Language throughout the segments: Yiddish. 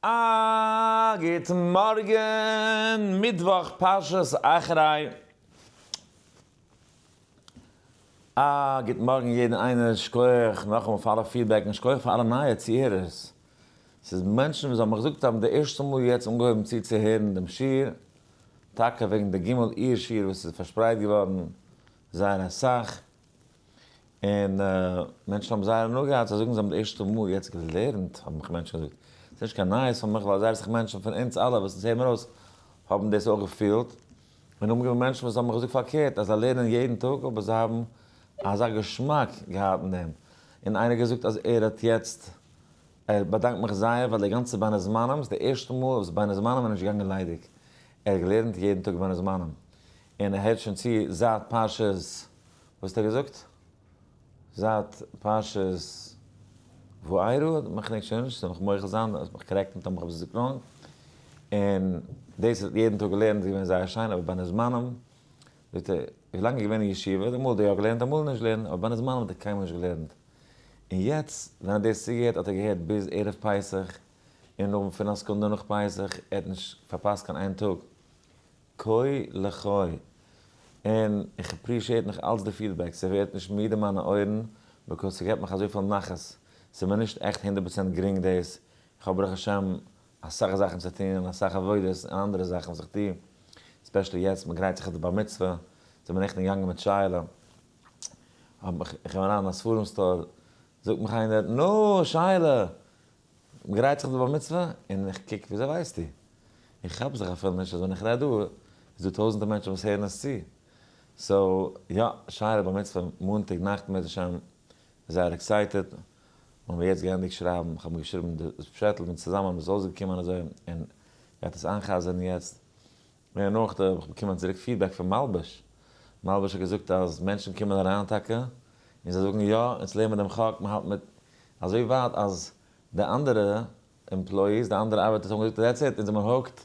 א גוטן מארגן, מיטוואך פרשת אחרי. א גוט מארגן יעדן איינער, שכוח נאכאמאל פאר אלע feedback און שכוח פאר אלע נייע צוהערערס. ס'איז מענטשן וואס האבן מיך געזאגט האבן די ערשטע מאל יעצט אנגעהויבן צוצוהערן דעם שיעור, טאקע וועגן די ג' אייר שיעור וואס איז פארשפרייט געווארן זייער אסאך, און מענטשן האבן זייער הנאה געהאט, זיי זאגן זיי האבן די ערשטע מאל יעצט געלערנט, האבן מיך מענטשן געזאגט, ס'איז נישט קיין נייעס פאר מיך, ווייל זייער אסאך מענטשן פון אונז אלע וואס אונז הערן מיר אויס האבן דאס אויך געפילט, און האבן געווען מענטשן וואס האבן מיך געזאגט פארקערט, אז זיי לערנען יעדן טאג אבער זיי האבן אזא געשמאק געהאט אין דעם, און איינער געזאגט אז ער האט יעצט, ער באדאנקט מיך זייער ווייל די גאנצע בין הזמנים, ס'איז די ערשטע מאל וואס בין הזמנים איז נישט געגאנגען ליידיג, ער האט געלערנט יעדן טאג בין הזמנים, און ער הערט שוין צו זייט פרשת וואס האט ער געזאגט? זייט פרשת וארא, מיך געדענק שוין נישט, זאל מיך מוחל זיין, זאל מיך correct ן טאמער איך האב עס געזאגט wrong, און דאס האט יעדן טאג געלערנט איז געווען זייער שיין, אבער בין הזמנים, זאגט ער, ווי לאנג איז געווען אין ישיבה, אמאל האט ער יא געלערנט אמאל נישט געלערנט, אבער בין הזמנים האט ער קיינמאל נישט געלערנט, און יעצט ווען ער האט דאס צוגעהערט האט ער געהערט ביז ערב פסח, און נאכדעם פון א סעקונדע נאך פסח, ער האט נישט פארפאסט קיין איין טאג. כה לחי! און איך appreciate נאך אלץ די feedback, ס'ווערט נישט מיד אין מיינע אויערן, because ס'געבט מיך אזויפיל נחת, ס'איז מיר נישט עכט 100% גרינג דאס, איך האב ברוך השם אסאך זאכן צו טון און אסאך עבודות און אנדערע זאכן וואס איך טו, especially יעצט מ'גרייט זיך אויף די בר מצוה, זעמיר נעכטן געגאנגען מיט שייעלע, האב איך, איך בין אריין אין א ספרים store, זאגט מיך איינער, נו שייעלע! מ'גרייט זיך די בר מצוה, און איך קוק וויאזוי ווייסטו? איך כאפ זיך אפילו נישט אז ווען איך רעד דא איז דא טויזענטער מענטשן וואס הערן עס צו. so יא, שייעלע בר מצוה מאנטאג נאכט בעזהשי"ת, זייער excited, האבן מיר יעצט געענדיגט שרייבן, איך האב מיר געשריבן די פשעטל מיט צוזאמען וואס איז אויסגעקומען אזוי, און גייט עס איינ'חזר'ן יעצט. און נאך האב איך באקומען צוריק feedback פון מלבוש, מלבוש האט געזאגט אז מענטשן קומען אריין טאקע און זיי זאגן יא אונז לערן מיר דעם חק, מען האלט מיט, אזוי ווייט אז די אנדערע employees, די אנדערע ארבעטערס האבן געזאגט that's it, אונז זעמיר hooked,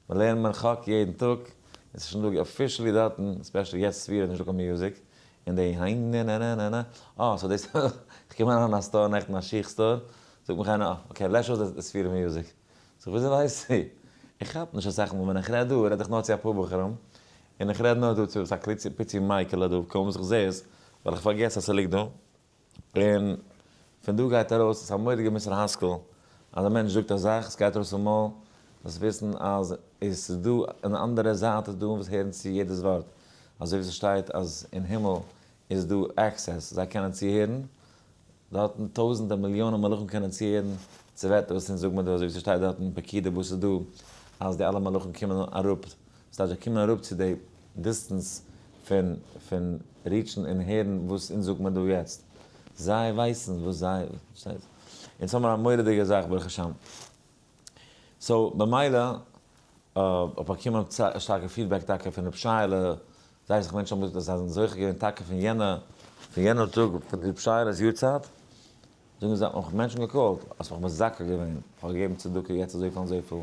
מיר לערנען מיר חק יעדן טאג, און ס'איז שוין דא officially דארטן, especially יעצט ספירה איז נישטא קיין music, און די היינענענענענע, אה so דאס, איך קום אריין אין א store נעכטן א שיך store, זאגט מיך איינער אה okay לעש אויס די ספירה music. זאג וויאזוי ווייסטו? איך כאפ נישט אסאך מאל ווען איך רעד דא רעד איך נאר צו אפאר בחורים, און איך רעד נאר דא צו עפעס א קליצי פיצי מייקעלע דא, קוים וואס איך זעה עס, ווייל איך פארגעס אז ס'ליגט דא, און פון דא גייט ארויס, עס איז א מורא'דיגע מוסר השכל, אז א מענטש זאגט א זאך, עס גייט ארויס פון מויל, זאלסט וויסן אז עס איז דא אן אנדערע זייט איז דא וואס הערן צו יעדעס ווארט, אזוי ווי ס'שטייט אז אין הימל איז דא access, זיי קענען צוהערן, דארטן טויזענטער מיליאנען מלאכים קענען צוהערן צו ווערטער וואס אונז זאגן מיר דא, אזוי ווי ס'שטייט דארטן אין פקודי וואס איז דא אז די אלע מלאכים קומען אראפ, ס'טייטש זיי קומען אראפ צו די distance פון פון reach ן און הערן וואס אונז זאגט מיר דא יעצט, זיי ווייסן וואס זיי, פארשטייסט? אונז האמיר א מורא'דיגע זאך ברוך השם. so במילא האב איך באקומען שטארקע feedback טאקע פון ר' שייעלע, זייער אסאך מענטשן האבן געזאגט אז זיי זענען זוכה געווען טאקע פון יענע פון יענע טאג פון ר' שייעלע'ס יארצייט, זאגן זיי האט מיך מענטשן גע call ט אז כ'האב מזכה געווען, כ'האב געגעבן צדקה יעצט אזויפיל און אזויפיל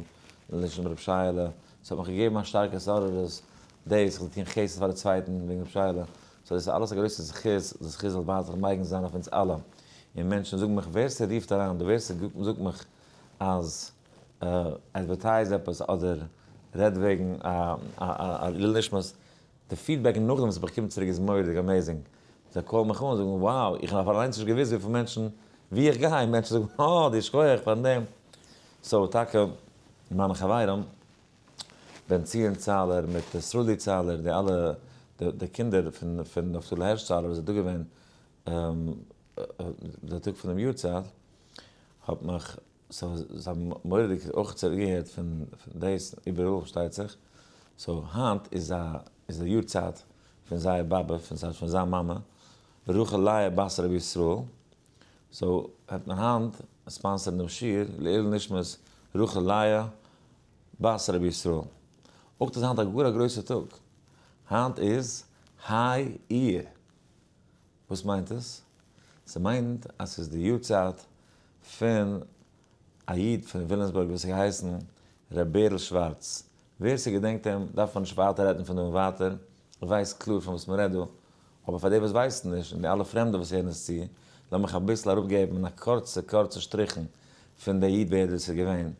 לשם ר' שייעלע, ס'האט מיך געגעבן א שטארקע התעוררות דאס, כ'זאל טון חסד פאר די צווייטן וועגן ר' שייעלע, so דאס איז אלעס א גרויסע זכות, די זכות זאל ווייטער מגין זיין אויף אונז אלע, און מענטשן זאגן מיך ווער ס'רופט אריין אדער ווער ס'זאגט מיך אז advertise עפעס אדער רעד וועגן א לעילוי נשמת, די feedback נאכדעם וואס איך באקום צוריק איז מורא'דיג amazing, זיי call ן מיך אן און זאגן wow איך האב אליינס נישט געוואוסט וויפיל מענטשן ווי איך גיי, מענטשן זאגן אה די שכוח פארן דעם, so טאקע מיינע חברים בן ציון צאלער מיט סרולי צאלער די אלע די קינדער פון נפתלי הערש צאלער וואס איז דא געווען די טאג פונעם יארצייט האט מיך, so זיי האבן מורא'דיג אויך צוריקגעהערט פון דאס איבעראל פארשטייט זיך, so היינט איז א איז די יארצייט פון זייער באבע, פון ס'הייסט פון זיין מאמע, רחל לאה בת רבי ישראל, so העט מען היינט sponsor ן דעם שיעור לעילוי נשמת רחל לאה בת רבי ישראל. אויך איז היינט א גאר א גרויסע טאג, היינט איז ה' אייר. וואס מיינט עס? ס'מיינט אז ס'איז די יארצייט פון א איד פון וויליאמסבורג וואס האט געהייסן ר' בערל שווארץ. ווער ס'געדענקט אים דארף מען נישט ווייטער רעדן פון דא און ווייטער, ווייסט קלאר פון וואס מ'רעדט דא. אבער פאר די וואס ווייסן נישט און די אלע פרעמדע וואס הערן עס צו, לאמיך אביסל אראפגעבן אין א קורצע קורצע שטריכן פון די איד ווער דאס איז געווען.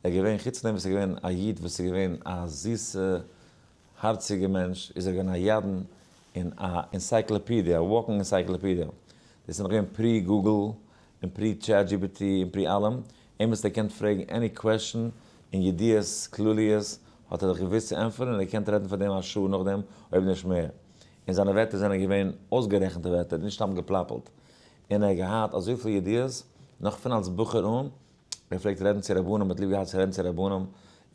ער איז געווען, חוץ פון דעם וואס ער איז געווען א איד וואס איז געווען א זיסע הארציגע מענטש, איז ער געווען א ידען און א encyclopedia, א walking encyclopedia. דאס איז נאך געווען pre Google און pre ChatGPT און pre אלעם, אים האסטו געקענט פרעגן any question און ידיעות כלליות האט ער דיך געוואוסט צו ענטפערן און ער געקענט רעדן פאר דעם א שעה נאכדעם אויב נישט מער. און זיינע ווערטער זענען געווען אויסגערעכנטע ווערטער נישט סתם געפלאפלט. און ער האט געהאט אזויפיל ידיעות נאך פון אלס בחור אן, ער פלעגט רעדן צו רבנים, האט ליב געהאט צו רעדן צו רבנים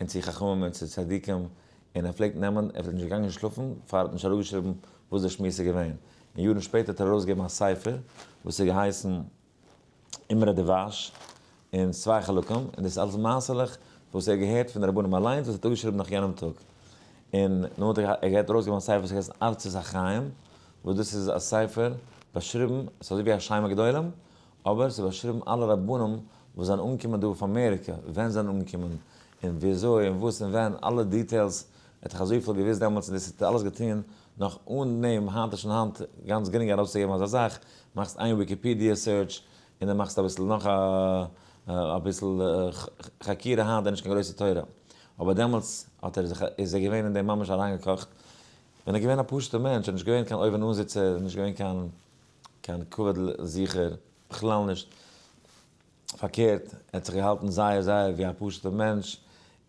און צו חכמים און צו צדיקים, און ער פלעגט נעמען, ער איז נישט געגאנגען שלאפן פאר ער האט נישט אראפגעשריבן וואס דער שמועס איז געווען. און יארן שפעטער האט ער ארויסגעגעבן א ספר וואס איז געהייסן אמרי דבש, אין צוויי חלקים, און דאס איז אלעס מעשה'לעך וואס ער האט געהערט פון די רבנים אליינס וואס ער האט אפגעשריבן נאך יענעם טאג. און נאכדעם האט ער געהאט ארויסגעגעבן א ספר וואס הייסט ארצות החיים, וואס דאס איז א ספר באשריבן, ס'איז אזוי ווי א שם הגדולים, אבער ס'איז באשריבן אלע רבנים וואס זענען אנגעקומען דא אויף אמעריקע, ווען זיי זענען אנגעקומען, און וויאזוי, און וואס און ווען, אלע details, ער האט דאך אזויפיל געוואוסט דעמאלטס און דאס האט ער אלעס געטון נאך אן דעם, היינט איז שוין היינט גאנץ גרינג ארויסצוגעבן אזא זאך, מאכסט איין Wikipedia search און דו מאכסט אביסל נאך אביסל חקירה, היינט איז נישט קיין גרויסע תורה, אבער דעמאלטס האט ער זיך איז ער געווען אין דעם ממש אריינגעקאכט, ווען ער איז געווען א פשוט'ער מענטש, ער איז נישט געווען קיין אויבן אן זיצער, ער איז נישט געווען קיין קיין כבוד זוכער, בכלל נישט, פארקערט, ער האט זיך געהאלטן זייער זייער ווי א פשוט'ער מענטש,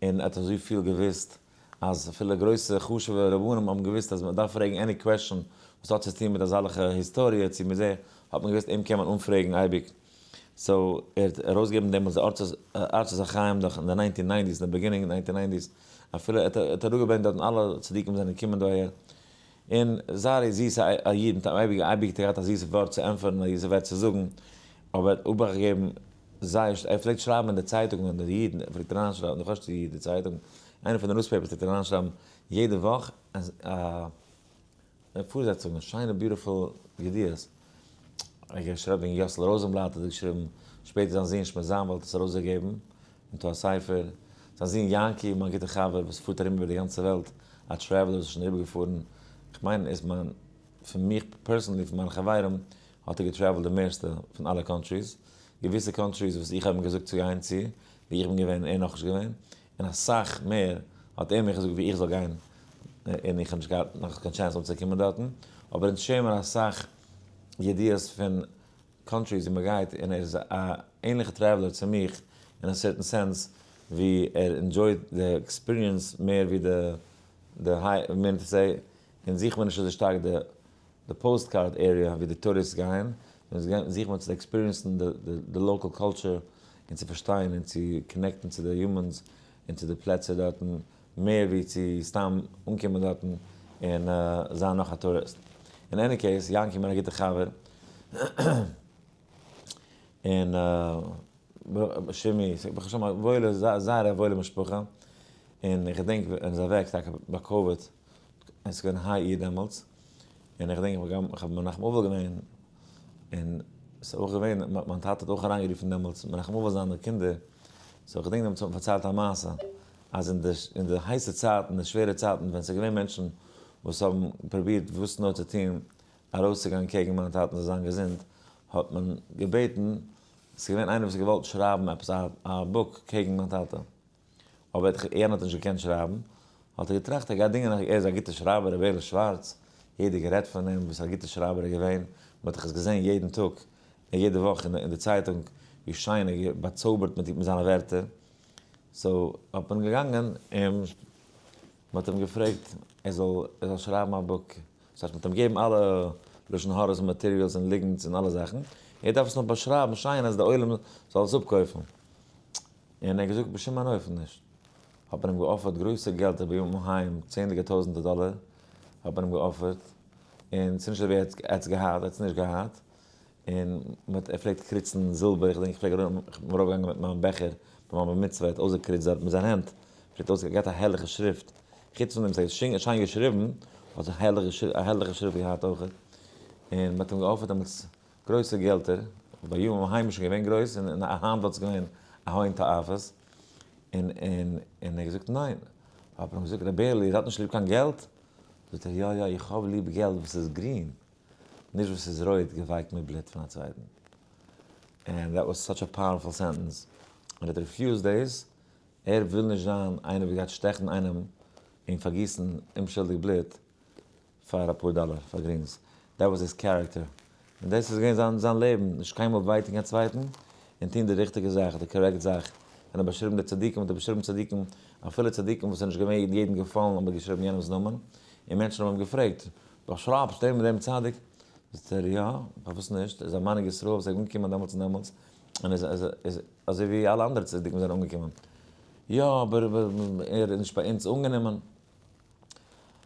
און ער האט אזויפיל געוואוסט, אז אפילו גרויסע חשוב'ע רבנים האבן געוואוסט אז מען דארף פרעגן any question וואס האט צו טון מיט אזאלעכע היסטאריע צו מיט זה, האט מען געוואוסט אים קען מען אנפרעגן אייביג. so ער האט ארויסגעגעבן דעמאלטס די ארצות החיים דאך אין די nineteen nineties, אין די beginning nineteen nineties, אפילו ער האט אראפגעברענגט דארטן אלע צדיקים וואס זענען געקומען דא אהער, און זייער זיס א איד מיט א אייביג אייביג האט ער געהאט א זיסע ווארט צו ענטפערן א זיסע ווארט צו זאגן, אבער ער האט אבאכט געגעבן זייער ער פלעגט שרייבן אין די צייטונגען אין די איד ער פלעגט אריינשרייבן די חשוב'סטע איד די צייטונג איינע פון די newspapers פלעגט ער אריינשרייבן יעדע וואך א פארזעצונג שיינע beautiful ידיעות, ער האט געשריבן וועגן יאסל ראזענבלאט האט ער געשריבן, שפעטער זיין זון שמעון זאנוויל האט עס ארויסגעגעבן אין א ספר, זיין זון יענקי מיין גוטער חבר וואס פארט ארום איבער די גאנצע וועלט, א traveler וואס איז שוין אריבערגעפארן, כ'מיין איז מיין, פון מיך personally פון מיינע חברים האט ער גע travel ט די מערסטע פון אלע countries, געוויסע countries וואס איך האב אים געזאגט צו גיין צו, ווי איך בין געווען און ער נאכנישט געווען, און אסאך מער האט ער מיר געזאגט ווי איך זאל גיין, און איך האב נישט געהאט נאך קיין chance אנצוקומען דארטן, אבער אונז share מיר אסאך ידיעות פון countries ווי מען גייט, און ער איז א ענליכע traveler צו מיך אין א certain sense, ווי ער enjoy ט די experience מער ווי די די high, meaning to say, אונז זוכן מיר נישט אזוי שטארק די די postcard area ווי די tourists גייען, אונז זוכן מיר צו experience ן די local culture און צו פארשטיין און צו connect ן צו די humans און צו די פלעצער דארטן מער ווי צו סתם אנקומען דארטן און זיין נאך א טוריסט. אין any case, יענקי מיין א גוטער חבר און שימי, ברוך השם א וואוילע, זייער א וואוילע משפחה, און איך געדענק ווען ער איז אוועק טאקע ביי COVID, עס איז געווען ה' אייר דעמאלטס, און איך געדענק איך האב מנחם אבל געווען, און עס איז אויך געווען, מיין טאטע האט אויך אריינגערופן דעמאלטס מנחם אבל זיין די קינדער, so איך געדענק דעמאלטס האט מען פארציילט א מעשה, אז אין די אין די הייסע צייטן, די שווערע צייטן, ווען עס איז געווען מענטשן וואס האבן פרובירט וואס נאר צו טון ארויסצוגיין קעגן מיין טאטן זאל זיין געזונט, האט מען געבעטן, עס איז געווען איינער וואס האט געוואלט שרייבן עפעס א book קעגן מיין טאטע, אבער ער האט נישט געקענט שרייבן, האט ער געטראכט ער גייט דינגען ער איז א גוטער שרייבער ר' בערל שווארץ, יעדער גערעדט פון אים וואס א גוטער שרייבער ער איז געווען, מען האט דאך עס געזען יעדן טאג און יעדע וואך אין די צייטונג ווי שיין ער באצויבערט מיט זיינע ווערטער, so האט מען געגאנגען און מען האט אים געפרעגט ער זאל ער זאל שרייבן א book, דאס הייסט מען האט אים געגעבן אלע לשון הרע'ס און materials און ליגנטס און אלע זאכן, ער דארף עס נאר באשרייבן שיין אז די עולם זאל עס אפקויפן. און ער האט געזאגט בשום אין אופן נישט. האט מען אים גע offer ט גרויסע געלטער בימים ההם, צענדליגער טויזענטער דאלער האט מען אים גע offer ט, און ס'איז נישט אזויווי ער האט עס געהאט, ער האט עס נישט געהאט, און מ'האט ער פלעגט קריצן זילבער, איך געדענק איך פלעג ארום, איך בין ארויפגעגאנגען מיט מיין בעכער ביי מיין בר מצוה, ער האט אויסגעקריצט דארט מיט זיין הענט, פלעגט אויס, געהאט א הערליכע שריפט, חוץ פון דעם וואס ער האט שיין געשריבן, האט ער א הערליכע שריפט געהאט אויכעט, און מ'האט אים גע offer ט דעמאלטס גרויסע געלטער, בימים ההם איז שוין געווען גרויס, און היינט וואלט עס געווען א הון תועפות, און און און ער האט געזאגט ניין, האט מען אים געזאגט ר' בערל איר האט נישט ליב קיין געלט? זאגט ער יא יא איך האב ליב געלט וואס איז גרין, נישט וואס איז רויט געווייקט מיט בלוט פון א צווייטן. And that was such a powerful sentence, און ער האט refused דאס. ער וויל נישט זיין איינער וואס גייט שטעכן איינעם און פארגיסן אומשולדיג בלוט פאר אפאר דאלער פאר גרינס. That was his character. און דאס איז געווען זיין זיין לעבן, נישט קיינמאל וויי טון קיין צווייטן, און טון די ריכטיגע זאך, די correct זאך. ווען ער האט באשריבן די צדיקים האט ער באשריבן צדיקים, אפילו צדיקים וואס איז נישט געווען יעדן געפאלן האבן געשריבן יענעמ'ס נאמען, און מענטשן האבן אים געפרעגט, באשרייבסט דעם און דעם צדיק? זאגט ער, יא, פארוואס נישט, ער איז א מנהיג ישראל וואס איז אנגעקומען דעמאלטס און דעמאלטס, און איז איז אזוי ווי אלע אנדערע צדיקים זענען אנגעקומען. יא, אבער ער איז נישט ביי אונז אנגענומען.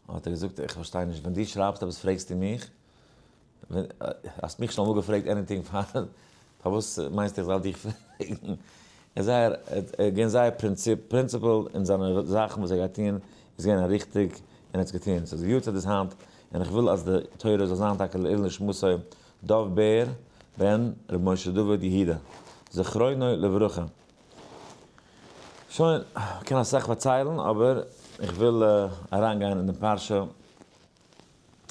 האט ער געזאגט, איך פארשטיי נישט, ווען דו שרייבסט עפעס פרעגסטו מיך? האסט מיך שוין אמאל געפרעגט anything פאר פארוואס מיינסטו איך דארף דיך פרעגן? ער איז זייער געווען זייער principle אין זיינע זאכן וואס ער גייט טון איז געווען א ריכטיג און ער האט עס געטון. ס'איז יארצייט איז היינט און איך וויל אז די תורה זאל זיין טאקע לעילוי נשמתו דוב בער בן ר' משה דוד יהודה זכרונו לברכה. שוין, כ'קען אסאך פארציילן אבער איך וויל אריינגיין אין די פרשה.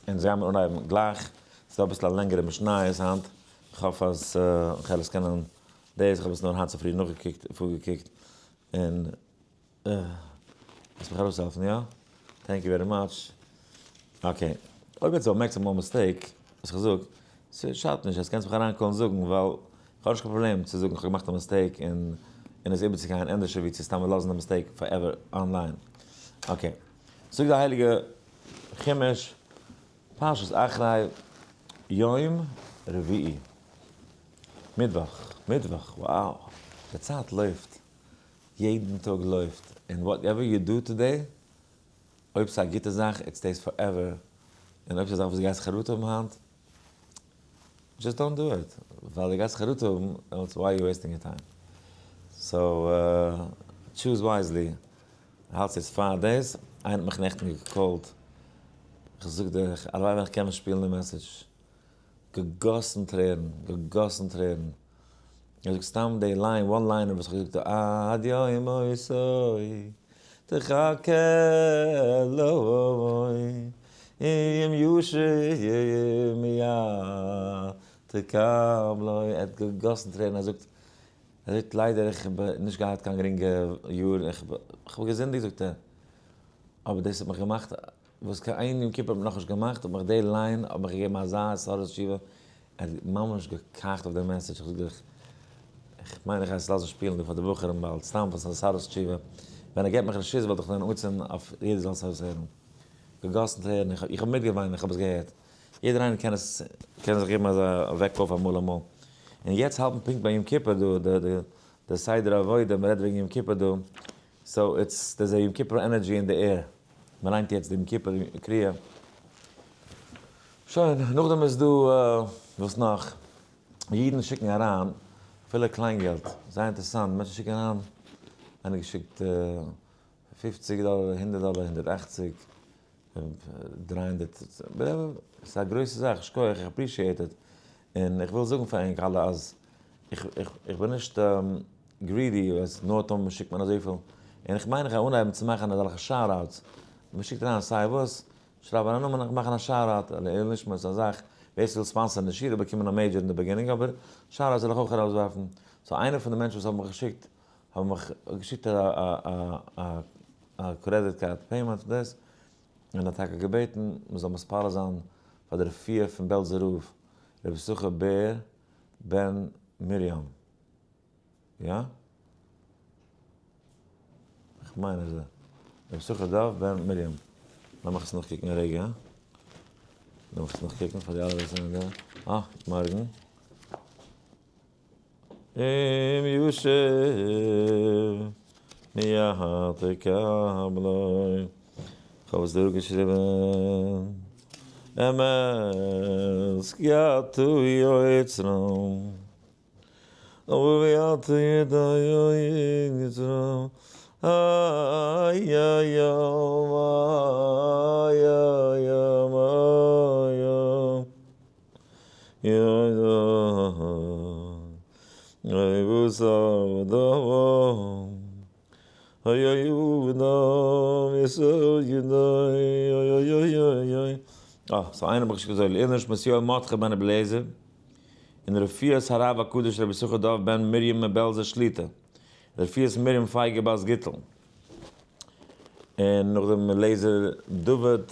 אונז גיימיר אנהייבן גלייך, ס'איז דא אביסל א לענגערע משניות היינט, איך האף אז איך וועל עס קענען דאס, איך האב עס נאר היינט צופרי נאכגעקוקט פארגעקוקט, און וועסט מיך ארויסהעלפן יא? Thank you very much. Okay, אויב עטס באמערקט אמאל א mistake וואס איך זאג, ס'שאדט נישט, עטס קענטס מיך אריינ call ן זאגן, ווייל איך האב נישט קיין פראבלעם צו זאגן איך האב געמאכט א mistake און און עס איבערצוגיין ענדערשער ווי צו סתם לאזן די mistake forever online. Okay, זאגט די הייליגע חומש, פרשת אחרי, יום רביעי, מיטוואך, מיטוואך, wow, די צייט לויפט, יעדן טאג לויפט, און whatever you do today, אויב ס'איז א גוטע זאך, it stays forever, און אויב ס'איז א זאך וואס דו גייסט חרטה האבן היינט, just don't do it, ווייל דו גייסט חרטה האבן, דעמאלטס why you wasting your time. So, choose wisely. האלטסט יעצט פאר דאס? איינער האט מיך נעכטן גע call ט, איך זאג דיר, הלוואי ווען איך קען שפילן די message. געגאסן טרערן, געגאסן טרערן. איך זאג סתם די line, one liner וואס איך האב געזאגט דא, עד יום מותו תחכה לו, אם ישוב מיד תקבלו. ער האט געגאסן טרערן, ער זאגט, ער זאגט ליידער איך האב נישט געהאט קיין גרינגע יאר, איך האב געזינדיגט זאגט ער, אבער דאס האט מיך געמאכט וואס קיין איין יום כיפור האט מיר נאכנישט געמאכט, האט מיך די line האט מיך געגעבן אזא התעוררות תשובה, ער האט ממש געקאכט אויף די message, איך זאג דיך, איך מיין איך גיי עס לאזן שפילן דא פאר די בחורים באלד, סתם פאר ס'איז התעוררות תשובה, ווען ער געבט מיך רשות וואלט איך דען אנגעצינדן אויף יעדער זאל עס אויסהערן, געגאסן טרערן, איך האב מיטגעוויינט ווען איך האב עס געהערט. יעדער איינער קען עס קען זיך געבן אזא וועק אויף אמאל אמאל. און יעצט האלט מען פונקט ביי יום כיפור דא, די די די סדר העבודה, מען רעדט וועגן יום כיפור דא, so it's there's a יום כיפור energy אין די air, מען ליינט יעצט די יום כיפור קריאה. שוין, נאכדעם איז דא וואס נאך? אידן שיקן אריין אפילו קליין געלט, זייער אינטערעסאנט, מענטשן שיקן אריין, איינער געשיקט פופציג דאלער, הונדערט דאלער, 180, 300, ס'איז א גרויסע זאך, שכוח, איך appreciate it, און איך וויל זאגן פאר ענק אלע אז איך בין נישט greedy אז נאר טאמער שיקט מען אזויפיל, און איך מיין איך גיי אנהייבן צו מאכן אזעלכע shout-outs, מען שיקט אריין סיי וואס, שרייב אריין א נאמען איך מאך א shout-out, לעילוי נשמת א זאך, ווער ס'וויל sponsor ן די שיעור וועט באקומען א major אין די beginning, אבער shout-outs וועל איך אויך ארויסווארפן, so איינער פון די מענטשן וואס האבן מיך געשיקט האבן מיך געשיקט א credit card payment פון דאס, און האט טאקע געבעטן מען זאל מתפלל זיין פאר די רפואה פון בעלזער רב רבי יששכר בער בן מרים, יא? איך מיין אז רבי יששכר דוב בן מרים, לאמיך עס נאכקוקן א רגע, לאמיך עס נאכקוקן פאר די אלע וואס זענען דא, אה, גוט מארגן. אם יושב מיד תקבלו. כ'האב עס דא געשריבן. אמת כי אתה יוצרם. ואתה יודע יצרם. איי איי איי איי איי אה, so איינער האט מיך געשיקט אזוי, לעילוי נשמת יואל מרדכי בן רבי אליעזר, און רפואת הרב הקדוש רבי יששכר דוב בן מרים מבעלזא שליטא. לרפואת מרים פייגא בת גיטל, און נאכדעם לעזער דוד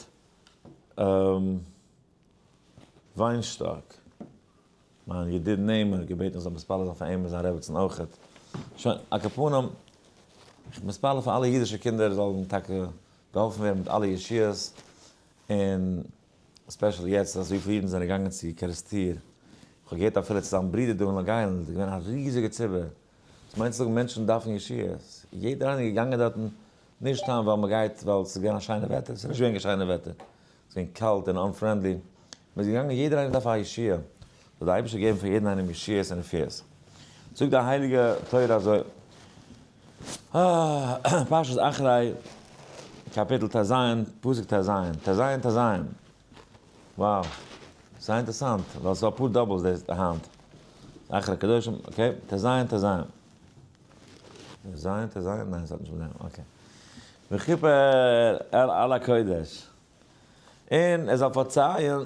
וויינשטאק, מיין ידיד נעמען, געבעטן איך זאל מתפלל זיין פאר אים און זיין רעבעצן אויכעט. שוין, על כל פנים, איך בין מתפלל פאר אלע אידישע קינדער זאלן טאקע געהאלפן ווערן מיט אלע ישועות, און specially יעצט אז אזויפיל אידן זענען געגאנגען צו קערעסטיר, איך האב געהערט אפילו צו זיין ברודער דא אין לאנג איילענד איז געווען א ריזיגע ציבור, דאס מיינט צו זאגן מענטשן דארפן ישועות, יעדער איינער איז געגאנגען דארטן נישט סתם ווייל מען גייט ווייל ס'איז געווען א שיינע וועטער, ס'איז נישט געווען קיין שיינע וועטער, ס'איז געווען קאלט און unfriendly, מען איז געגאנגען יעדער איינער דארף א ישועה, זאל דער אייבערשטער געבן פאר יעדן איינעם ישועות און רפואות. זאגט די הייליגע תורה אזוי, פרשת אחרי, קאפיטל טז, פסוק טז, טז טז, wow, ס'איז אינטערסאנט, ווייל ס'איז דא אפאר doubles דאס היינט, אחרי קדושים, okay, טז טז, טז טז, ניין ס'האט נישט מיט דעם, okay, וכיפר על הקודש. און ער זאל פארצייען,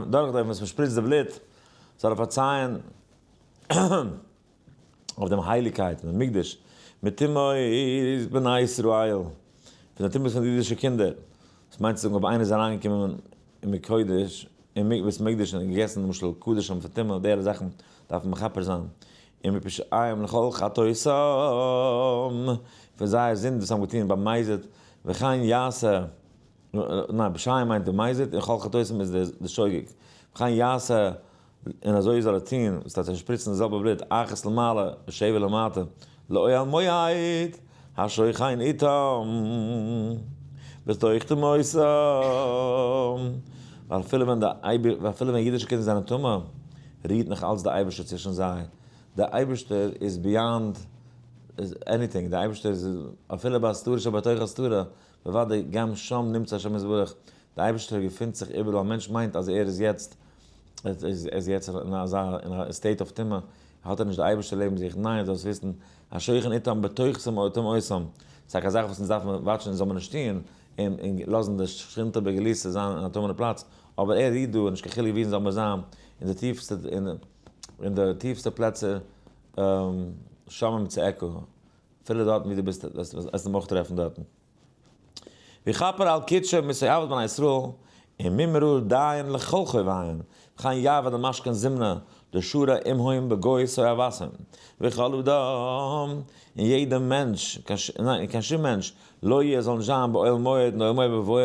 דורך דעם וואס מען שפריצט די בלוט, זאל ער פארצייען אויף דעם הייליגקייט פון דעם מקדש, מטומאות בני ישראל, פון די טומאות פון די אידישע קינדער, דאס מיינט צו זאגן אויב איינער איז אריינגעקומען אין מקודש, אין בית מקדש און געגעסן למשל קדשים פון טומאה, די אלע זאכן דארף מען מכפר זיין, און מפשעיהם לכל חטאותם, פון זייער זינד וואס זיי האבן געטון במזיד, וכן יעשה. ניין, פשעים מיינט די מזיד און כל חטאותם איז די שוגג. וכן יעשה, און אזוי זאל ער טון, וואס טייטש שפריצן די זעלבע בלוט, אחת למעלה ושבע למטה, לאוהל מועד השוכן איתם, בתוך טומאותם, ווייל אפילו ווען די אייבער, אפילו ווען אידישע קינדער זענען טמא, רוהט נאך אלץ די אייבערשטער צווישן זיי, די אייבערשטער איז beyond anything, די אייבערשטער איז אפילו בהסתרה שבתוך הסתרה, בוודאי גם שם נמצא השם יתברך, דער אייבערשטער געפינט זיך איבעראל, א מענטש מיינט אז ער איז יעצט, ער איז יעצט אין אזא, אין א state of טומאה, האט ער נישט די אייבערשטער לעבן זיך, ניין, זאלסט וויסן, השוכן איתם בתוך טומאותם, ס'איז טאקע א זאך וואס אונז דארפן וואטשן אונז זאל מען נישט טון, און און לאזן די שכינתא בגלותא זיין אין א טמא'נע פלאץ, אבער ער רוהט דא, נישט קיין חילוק וואו אונז זאל מיר זיין, אין די טיפסטע, אין די טיפסטע פלעצער, שמים צעקה, אפילו דארטן וואו דו ביסט, וועסטו אים אויך טרעפן דארטן. ויכפר על קדשו מסואבת בני ישראל, וממרור דיין לכל חוביהם, וכן יעבד למשכן זמנה, דשרה עמהם בגוי סואבתם, וכל אדם, און יעדער מענטש, ניין, קיין שום מענטש, לא יהיה זאל נישט זיין באוהל מועד, און אוהל מועד בבואו,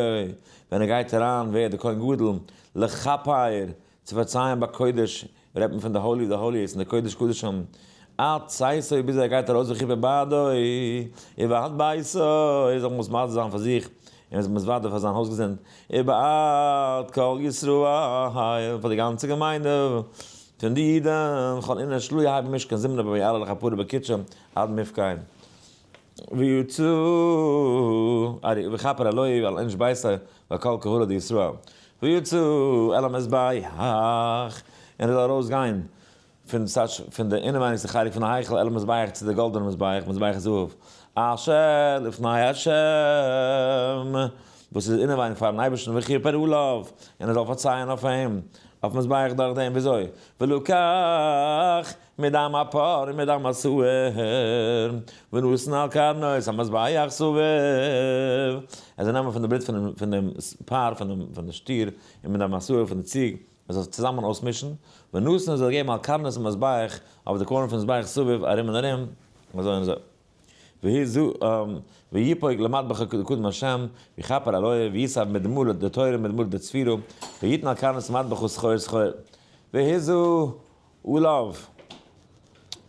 ווען ער גייט אריין, ווערט דער כהן גדול, לכפר, צו פארצייען בקודש, רעדט מען פון די holy די holies און די קודש קדשים, עד צאתו ביז ער גייט ארויס וכיפר בעדו ובעד ביתו, ער זאל מתוודה זיין פאר זיך און איז מתוודה פאר זיין הויזגעזינד, ובעד כל ישראל, פאר די גאנצע געמיינדע פון די אידן, כל איניש לא יהא במשכן זימנא ביעלה לכפרה בקודשא עד מפקד ויצא ארי וכפר עלוהי ועל אנש ביתו ועל כל קהלא דישראל ויצא אל המזבח און ער זאל ארויס גיין פון סאטש פון די אינעווייניגסטע חלק פון די היכל אל המזבח צו די גאלדענע מזבח מזבח זהב אשר לפני השם וואס איז אינעווייניג פארן אייבערשטן וכיפר עליו און ער זאל פארצייען אויף אים אויפן מזבח דורך דעם וויאזוי ולקח מדם הפר ומדם השעיר, ונתן על קרנות המזבח סביב, ער זאל נעמען פון די בלוט פון דעם פר, פון די שטיר, און מדם השעיר פון די ציג, ער זאל עס צוזאמען אויסמישן, ונתן ער זאל געבן על קרנות המזבח, אויף די קארן פון מזבח סביב, ארום און ארום, אזוי און אזוי. ויפוק למטבח קדם השם, ויכפר על אויב, ויסב מדמו לתורה מדמו לצפירה, ויתן על קרנות מטבח וסחור סחור. והזה עליו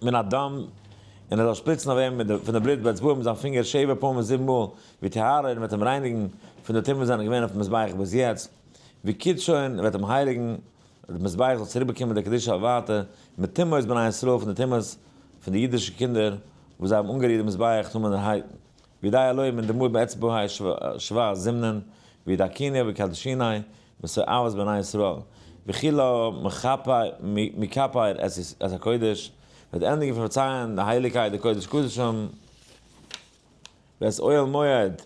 מן הדם, און ער זאל שפריצן אויף אים פון די בלוט באצבעו מיט זיין פינגער שבע פעמים זיבן מאל, וטהרו און וועט אים רייניגן פון די טומאה וואס זענען געווען אויפן מזבח ביז יעצט, וקידשו און וועט אים הייליגן, די מזבח זאל צוריקבאקומען די קדושה אויף ווייטער, מטומאות בני ישראל פון די טומאות פון די אידישע קינדער וואס זיי האבן אנגערירט די מזבח טמא'נערהייט, וידי אלוהים מן דמאו באצבעו שבע זימנין, וידכיני ויקדשיני, מסואבת בני ישראל, וכי לא מכפר את הקודש, וועט ענדיגן פון פארצייען די הייליגקייט די קודש קדשים, ואת אוהל מועד,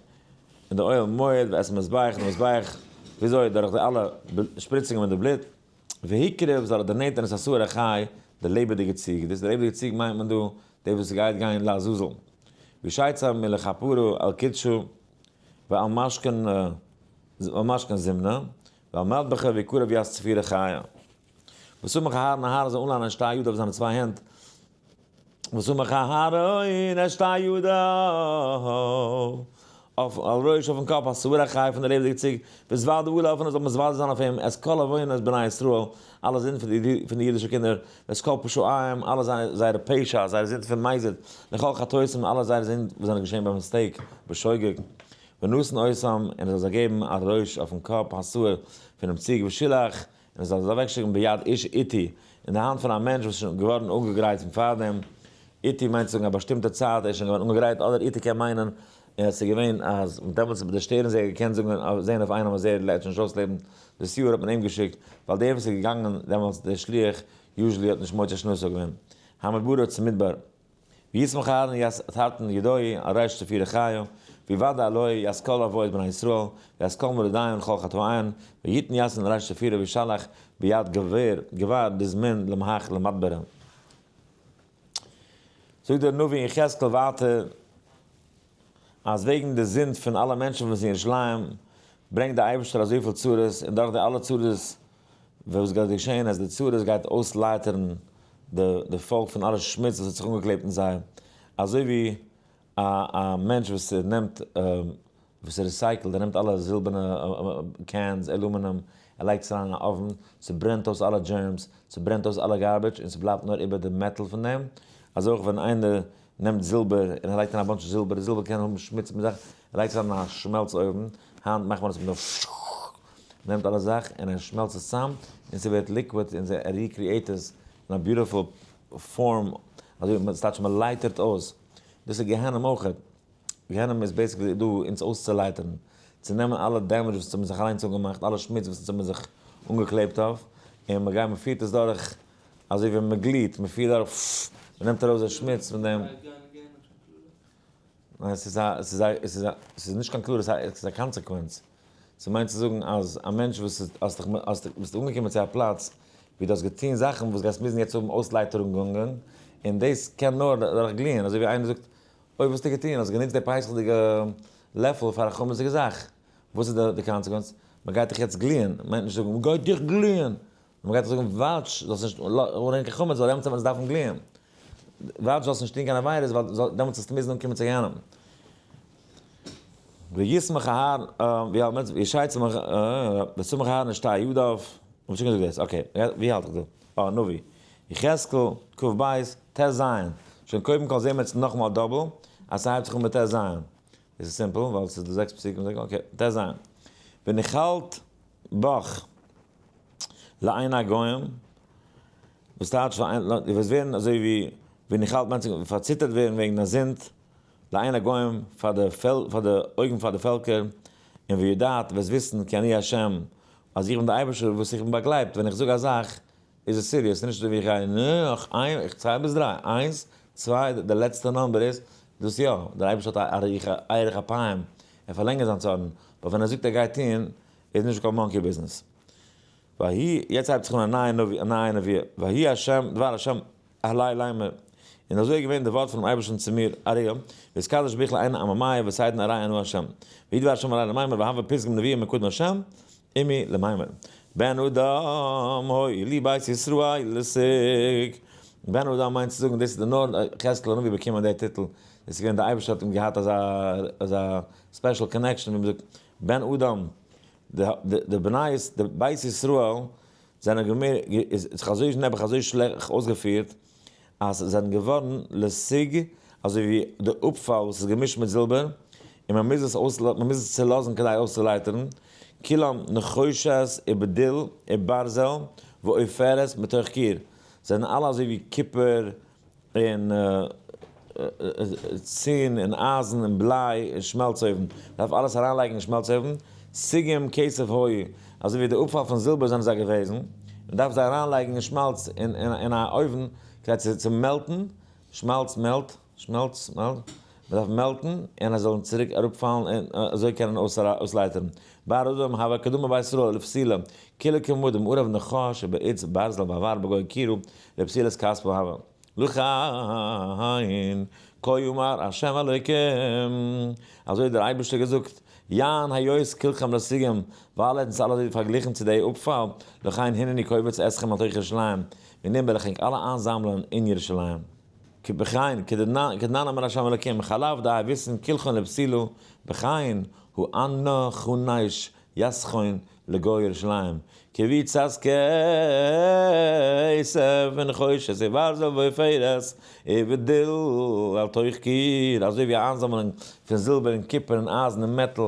און די אוהל מועד, ואת מזבח, און די מזבח, וויאזוי? דורך די אלע שפריצונגען מיט די בלוט, והקריב זאל ער דערנענטערן את השעיר החי, די לעבעדיגע ציג, דאס לעבעדיגע ציג מיינט מען דא, די וואס גייט גיין לעזאזל. וישצה מלכפרה על קדשו ועל משכן ועל משכן זמנה ועל מטבחה ויקרב ית צפירה חיה. וסמך אהרן אהרן זאל אנלאנען שתי ידיו אויף זיינע צוויי הענט. וסמך אהרן את שתי ידיו אויף על ראש אויפן קאפ השעיר החי פון די לעבעדיגע ציג, והתודו עליו און ער זאל מתוודה זיין אויף אים את כל עוונות בני ישראל, אלע זינד פון די אידישע קינדער, ואת כל פשעיהם, אלע זייערע פשע, זייערע זינד פון מזיד, לכל חטאותם, אלע זייערע זינד וואס זענען געשען ביי mistake, בשוגג, ונתן אותם, און ער זאל זיי געבן על ראש אויפן קאפ השעיר פונעם ציג, ושילח, און ער זאל זיי אוועקשיקן ביד איש עתי, אין די האנט פון א מענטש וואס איז שוין געווארן אנגעגרייט פון פארדעם, עתי מיינט צו זאגן א באשטימטע צייט ער איז שוין געווארן אנגעגרייט, אדער עתי קען מיינען עס איז געווען אז דעמאלטס האט די שטערן זעער געקענט זאגן זען אויף איינעם אז ער וועט שוין נישט אויסלעבן דאס יאר האט מען אים געשיקט, ווייל דער וואס איז געגאנגען דעמאלטס דער שליח usually האט נישט מוצא שנתו געווען. המדברה צום מדבר. ויסמך אהרן ית תרתין ידוי על ריש צפירה חיו, ויוודע אלוהי ית כל עבוד בני ישראל, וית כל מרדיין וכל חטאיהן, ויתן יתן על ריש צפירה וישלח ביד גבר גבר דזמין למהך למדברה. זאגט דער נביא יחזקאל ווייטער, אז וועגן די זינד פון אלע מענטשן וואס אין ירושלים, ברענגט דער אייבערשטער אזויפיל צרות, און דורך די אלע צרות וואס גייט געשען, אז די צרות גייט אויסלייטערן די פאלק פון אלע שמוץ וואס האט זיך אנגעקלעבט אין זיי, אזוי ווי א א מענטש וואס נעמט וואס recycle ט, ער נעמט אלע זילבערנע cans, aluminum, ער לייגט עס אריין אין א אויוון, ס'ברענט אויס אלע germs, ס'ברענט אויס אלע garbage, און ס'בלייבט נאר איבער די מעטאל פון דעם, אזוי אויך ווען איינער נעמט זילבער און ער לייגט אריין א bunch זילבער, די זילבער קען האבן שמוץ מיט זאכן, ער לייגט עס אריין אין א שמעלץ אויוון, היינט מאכט מען עס מיט א נעמט אלע זאך און ער שמעלצט עס צאם און ס'ווערט liquid און ער recreate עס אין א beautiful form, אזוי ווי ס'טייטש מ'לייטערט אויס, דאס איז גיהנום אויך, גיהנום איז basically דא אונז אויסצולייטערן, צו נעמען אלע damage וואס אונז האבן זיך אליינס אנגעמאכט, אלע שמוץ וואס אונז האבן זיך אנגעקלעבט אויף, און מ'גייט מ'פירט עס דורך אזוי ווי מ'גליעט, מ'פירט דורך, מ'נעמט ארויס די שמוץ פון דעם. ניין, ס'איז א, ס'איז א, ס'איז א, ס'איז נישט קיין קללה, ס'איז א consequence. ס'מיינט צו זאגן אז א מענטש וואס איז, האסט דיך, האסט, ביסט אנגעקומען צו א פלאץ ווי דו האסט געטון זאכן וואס גייסט מוזן יעצט האבן אויסלייטערונגונגען, און דאס קען נאר דורך גליען, אזוי ווי איינער זאגט, אוי וואס האסטו געטון, האסט גענוצט די פסח'דיגע לעפל פאר א חמץ'דיגע זאך, וואס איז די consequence? מ'גייט דיך יעצט גליען, מיינט נישט זאגן מ'גייט דיך גליען, מ'גייט דיך זאגן watch זאלסט נישט אנרירן קיין חמץ ווייל דעמאלטס וועט מען עס דארפן גליען, watch זאלסט נישט טון קיין עבירות ווייל דעמאלטס וועסטו מוזן אנקומען צו גיהנום. וישמח אהרן, ווי האלט מען? וישמח, וישמח אהרן את שתי ידיו, האב שוין געזאגט דאס, okay, ווי האלט איך דא? אה, נביא. יחזקאל, כ"ב, ט"ז. שוין קודם כל זעהן מיר יעצט נאכאמאל א double, אז ס'הייבט זיך אן מיט ט"ז. דאס איז simple, ווייל ס'איז דא זעקס פסוקים, okay, ט"ז. ונחלת בך לעיני הגוים, וואס טייטש דו וועסט ווערן אזוי ווי ונחלת מיינט פארציטערט ווערן וועגן דיין זינד, לעיני הגוים, פאר די פאר די אויגן פאר די פעלקער, און וידעת, וועסט וויסן, כי אני ה', אז איך בין דער אייבערשטער וואס איך בין באגלייבט, ווען איך זאג א זאך, איז עס serious, ס'איז נישט אזוי ווי איך גיי נאך איין, איך צייל ביז דריי, איינס, צוויי, די לעצטע number איז, דאס יא, דער אייבערשטער האט א ארך אפיים, ער פארלענגערט זיין צארן, אבער ווען ער זאגט ער גייט טון, איז נישט קיין monkey business. ויהי, יעצט הייבט זיך אן א נייע נביא, א נייע נבואה, ויהי ה', דבר ה' אלי לאמר, און אזוי איז געווען די ווארט פונעם אייבערשטן צו מיר, אריה, והתקדש ביך לעיני עממיא ותדעון ארי אנא ה', ויהי דבר ה' אלי לאמר והוה פתגם נבואה מקדם ה' עמי לאמר, בן אדם הוי לי בית ישראל לסיג, בן אדם מיינט צו זאגן דאס איז די נאר יחזקאל הנביא באקומען די טיטל, דאס איז געווען די אייבערשטער האט אים געהאט אזא אזא special connection ווי מ'זאגט בן אדם, די בני די בית ישראל זענען געמער איז זיך אזוי נעבעך אזוי שלעכט אויסגעפירט אז זיי זענען געווארן לסיג אזוי ווי די אפפאל וואס איז געמישט מיט זילבער און מען מוז עס אויס מען מוז עס צולאזן כדי אויסצולייטערן, כולם נחושת וברזל וברזל ועופרת מתוך קיר, זענען אלע אזוי ווי קופער און צין און אייזן און בליי און שמעלץ אויוון, מ'דארף אלעס אריינלייגן אין שמעלץ אויוון, סיגים כסף היו, אזוי ווי די אפפאל פון זילבער זענען זיי געוועזן, מ'דארף זיי אריינלייגן אין שמעלץ אין א אויוון כדי צו melt ן, שמעלץ melt, שמעלץ melt, מ'דארף melt ן און אז זיי זאלן צוריק אראפפאלן און אזוי קענען אויסלייטערן. בר אדם הוה קדמא בית ישראל לפסילה, כולהו כמדים ערב נחש ובעץ ברזל ואבר בגוי קירא לפסילת כספא הוה. לכן. כה אמר ה' אלוקים, אזוי האט דער אייבערשטער געזאגט, יען היות כלכם לסיגים, ווייל עטס זענט אלע אזוי פארגליכן צו די אפפאל, לכן הנני קובץ אתכם אל תוך ירושלים, וועגן דעם וועל איך ענק אלע איינזאמלען אין ירושלים. בכן, כדנן אמר ה' אלוקים, חלב דיי וויסן כלכון לבשילו, בכן, הוא אנא חונש יסכון לגוי ירושלים, כביצת כסף ונחושת וברזל ועופרת ובדיל אל תוך קיר, אזוי ווי א איינזאמלונג פון זילבער און קופער און אייזן און מעטאל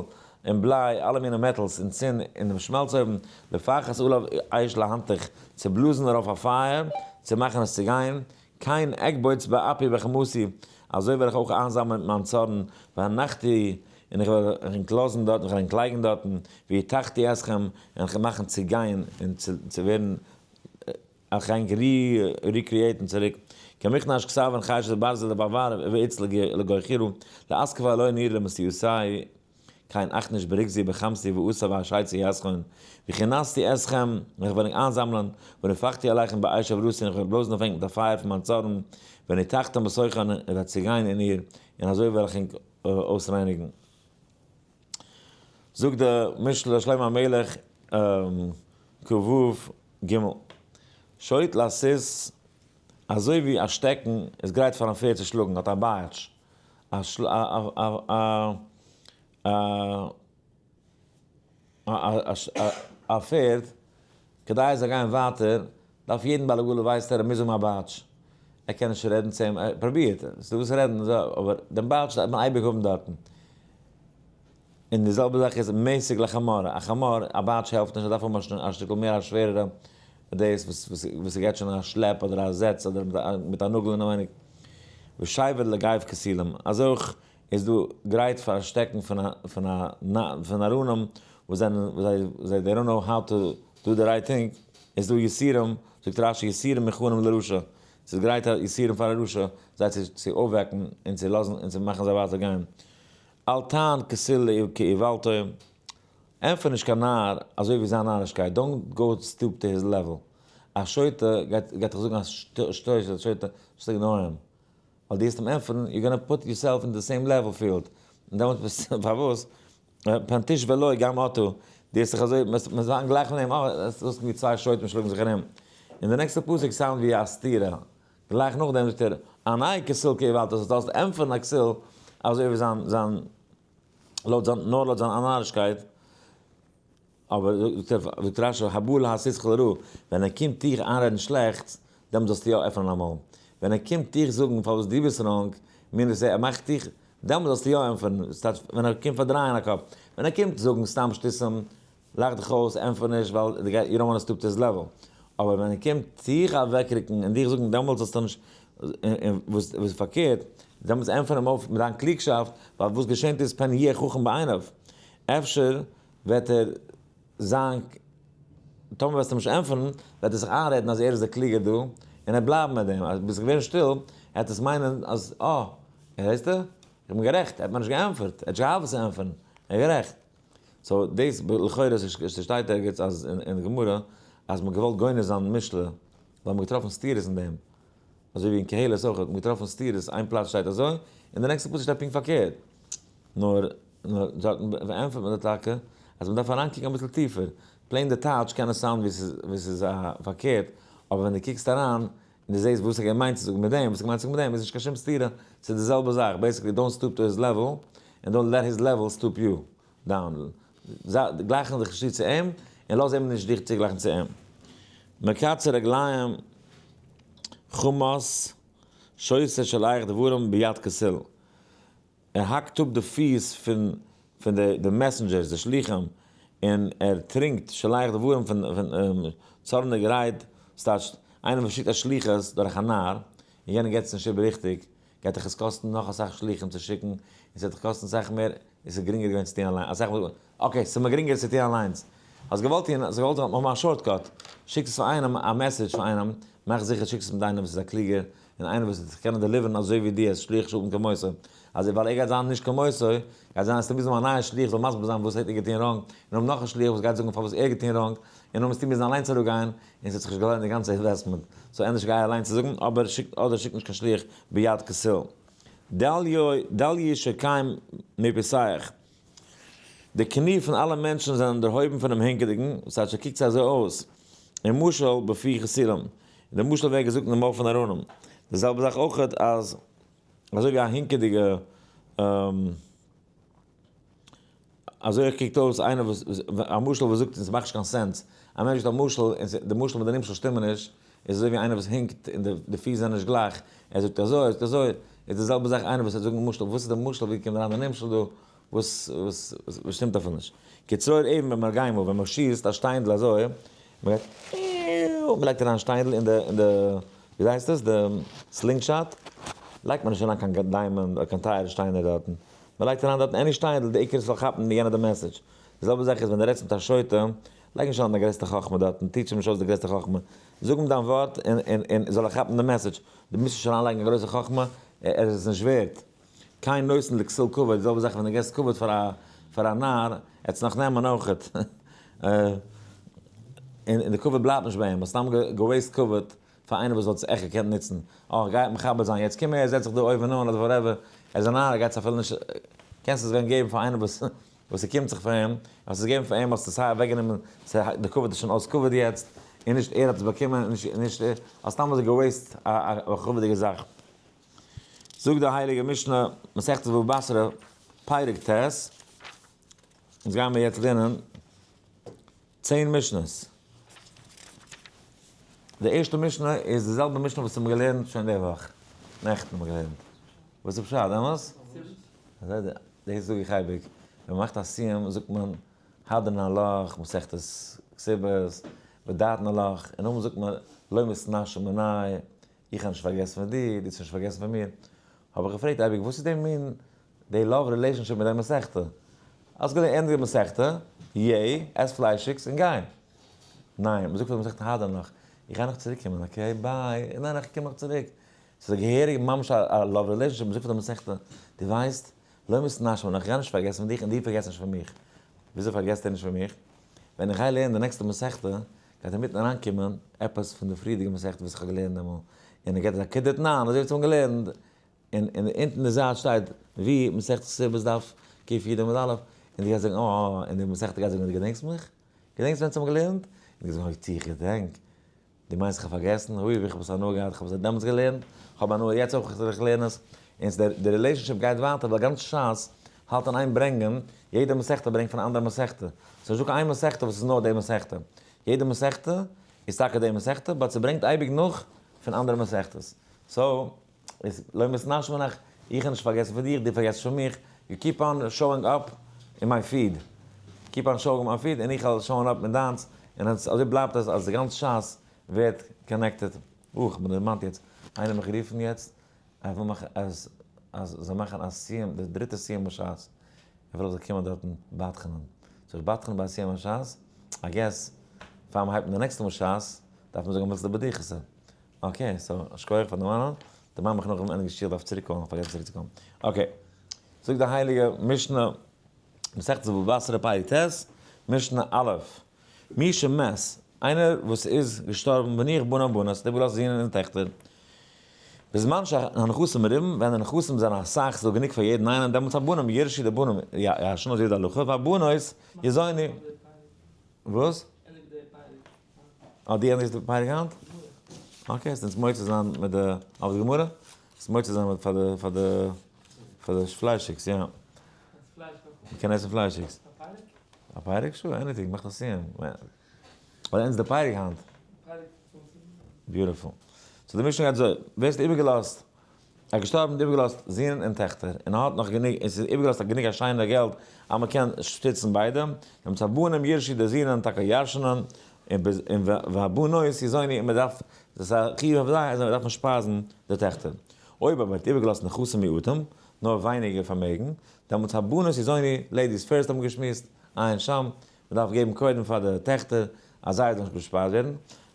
און בליי, אלע מיני metals און צין אין דעם שמעלץ אויוון, לפחת עליו אש להנתח, צו בלאזן דערויף א פייער, צו מאכן עס צעגיין, כן אקבוץ באפי בחמתי, אזוי וועל איך אויך איינזאמלען מיט מיין צארן, והנחתי, און איך וועל ענק לאזן דארטן, איך וועל ענק לייגן דארטן, והתכתי אתכם, און איך וועל מאכן צו גיין און צו ווערן, איך ענק recreate ן צוריק, כמכנש כסף ונחשת ברזל לבבר ועץ לגוי חירו, לאסקופה לא ניר למסיוסי, קיין אכט נישט ברוגזי בחמתי ועשה והשייצי יסכון, וכנסתי אתכם, און איך וועל ענק איינזאמלען, ונפחתי עליכם באש עברתי, און איך וועל בלאזן אויף ענק מיט א פייער פון מיין צארן, ונתכתם בתוכה, און איר וועט צעגיין אין איר, און אזוי וועל איך ענק אויסרייניגן. זאגט די משלי שלמה המלך, כ ו ג, שוט לסוס, אזוי ווי א שטעקן איז גרייט פארן פערד צו שלאגן, האט א בייטש, א פערד, כדי ער זאל גיין ווייטער, דארף יעדן בעל עגלה ווייסט ער ער מוז האבן א בייטש, ער קען נישט רעדן צו אים, ער פרובירט, ס'איז דא וואס רעדן, אבער דעם בייטש דארף מען אייביג האבן דארטן. און די זעלבע זאך איז מעסיג לחמור, א חמור, א בייטש העלפט נישט, ער דארף האבן א שטיקל מער א שווערערע דאס וואס ס'געט שוין א שלעפ אדער א זעץ אדער מיט א נאגל אינעווייניג. ושבר לגייב כסילים, אזוי אויך איז דא גרייט פאר א שטעקן פון ארונים וואס זענען, זיי they don't know how to do the right thing, איז דא יסורים, זאגט רשי יסורים מוכנים לרשע, ס'איז גרייט א יסורים פאר א רשע, זיי צו אויפוועקן און צו לאזן און צו מאכן זיי ווייטער גיין. אל תען כסיל כאיוולתו, ענטפער נישט קיין נאר אזוי ווי זיין נארישקייט, don't go stoop to his level. א שוטה גייט דיך זאגן א שטות, שוטה, just ignore him. ווייל דו וועסט אים ענטפערן, you're gonna put yourself in the same level field. און דעמאלטס ביסטו, פארוואס? פן תשווה לו גם אתה, דו וועסט זיך אזוי, מ'וועט זיין גלייך מיט אים, אה, עס איז ווי צוויי שוטים שלאגן זיך ארום. און די נעקסטע פסוק sound ווי א סתירה. גלייך נאכדעם זאגט ער, ענה כסיל כאולתו, אז דו זאלסט ענטפערן א כסיל אזוי ווי זיין, זיין, לויט זיין, נאר לויט זיין נארישקייט, אבער זאגט ער, זאגט רשי, הבא להסיתך לרעה, ווען ער קומט דיך איינרעדן שלעכטס, דעמאלט זאלסטו יא עפענען א מויל. ווען ער קומט דיך זאגן פארוואס דו ביסט wrong, מיינט עס ער מאכט דיך, דעמאלט זאלסטו יא ענטפערן, ס'טייטש ווען ער קומט פארדרייען א קאפ. ווען ער קומט זאגן סתם שטותים, לאך דיך אויס, ענטפער נישט, ווייל you don't want to stoop to his level. אבער ווען ער קומט דיך אוועקרוקן און דיך זאגן דעמאלט זאלסטו נישט, און וואס איז פארקערט, דעמאלטס ענטפער אים אויף מיט דיין קלוגשאפט, ווייל וואס געשענט איז פן יהיה חכם בעיניו. אפשר וועט ער זיין, טאמער וועסטו אים נישט ענטפערן, וועט ער זיך איינרעדן אז ער איז דער קלוגער דא, און ער בלייבן מיט דעם. אז ביסט געווען שטיל, העט עס מיינען אז, אה, הערסטו? איך בין גערעכט, ער האט מיר נישט געענטפערט, ער האט נישט געהאט וואס צו ענטפערן, ער איז גערעכט. so דאס לכאורה ס'שטייט ערגעץ אז אין די גמרא אז מ'האט געוואלט גונז זיין משלי ווייל מ'האט געטראפן סתירות אין דעם, אזוי ווי אין קהלת אויך האט מען געטראפן סתירות, איין פלאץ שטייט אזוי און די נעקסטע פסוק שטייט פונקט פארקערט, נאר דארטן ענטפערט מען טאקע אז מ'דארף אריינקוקן אביסל טיפער, plain די טייטש קען עס sound ווי ס'איז פארקערט, אבער ווען דו קוקסט אריין און דו זעסט וואס ער מיינט צו זאגן מיט דעם, וואס ער מיינט צו זאגן מיט דעם איז נישט קיין שום סתירה, ס'איז די זעלבע זאך, basically don't stoop to his level, און don't let his level stoop you down. גלייכן זיך נישט צו צו אים, און לאז אים נישט דיך צוגלייכן צו אים. מקצה רגליים חמס שותה שולח דברים ביד כסיל. ער האקט אפ די פיס פון פון די די messengers, די שליחים, און ער טרינקט שולח דברים פון פון צארניגע רייד, ס'טייטש איינער וואס שיקט א שליחות דורך א נאר, און יענער געבט עס נישט איבער ריכטיג, גייט דיך עס קאסטן נאך אסאך שליחים צו שיקן, און ס'וועט דיך קאסטן אסאך מער, און ס'איז גרינגער געווען צו טון אליין, אסאך מאל, okay, ס'איז מיר גרינגער צו טון אליינס, האסט געוואלט טון, האסט געוואלט האבן א shortcut, שיקסט עס פאר איינעם, א message פאר איינעם, מאך זיכער שיקסט עס מיט איינעם וואס איז א קלוגער, און איינער וואס וועט דיך קענען deliver ן אזוי ווי דו האסט שליח שאין כמותו, אז ווייל ער גייט זיין נישט כמותו, גייט זיין אז ס'מוז האבן א נייע שליח זאל מסביר זיין וואס האט ער געטון wrong, און האבן נאך א שליח וואס גייט זאגן פארוואס ער האט געטון wrong, און נאכדעם וועסטו מוזן אליינס אראפגיין, און ס'האט זיך נישט געלוינט די גאנצע investment, so ענדערש גיי אליינס צו זאגן, אבער שיק אדער שיק נישט קיין שליח ביד כסיל. דליה שקיים מפסח, די קני פון אלע מענטשן זענען דערהויבן פונעם הינקעדיגן, ס'הייסט ס'קוקט זיי אזוי אויס, און משל בפי חסידים, און די משל ווערט געזאגט אין די מויל פון ארונים, די זעלבע זאך אויכעט אז אזוי ווי א הינקעדיגע אזוי אויך קוקט אויס איינער וואס א משל וואס זאגט און ס'מאכט נישט קיין sense, א מענטש זאגט א משל און די משל מיט די נמשל שטימען נישט, איז אזוי ווי איינער וואס הינקט און די פיס זענען נישט גלייך, ער זאגט אזוי ער זאגט אזוי, איז די זעלבע זאך איינער וואס וועט זאגן א משל, וואס איז די משל ווי קומט אריין די נמשל דא, וואס וואס וואס שטימט אפילו נישט. כצרור אבן במרגמה, ווען מען שיסט א שטיינדל אזוי, מען גייט איו, מען לייגט אריין שטיינדל אין די אין די ווי הייסט עס די slingshot, לייגט מען נישט אריין קיין diamond אדער קיין טייערע שטיינער דארטן, מען לייגט אריין דארטן any שטיינדל די עיקר עס זאל כאפן יענער די message. די זעלבע זאך איז ווען די רעדסט מיט א שוטה, לייג נישט אריין דיין גרעסטע חכמה דארטן, teach אים נישט אויס די גרעסטע חכמה, זאג אים דיין ווארט און און און זאל ער כאפן די message, דו מוזט נישט אריינלייגן א גרויסע חכמה, ער איז עס נישט ווערט. כן נותן לכסיל כבוד, די זעלבע זאך ווען דו געסט כבוד פאר א פאר א נאר, ער וועט עס נאך נעמען אויכעט. און די כבוד בלייבט נישט ביי אים, האסט סתם גע waste כבוד פאר איינער וואס וואלט עס עכט געקענט נוצן. אה, גייט מכבד זיין, יעצט קום הער, זעץ זיך דא אויבן אן אדער whatever, ער איז א נאר, ער גייט עס אפילו נישט, קענסט עס ווען געבן פאר איינער וואס וואס ס'קומט זיך פאר אים, האסט עס געגעבן פאר אים האסטו סיי אוועקגענומען, די כבוד איז שוין אויס כבוד יעצט, און נישט ער האט עס באקומען, און נישט נישט ער, האסט סתם אזוי גע waste א א מכובד'יגע זאך. זאגט די הייליגע משנה, מסכת בבא בתרא, פרק ט', אונז גייען מיר יעצט לערנען 10 משנות. די ערשטע משנה איז די זעלבע משנה וואס האבן געלערנט שוין די וואך. נעכטן האבן מיר געלערנט. וואס איז פשט, אמת? דאס זאג איך אייביג. ווען מ'מאכט א סיום זאגט מען הדרן עלך, מסכת כתובות, ודעתן עלך, און נאכדעם זאגט מען לא מתנשא מנאי, איך האב נישט פארגעסן פון דיר, דו האסט נישט פארגעסן פון מיר. האב איך געפרעגט אייביג וואס איז די מין די love relationship מיט די מסכתא? האסט געלערנט ענדיג די מסכתא, yay, עס פליישיגס און גיי. ניין, מ'זאגט פאר די מסכתא הדרן עלך, איך גיי נאך צוריק קומען, okay, bye, ניין איך קום נאך צוריק. ס'איז א געהעריג ממש א love relationship, מ'זאגט פאר די מסכתא, דו ווייסט, לא מתנשא מינך, איך גיי נישט פארגעסן פון דיך און דו פארגעסט נישט פון מיך. וויאזוי פארגעסט ער נישט פון מיך? ווען איך גיי לערנען די נעקסטע מסכתא, גייט אינמיטן אריינקומען עפעס פון די פריערדיגע מסכתא וואס איך האב געלערנט דעמאלט, און ער געבט א כדתנן, אזוי ווי אונז האבן געלערנט, און און אונטן די זייט שטייט ווי מסכת כתובות דף קי"ד עמוד א', און דו גייסט זאגן אה אה, און די מסכתא גייט זאגן דו געדענקסט מיך? געדענקסט ווען אונז האבן געלערנט? און דו גייסט זאגן אוי צו איך געדענק, דו מיינסט איך האב פארגעסן? אוי ווי איך האב עס הנאה געהאט, איך האב עס דעמאלטס געלערנט, איך האב הנאה יעצט אויך איך לערן עס, און די relationship גייט ווייטער ווייל גאנץ שס האלט אין איין ברענגען, יעדע מסכתא ברענגט פון א אנדערע מסכתא, ס'איז נישטא קיין איין מסכתא וואס איז נאר די מסכתא, יעדע מסכתא איז טאקע די מסכתא but ס'ברענגט אייביג נאך פון אנדערע מסכתות, so איז לא מתנשא מינך, איך האב נישט פארגעסן פון דיך, דו פארגעסט נישט פון מיך, you keep on showing up אין מיין feed, keep on showing up מיין feed און איך וועל show ען up מיט דיינס, און אזוי בלייבט עס אז די גאנצע שס ווערט connected. אוי כ'בין דערמאנט יעצט, איינער האט מיך גערופן יעצט, ער וויל מאכן אז אז זאל מאכן א סיום, די דריטע סיום בשס, ער וויל איך זאל קומען דארטן בדחנ'ן, זאל איך בדחנ'ן ביי א סיום השס? I guess פאר מ'הייבט אן די נעקסטע מאל שס, דארף מען זאגן אביסל די בדיחות'ע. okay, so שכוח פאר דערמאנען, דערמאן מיך נאכדעם ענדיגן שיעור דארף צוריק קומען, כ'האב פארגעסן צוריק צו קומען. okay, זאגט די הייליגע משנה, מסכת בבא בתרא פרק ט', משנה א', מי שמת, איינער וואס איז געשטארבן והניח בנים ובנות, דער וואס לאזט זינען און טעכטער, בזמן שהנכסים מרובים, ווען די נכסים זענען אסאך, ס'איז דא גענוג פאר יעדן איינעם, דעמאלטס הבנים יירשו די בנים ירש'ן, אזוי איז די הלכה, והבנות יזונו. וואס? אה, דו ענדיגסט די פרק היינט? okay, so אונז מוצא זיין מיט די, אויף די גמרא? אונז מוצא זיין מיט פאר די, פאר די, פאר די פליישיגס, יא. מ'קען עסן פליישיגס. א פרק? sure, anything, מאך א סיום. אדער ענדיגסט די פרק היינט. beautiful. so די משנה גייט אזוי, ווער ס'האט איבערגעלאזט ער איז געשטארבן און איבערגעלאזט זין און טעכטער, און ער האט נאך גענוג, און ס'איז איבערגעלאזט א גענוג א שיינע געלט אז מען קען שטיצן ביידע, דעמאלטס הבנים יירשו די זינען טאקע ירש'נען, און והבנות יזונו און מען דארף, דאס איז א חיוב אויף זיי אז מען דארף שפייזן די טעכטער. אויב אבער האט איבערגעלאזט נכסים מועטים, נאר ווייניגער פארמעגן, דעמאלטס הבנות יזונו, ladies first האבן געשמועסט, עיין שם, מען דארף געבן קודם פאר די טעכטער אז זיי זאלן נישט באשפארט ווערן,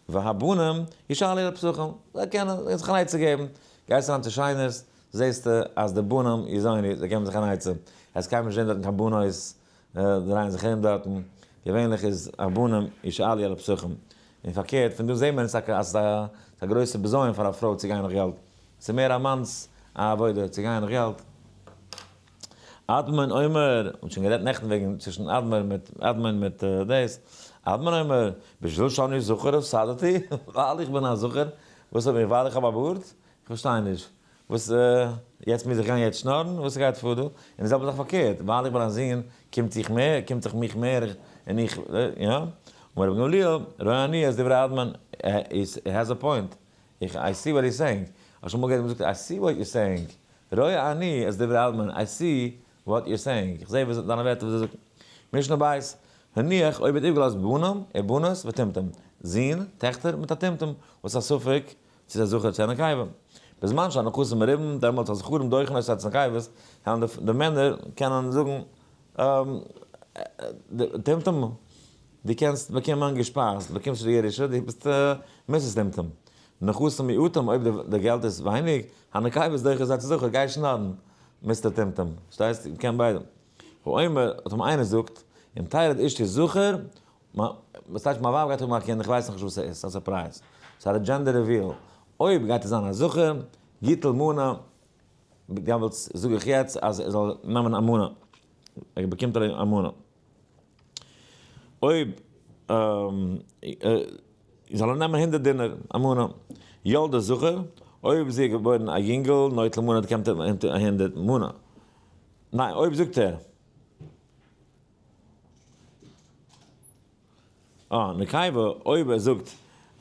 והבנים ישאלו על פסחים, זיי קענען זיך אן עצה געבן, גייסט אריין צו שיינערס זעסטו אז די בנים יזונו, זיי געבן זיך אן עצה, עס קען מען נישט זען דארטן קיין בנות דרייען זיך ארום דארטן, געווענליך איז הבנים ישאלו על פסחים, און פארקערט פון דא זעט מען עס טאקע אז עס איז א גרויסע בזיון פאר א פרוי צו גיין נאך געלט, ס'איז מער א מאנ'ס א עבודה צו גיין נאך געלט. אדמון אומר, מ'האט שוין גערעדט נעכטן וועגן צווישן אדמור מיט אדמון מיט דאס, אדמון אומר, בשביל שאני זכר הפסדתי, ווייל איך בין א זכר, וואס האב איך, ווייל איך האב א בארד? איך פארשטיי נישט. וואס יעצט מוז איך גיין יעצט שנארן? וואס גייט פאר דא? און די זעלבע זאך פארקערט, ווייל איך בין א זון קומט זיך מער, קומט זיך מיך מער, און איך, יא? אמר רבי גמליאל, רואה אני את דברי אדמון, he has a point, איך, I see what he's saying, האסט שוין אמאל געהערט ווי מ'זאגט I see what you're saying, רואה אני את דברי אדמון, I see what you're saying, איך זע וואס דיינע ווערטער וואס דו זאגסט. משנה בית, הניח אויב האט איבערגעלאזט בנים ובנות וטומטום, זין, טעכטער מיט א טומטום, וואס א ספק צו ס'איז א זכר צו א נקבה. בזמן שהנכסים מרובים, דעמאלטס אז זכרים דוחין את הנקבות, וועלן די מענער קענען זאגן, טומטום, דו קענסט באקומען געשפייזט, דו באקומסט נישט די ירושה, דו ביסט Mrs. טומטום. נכסים מועטים, אויב די געלט איז ווייניג, הנקבות דוחין את הזכר, גיי שנארן, Mister טומטום. פארשטייסט? מ'קען ביידע. האומר, האט אים איינער זאגט, אם תלד אשתי זכר, וואס טייטש מיין ווייב גייט האבן א קינד, איך ווייס נאכנישט וואס ס'איז, ס'איז א surprise, ס'איז א gender reveal, אויב גייט עס זיין א זכר, יטול מנה, דעמאלטס זאג איך יעצט אז ער זאל נעמען א מנה, ער באקומט א מנה. אויב זאל ער נעמען 100 דינר, א מנה. ילדה זכר, אויב זי האט געבוירן א יונגל, נוטל מנה, באקומט ער 100 מנה. ניין, אויב זאגט ער. אה, נקבה, אויב ער זאגט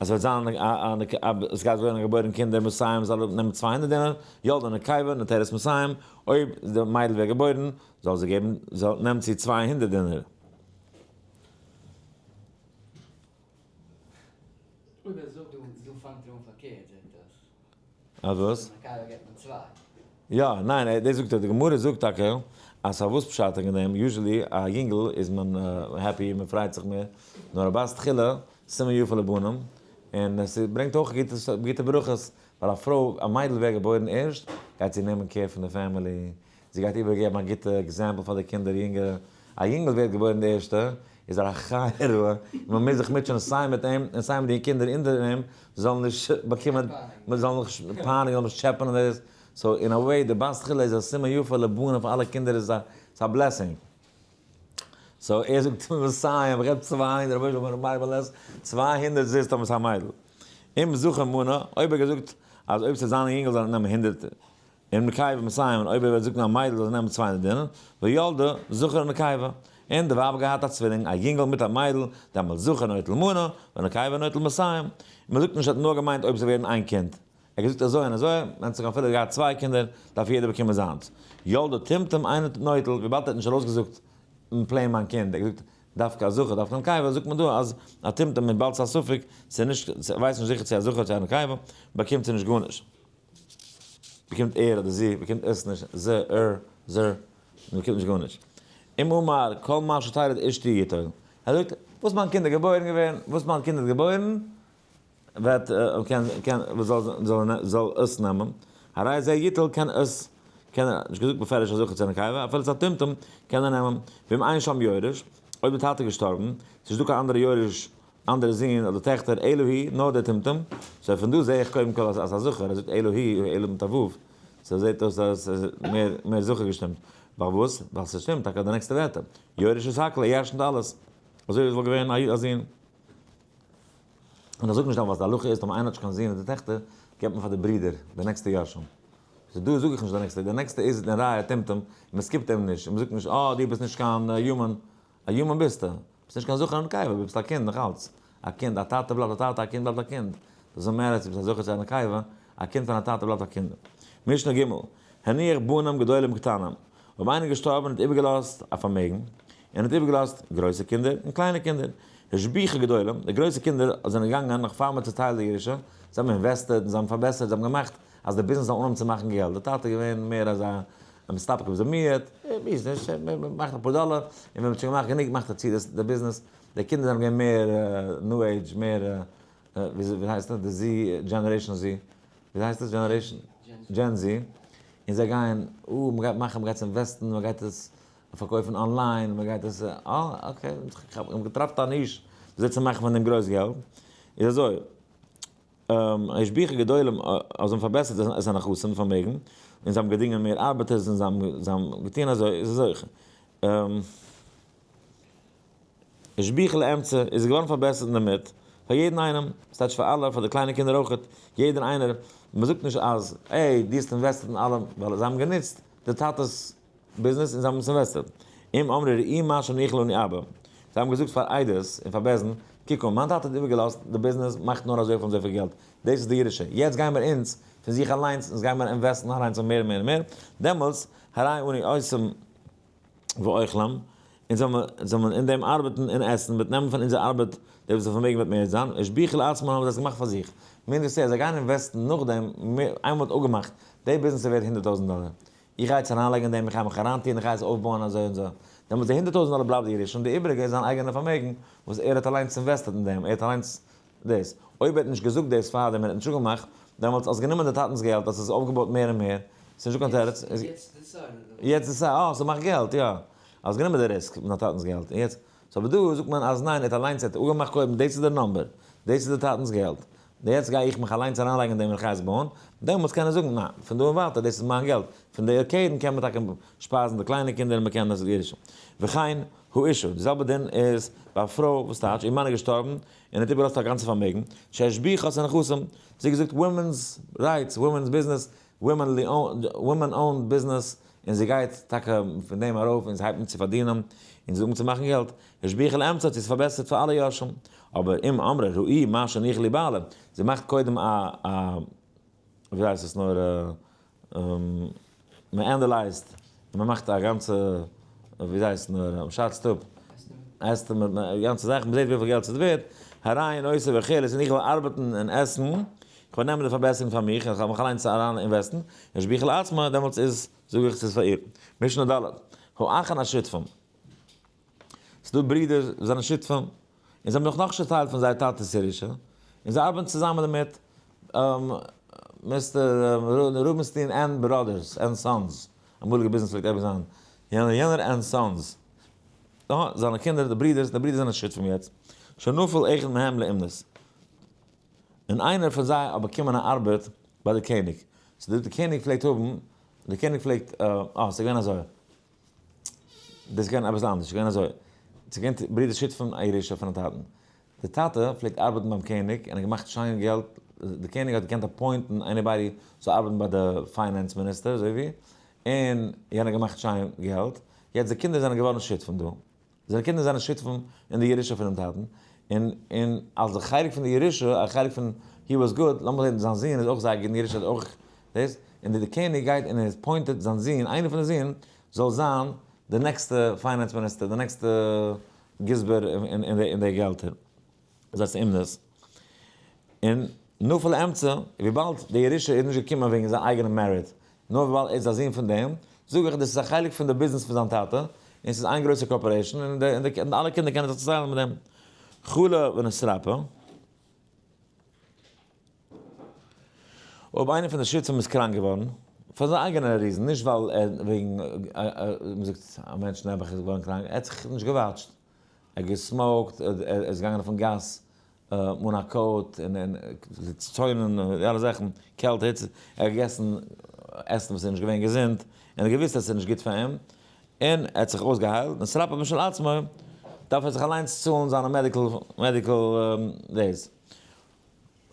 אז ס'וועט זיין א א עס גייט ווערן געבוירן קינדער מאתים זאל ער נעמען 200 דינר, ילדה נקבה נוטלת מאתים, אויב די מיידל ווערט געבוירן זאל זי געבן זאל נעמט זי 200 דינר. אויב ער זאגט דא דא פאנגט ער אן פארקערט זעט אויס. אז וואס? נקבה געבט מען צוויי. יא, ניין, דאס זאגט ער, די גמרא זאגט טאקע אז פארוואס פשט אין דעם, usually א יונגל איז מען happy, מען פרייט זיך מער, נאר א בת תחילה, סימן יפה לבנים, און עס ברענגט אויך גוטע ברכות, ווייל א פרוי, א מיידל ווערט געבוירן ערשט, גייט זי נעמען care פון די family, זי גייט איבערגעבן א גוטע example פאר די קינדער יונגערע, א יונגל ווערט געבוירן די ערשטע, איז ער א חיה רעה, און מען מוז זיך מוטשען סיי מיט אים און סיי מיט די קינדער אונטער אים, זאלן נישט באקומען, מען זאל נישט פייניגן, זאל נישט טשעפענען דאס, so in a way די בת תחילה איז א סימן יפה לבנים פאר אלע קינדער איז א א blessing. so ער זאגט מסיים, איך געב 200, רבונו של עולם, רבי מאיר 200 זיסט האבן עס א מיידל. אם זכר מנה, אויב ער געזאגט אז אויב ס'איז זיין יונגל זאל ער נעמען 100, אם נקבה מאתים, און אויב ער וועט זאגן א מיידל זאל זי נעמען 200 דינר, וילדה זכר ונקבה. און די ווייב האט געהאט א צווילינג, א יונגל מיט א מיידל, דעמאלט זכר נוטל מנה, ונקבה נוטל מאתים. מען זאגט נישט ער האט נאר געמיינט אויב זיי ווערן איין קינד. ער האט געזאגט אזוי און אזוי, ווען זיך אפילו געהאט צוויי קינדער, דארף יעדער באקומען זיינס. ילדה טומטום אינו נוטל, וויבאלד ער האט נישט ארויסגעזאגט אין plain מיין קינד, ער האט געזאגט דווקא א זכר, דווקא א נקבה, זאגט מען דא אז א טומטום וויבאלד ס'איז א ספק, ס'איז נישט, ווייסט נישט זיכער צו א זכר צו א נקבה, באקומט זי נישט גארנישט. באקומט ער אדער זי, באקומט עס נישט, זי, ער, זר, באקומט נישט גארנישט. אם אמר כל מה שתלד אשתי יטול. ער זאגט, וואס מיין קינד איז געבוירן געווען, וואס מיין קינד איז געבוירן, וועט, קען, קען, זאל, זאל, זאל עס נעמען. הרי זה יטול קען עס, קען ער, נישט געזאגט בפירוש א זכר צו א נקבה, אפילו ס'איז א טומטום, קען ער נעמען. ואם אין שם יורש, אויב די טאטע איז געשטארבן, ס'נישט דא קיין אנדערע יורש, אנדערע זין אדער טעכטער, אלא היא, נאר דער טומטום. so פון דא זע איך קודם כל אז א זכר, ער זאגט אלא היא, אלא מיט א ו', so זעט אויס אז עס איז מער, מער זכר געשטימט. פארוואס? ווייל ס'שטימט טאקע די נעקסטע ווערטער. יורש את הכל, ער ירשנ'ט אלעס. אזוי ווי עס וואלט געווען א זון. און איך זאג נישט דאן וואס די הלכה איז, טאמער איינער האט נישט קיין זון אדער טעכטער, געבט מען פאר די ברידער די נעקסטע יורשים. so דא זאג איך נישט די נעקסטע, די נעקסטע איז די ראיה טומטום, און מען skip ט אים נישט, און מען זאגט נישט אה דו ביסט נישט קיין human, א human ביסטו, ביסט נישט קיין זכר און נקבה, ביסט א קינד נאך אלץ, א קינד, א טאטע בלייבט א טאטע, א קינד בלייבט א קינד, doesn't matter צו ביסט א זכר צו א נקבה, א קינד פון א טאטע בלייבט א קינד. משנה ג', הניח בנים גדולים קטנים, אויב איינער איז געשטארבן און האט איבערגעלאזט א פארמעגן, און האט איבערגעלאזט גרויסע קינדער און קליינע קינדער. השביחו גדולים, די גרויסע קינדער זענען געגאנגען נאך פאר מען האט צוטיילט די ירושה, זיי האבן invested און זיי האבן פארבעסערט, זיי האבן געמאכט אז די ביזנעס זאל אנהויבן צו מאכן געלט. דער טאטע איז געווען מער אזא מסתפק בזעמיעט, ביזנעס, מאכט אפאר דאלער, און ווען מען האט שוין געמאכט גענוג מאכט ער צו די ביזנעס. די קינדער זענען געווען מער new age, מער ווי הייסט עס, די Z, generation Z, ווי הייסט עס, generation? Gen Z, און זיי גייען, אה, מען גייט מאכן, מען גייט עס invest ן, מען גייט עס פארקויפן online, מען גייט עס, אה, okay, איך האב געטראפט א niche וויאזוי צו מאכן פון דעם גרויס געלט, איז אזוי. השביחה גדולים, אז זיי האבן פארבעסערט את הנכסים, די פארמעגן, און זיי האבן געדינגען מער ארבעטערס און זיי האבן געטון אזוי, איז אזוי. השביחה לאמצע איז געווארן פארבעסערט אינדערמיט, פאר יעדן איינעם, ס'טייטש פאר אלע, פאר די קליינע קינדער אויכעט, יעדער איינער, מ'זאגט נישט אז, עי, דו האסט invested אין אלעם, ווייל זיי האבן גענוצט די טאטע'ס ביזנעס און זיי האבן עס invested. אם אמרו ראו מה שהניח לנו אבא. זיי האבן געזאגט פאר עדות און פאר בית דין, קוק אן, מיין טאטע האט איבערגעלאזט די ביזנעס מאכט נאר אזויפיל און אזויפיל געלט, דאס איז די ירושה, יעצט גייען מיר אונז פון זיך אליינס, אונז גייען מיר invest ן אליינס און מער און מער און מער, דעמאלטס, הרי אנו עושים ואוכלים, אונז זאל מען אין דעם ארבעטן און עסן, מ'וועט נעמען פון אונזער ארבעט די וואס די פארמעגן וועט מער זיין, השביחו לעצמן האבן זיי עס געמאכט פאר זיך, meaning to say אז זיי גייען invest ן נאכדעם, איינמאל מ'האט אפגעמאכט, די ביזנעס איז ווערט 100,000 דאלער, איך גיי עס אריינלייגן אין דעם, איך גיי מיך אריינטון, איך גיי עס אויפבויען אזוי און אזוי, דעמאלטס די 100,000 דאלער בלייבט די ירושה און די איבעריגע איז זיין אייגענע פארמעגן וואס ער האט אליינס invested אין דעם, ער האט אליינס דאס. אויב ער האט נישט געזאגט דאס פארדעם און ער האט נישט אפגעמאכט, דעמאלטס האסט גענומען די טאטנ'ס געלט, האסט עס אויפגעבויט מער און מער, ס'איז נישטא קיין תירוץ. יעצט decide ד. יעצט decide, אה, ס'מאכט געלט, יא. האסט גענומען די risk מיט דיין טאטנ'ס געלט, און יעצט, so אבער דא זאגט מען אז ניין, ער האט אליינס, ער האט אפגעמאכט קודם, דאס איז דער number, דאס איז די טאטנ'ס געלט, יעצט גיי איך מיך אליינס אריינלייגן אין דעם און איך גיי עס בויען, דעמאלטס קען ער זאגן, ניין, פון דא און ווייטער, דאס איז מיין געלט, פון די קרן קען מען טאקע שפייזן די קליינע קינדער און מען קען דאס ירושה. וכן האשה, די זעלבע דין איז ביי א פרוי, וואס טייטש, איר מאן איז געשטארבן און האט איבערגעלאזט א גאנצע פארמעגן, שהשביחה את הנכסים, זי האט געזאגט women's rights, women's business, women owned business, און זי גייט טאקע פון דעם ארויף און זי הייבט אן צו פארדינען און זי הייבט אן צו מאכן געלט, השביחה לאמצע האט זי עס פארבעסערט פאר אלע יורשים, אבער אם אמרה ראי מה שהניח לי בעלי, זי מאכט קודם א א ווי הייסט עס נאר מען analyze ט און מען מאכט א גאנצע ווי הייסט נאר מען שאצט אפ estimate די גאנצע זאך, מען זעט וויפיל געלט ס'איז ווערט, הרי אני עושה ואוכלת און איך וועל ארבעטן און עסן, איך וועל נעמען די פארבעסערונג פאר מיך, איך וועל מיך אליינס אריין invest ן, השביחה לעצמה, דעמאלטס איז, זאג איך, ס'איז פאר איר. משנה ד', האחין השותפים. ס'איז דא ברידער וואס זענען שותפים, און זיי האבן נאך נאך צעטיילט פון זייער טאטע'ס ירושה, און זיי ארבעטן צוזאמען דערמיט, Mister Rubenstein and Brothers and Sons, אמאליגע ביזנעס פלעגט אייביג זיין יענער יענער and Sons, זיינע קינדער די ברידערס, די ברידער זענען שותפים יעצט, שנפל אחד מהם לאומנות, און איינער פון זיי האט באקומען א ארבעט ביי די קעניג, so די קעניג פלעגט האבן, די קעניג פלעגט, אה ס'איז געווען אזוי. דאס איז געווען עפעס אנדערש, ס'איז געווען אזוי, ס'איז געווען ברידער שותפים א ירושה פונעם טאטן, דער טאטע פלעגט ארבעטן ביים קעניג און האט געמאכט שיין געלט, דער קעניג האט געקענט appoint ן anybody צו ארבעטן ביי די finance minister אזוי ווי, און יענער האט געמאכט שיין געלט, יעצט די קינדער זענען געווארן שותפים דא, זיינע קינדער זענען שותפים אין די ירושה פונעם טאטן, און און אלס א חלק פון די ירושה, א חלק פון he was good, לאמיר זען זיין זון איז אויך זייער גוט אין ירושה האט אויך דאס, און די קעניג גייט און ער appointed זיין זון, איינער פון די זון זאל זיין די נעקסטע finance minister, די נעקסטע גזבר אין די געלטער. דאס הייסט אומנות. און נפל לאמצע, וויבאלד די ירושה איז נישט געקומען וועגן זיין אייגענע merit, נאר וויבאלד ער איז א זון פון דעם, זאג איך דאס איז א חלק פון די ביזנעס פון זיין טאטע, און ס'איז איין גרויסע corporation, און די אלע קינדער קענען זיך צוטיילן מיט דעם. חלה ונתרפא. אויב איינער פון די שותפים איז קראנק געווארן, פאר זיין אייגענע reason, נישט ווייל ער וועגן, מ'זאגט א מענטש נעבעך איז געווארן קראנק, ער האט זיך נישט געוואטשט, ער האט גע smoke ט, ער איז געגאנגען אויפן גאס אן א coat, און צוינען, די אלע זאכן, קעלט, היץ, ער האט געגעסן עסן וואס איז נישט געווען געזונט, און ער האט געוואוסט אז עס איז נישט גוט פאר אים, און ער האט זיך אויסגעהיילט, נתרפא משל עצמו, דארף ער זיך אליינס צאלן זיינע medical, medical דאס.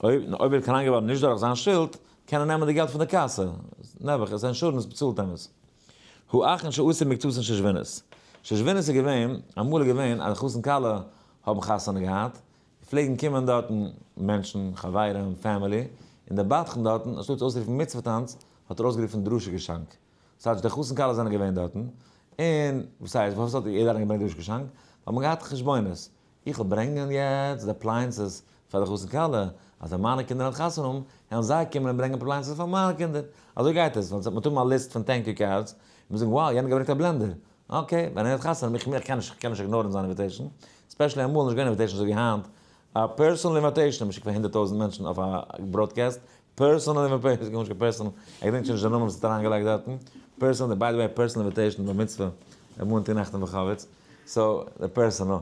אויב ער איז קראנק געווארן נישט דורך זיין שולד, קען ער נעמען די געלט פון די קאסע, נעבעך, עס insurance באצאלט אים עס. האחין שעשו מקצתן שושבינות. שושבינות איז געווען, אמאל איז געווען אז חתן כלה האבן חתונה געהאט, פלעגן קומען דארטן מענטשן, חברים, family, און דער בדחן דארטן, אנשטאט צו אויסרופן מצוה טאנץ, האט ער אויסגערופן דרשה געשאנק. ס'הייסט די חתן כלה זענען געווען דארטן, און וואס הייסט, פארוואס האט יעדער אריינגעברענגט דרשה געשאנק? ווייל מ'האט געהאט חשבונות, איך וועל ברענגען יעצט די appliances פאר די חתן כלה, אז ווען מיינע קינדער וועלן חתונה האבן, וועלן זיי קומען און ברענגען appliances פאר מיינע קינדער. אזוי גייט עס, ווייל מ'וועט האבן א list פון thank you cards, און מ'וועט זאגן, wow, יענער האט געברענגט א blender. Okay, ווען ער האט חתונה, איך קען נישט, איך קען נישט ignore ן זיין invitation. Especially אמאל איז נישט געווען invitation אזוי ווי היינט. א personal invitation האט מען געשיקט פאר 100,000 מענטשן אויף א broadcast. Personal invitation, גארנישט קיין personal, ער געדענקט שוין נישט די נאמען וואס ער האט אריינגעלייגט דארטן. Personal, by the way, personal invitation בר מצוה, מאנטאג נאכט אין וויכאוויץ. So, די personal.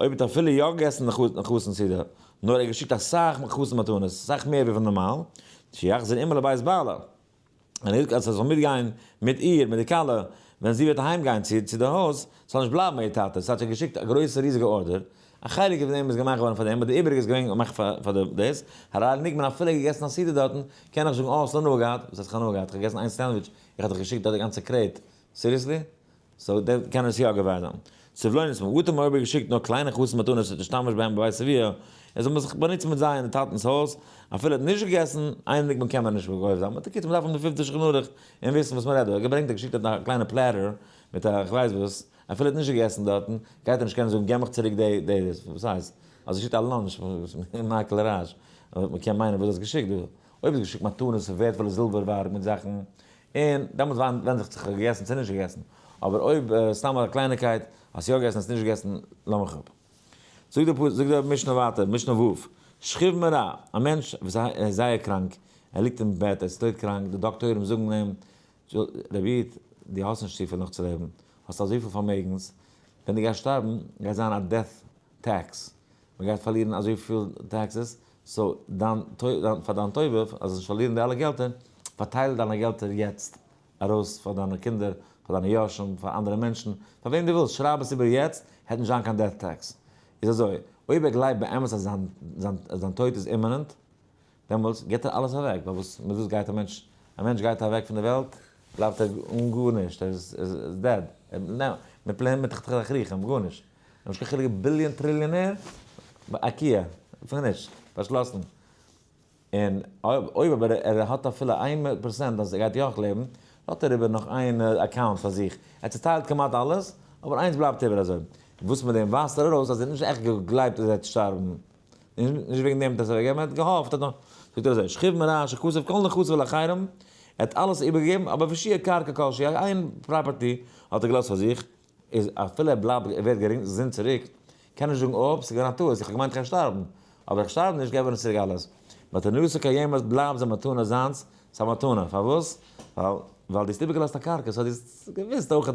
אויב האט אפילו יא געגעסן די חתן סעודה, נאר ער האט געשיקט אסאך חתן מתנות, אסאך מער ווי פון נארמאל, שיחזור עמה לבית בעלה. און ער זאגט אז ער זאל מיטגיין מיט איר, מיט די כלה, ווען זי וועט אהיימגיין צו די הויז, ס'זאל נישט בלייבן ביי איר טאטע, ס'האט זיך געשיקט א גרויסע ריזיגע order, א חלק פון דעם איז געמאכט געווארן פאר דעם, but די איבעריגע איז געווען געמאכט פאר די דאס, הרי נגמר אפילו געגעסן א סעודה דארטן, קען איך זאגן אה האסט הנאה געהאט, וואס הייסט הנאה געהאט, איך האב געגעסן איין sandwich, איך האב דיך געשיקט דארט די גאנצע crate, seriously? so דער קען עס יא געוואר זיין. סבלונות מען האט אים אויב געשיקט נאר קליינע חתן מתנות שתשתמש בהם בבית אביה, ער זאל זיך באנוצן מיט זיי אין די טאטנ'ס הויז, אפילו ער האט נישט געגעסן, איין ניגון קען מען נישט גובר זיין, but בקיצור מען דארף האבן די פיפטע שולחן ערוך און וויסן וואס מען רעדט דא, ער האט געברענגט ער האט געשיקט דארט א קליינע platter מיט א כ'ווייס וואס, אפילו ער האט נישט געגעסן דארטן, גייט ער נישט קענען זאגן געב מיך צוריק די די דאס, וואס הייסט? אז ער שיקט א lunch, מייקל רייש, מען קען מיינען וואס האסט געשיקט דא, אויב האסט געשיקט מתנות און ווערדפולע זילבערווארג מיט זאכן, און דעמאלטס ווענדט זיך צו כ'האב געגעסן צו נישט געגעסן, אבער אויב סתם א קלייניקייט, האסט יא געגעסן האסט נישט געגעסן, לאמיך אפ. זאגט די פסוק, זאגט די משנה ווייטער, משנה ו', שכיב מרע, א מענטש וואס איז זייער קראנק, ער ליגט אין בעט, ער איז טויט קראנק, די דאקטוירים זאגן אים, רבי איד, דו האסט נישט צופיל נאך צו לעבן, האסט אזויפיל פארמעגנס, ווען דו גייסט שטארבן גייט זיין א death tax, מען גייט פארלירן אזויפיל taxes, so דיין פאר דיין טובה אז זאלסט נישט פארלירן די אלע געלטער, פארטייל דיינע געלטער יעצט ארויס פאר דיינע קינדער, פאר דיינע יורשים, פאר אנדערע מענטשן, פאר וועם דו ווילסט, שרייב עס איבער יעצט, העט נישט זיין קיין death tax. איז אזוי, אויב ער גלייבט באמת אז זיין טויט איז imminent, דעמאלטס גיבט ער אלעס אוועק, ווייל וואס מיט וואס גייט א מענטש, א מענטש גייט אוועק פון די וועלט, בלייבט ער אן גארנישט, ער איז dead, מען פלענט מיט תכריכים, גארנישט, נישט קיין חילוק ביליאן טריליאנער, אקיה, finish, פארשלאסן. און אויב אבער ער האט אפילו 1% אז ער גייט יא לעבן, האט ער איבער נאך איין account פאר זיך, ער צוטיילט כמעט אלעס, אבער איינס בלייבט איבער אזוי. וואס מיט דעם ווייזט ער ארויס אז ער האט נישט עכט געגלייבט אז ער וועט שטארבן, נישט וועגן דעם האט ער עס אוועקגעגעבן, ער האט געהאפט אז נאך, זאגט ער אזוי, שכיב מרע שכתב כל נכסיו לאחרים, ער האט אלעס איבערגעגעבן, אבער והשאיר קרקע כלשהי, איין property האט ער געלאזט פאר זיך, איז אפילו ער בלייבט, ער ווערט געזונט צוריק, קען נישט זאגן oops, ס'איז געווען א טעות, איך האב געמיינט איך גיי שטארבן, אבער איך שטארב נישט, געב מיר צוריק אלעס. מתנתו קיימת בלייבט זיין מתנה זיינס, ס'איז א מתנה, פארוואס? ווייל ווייל דו האסט איבערגעלאזט א קרקע, so דו האסט געוואוסט אויך,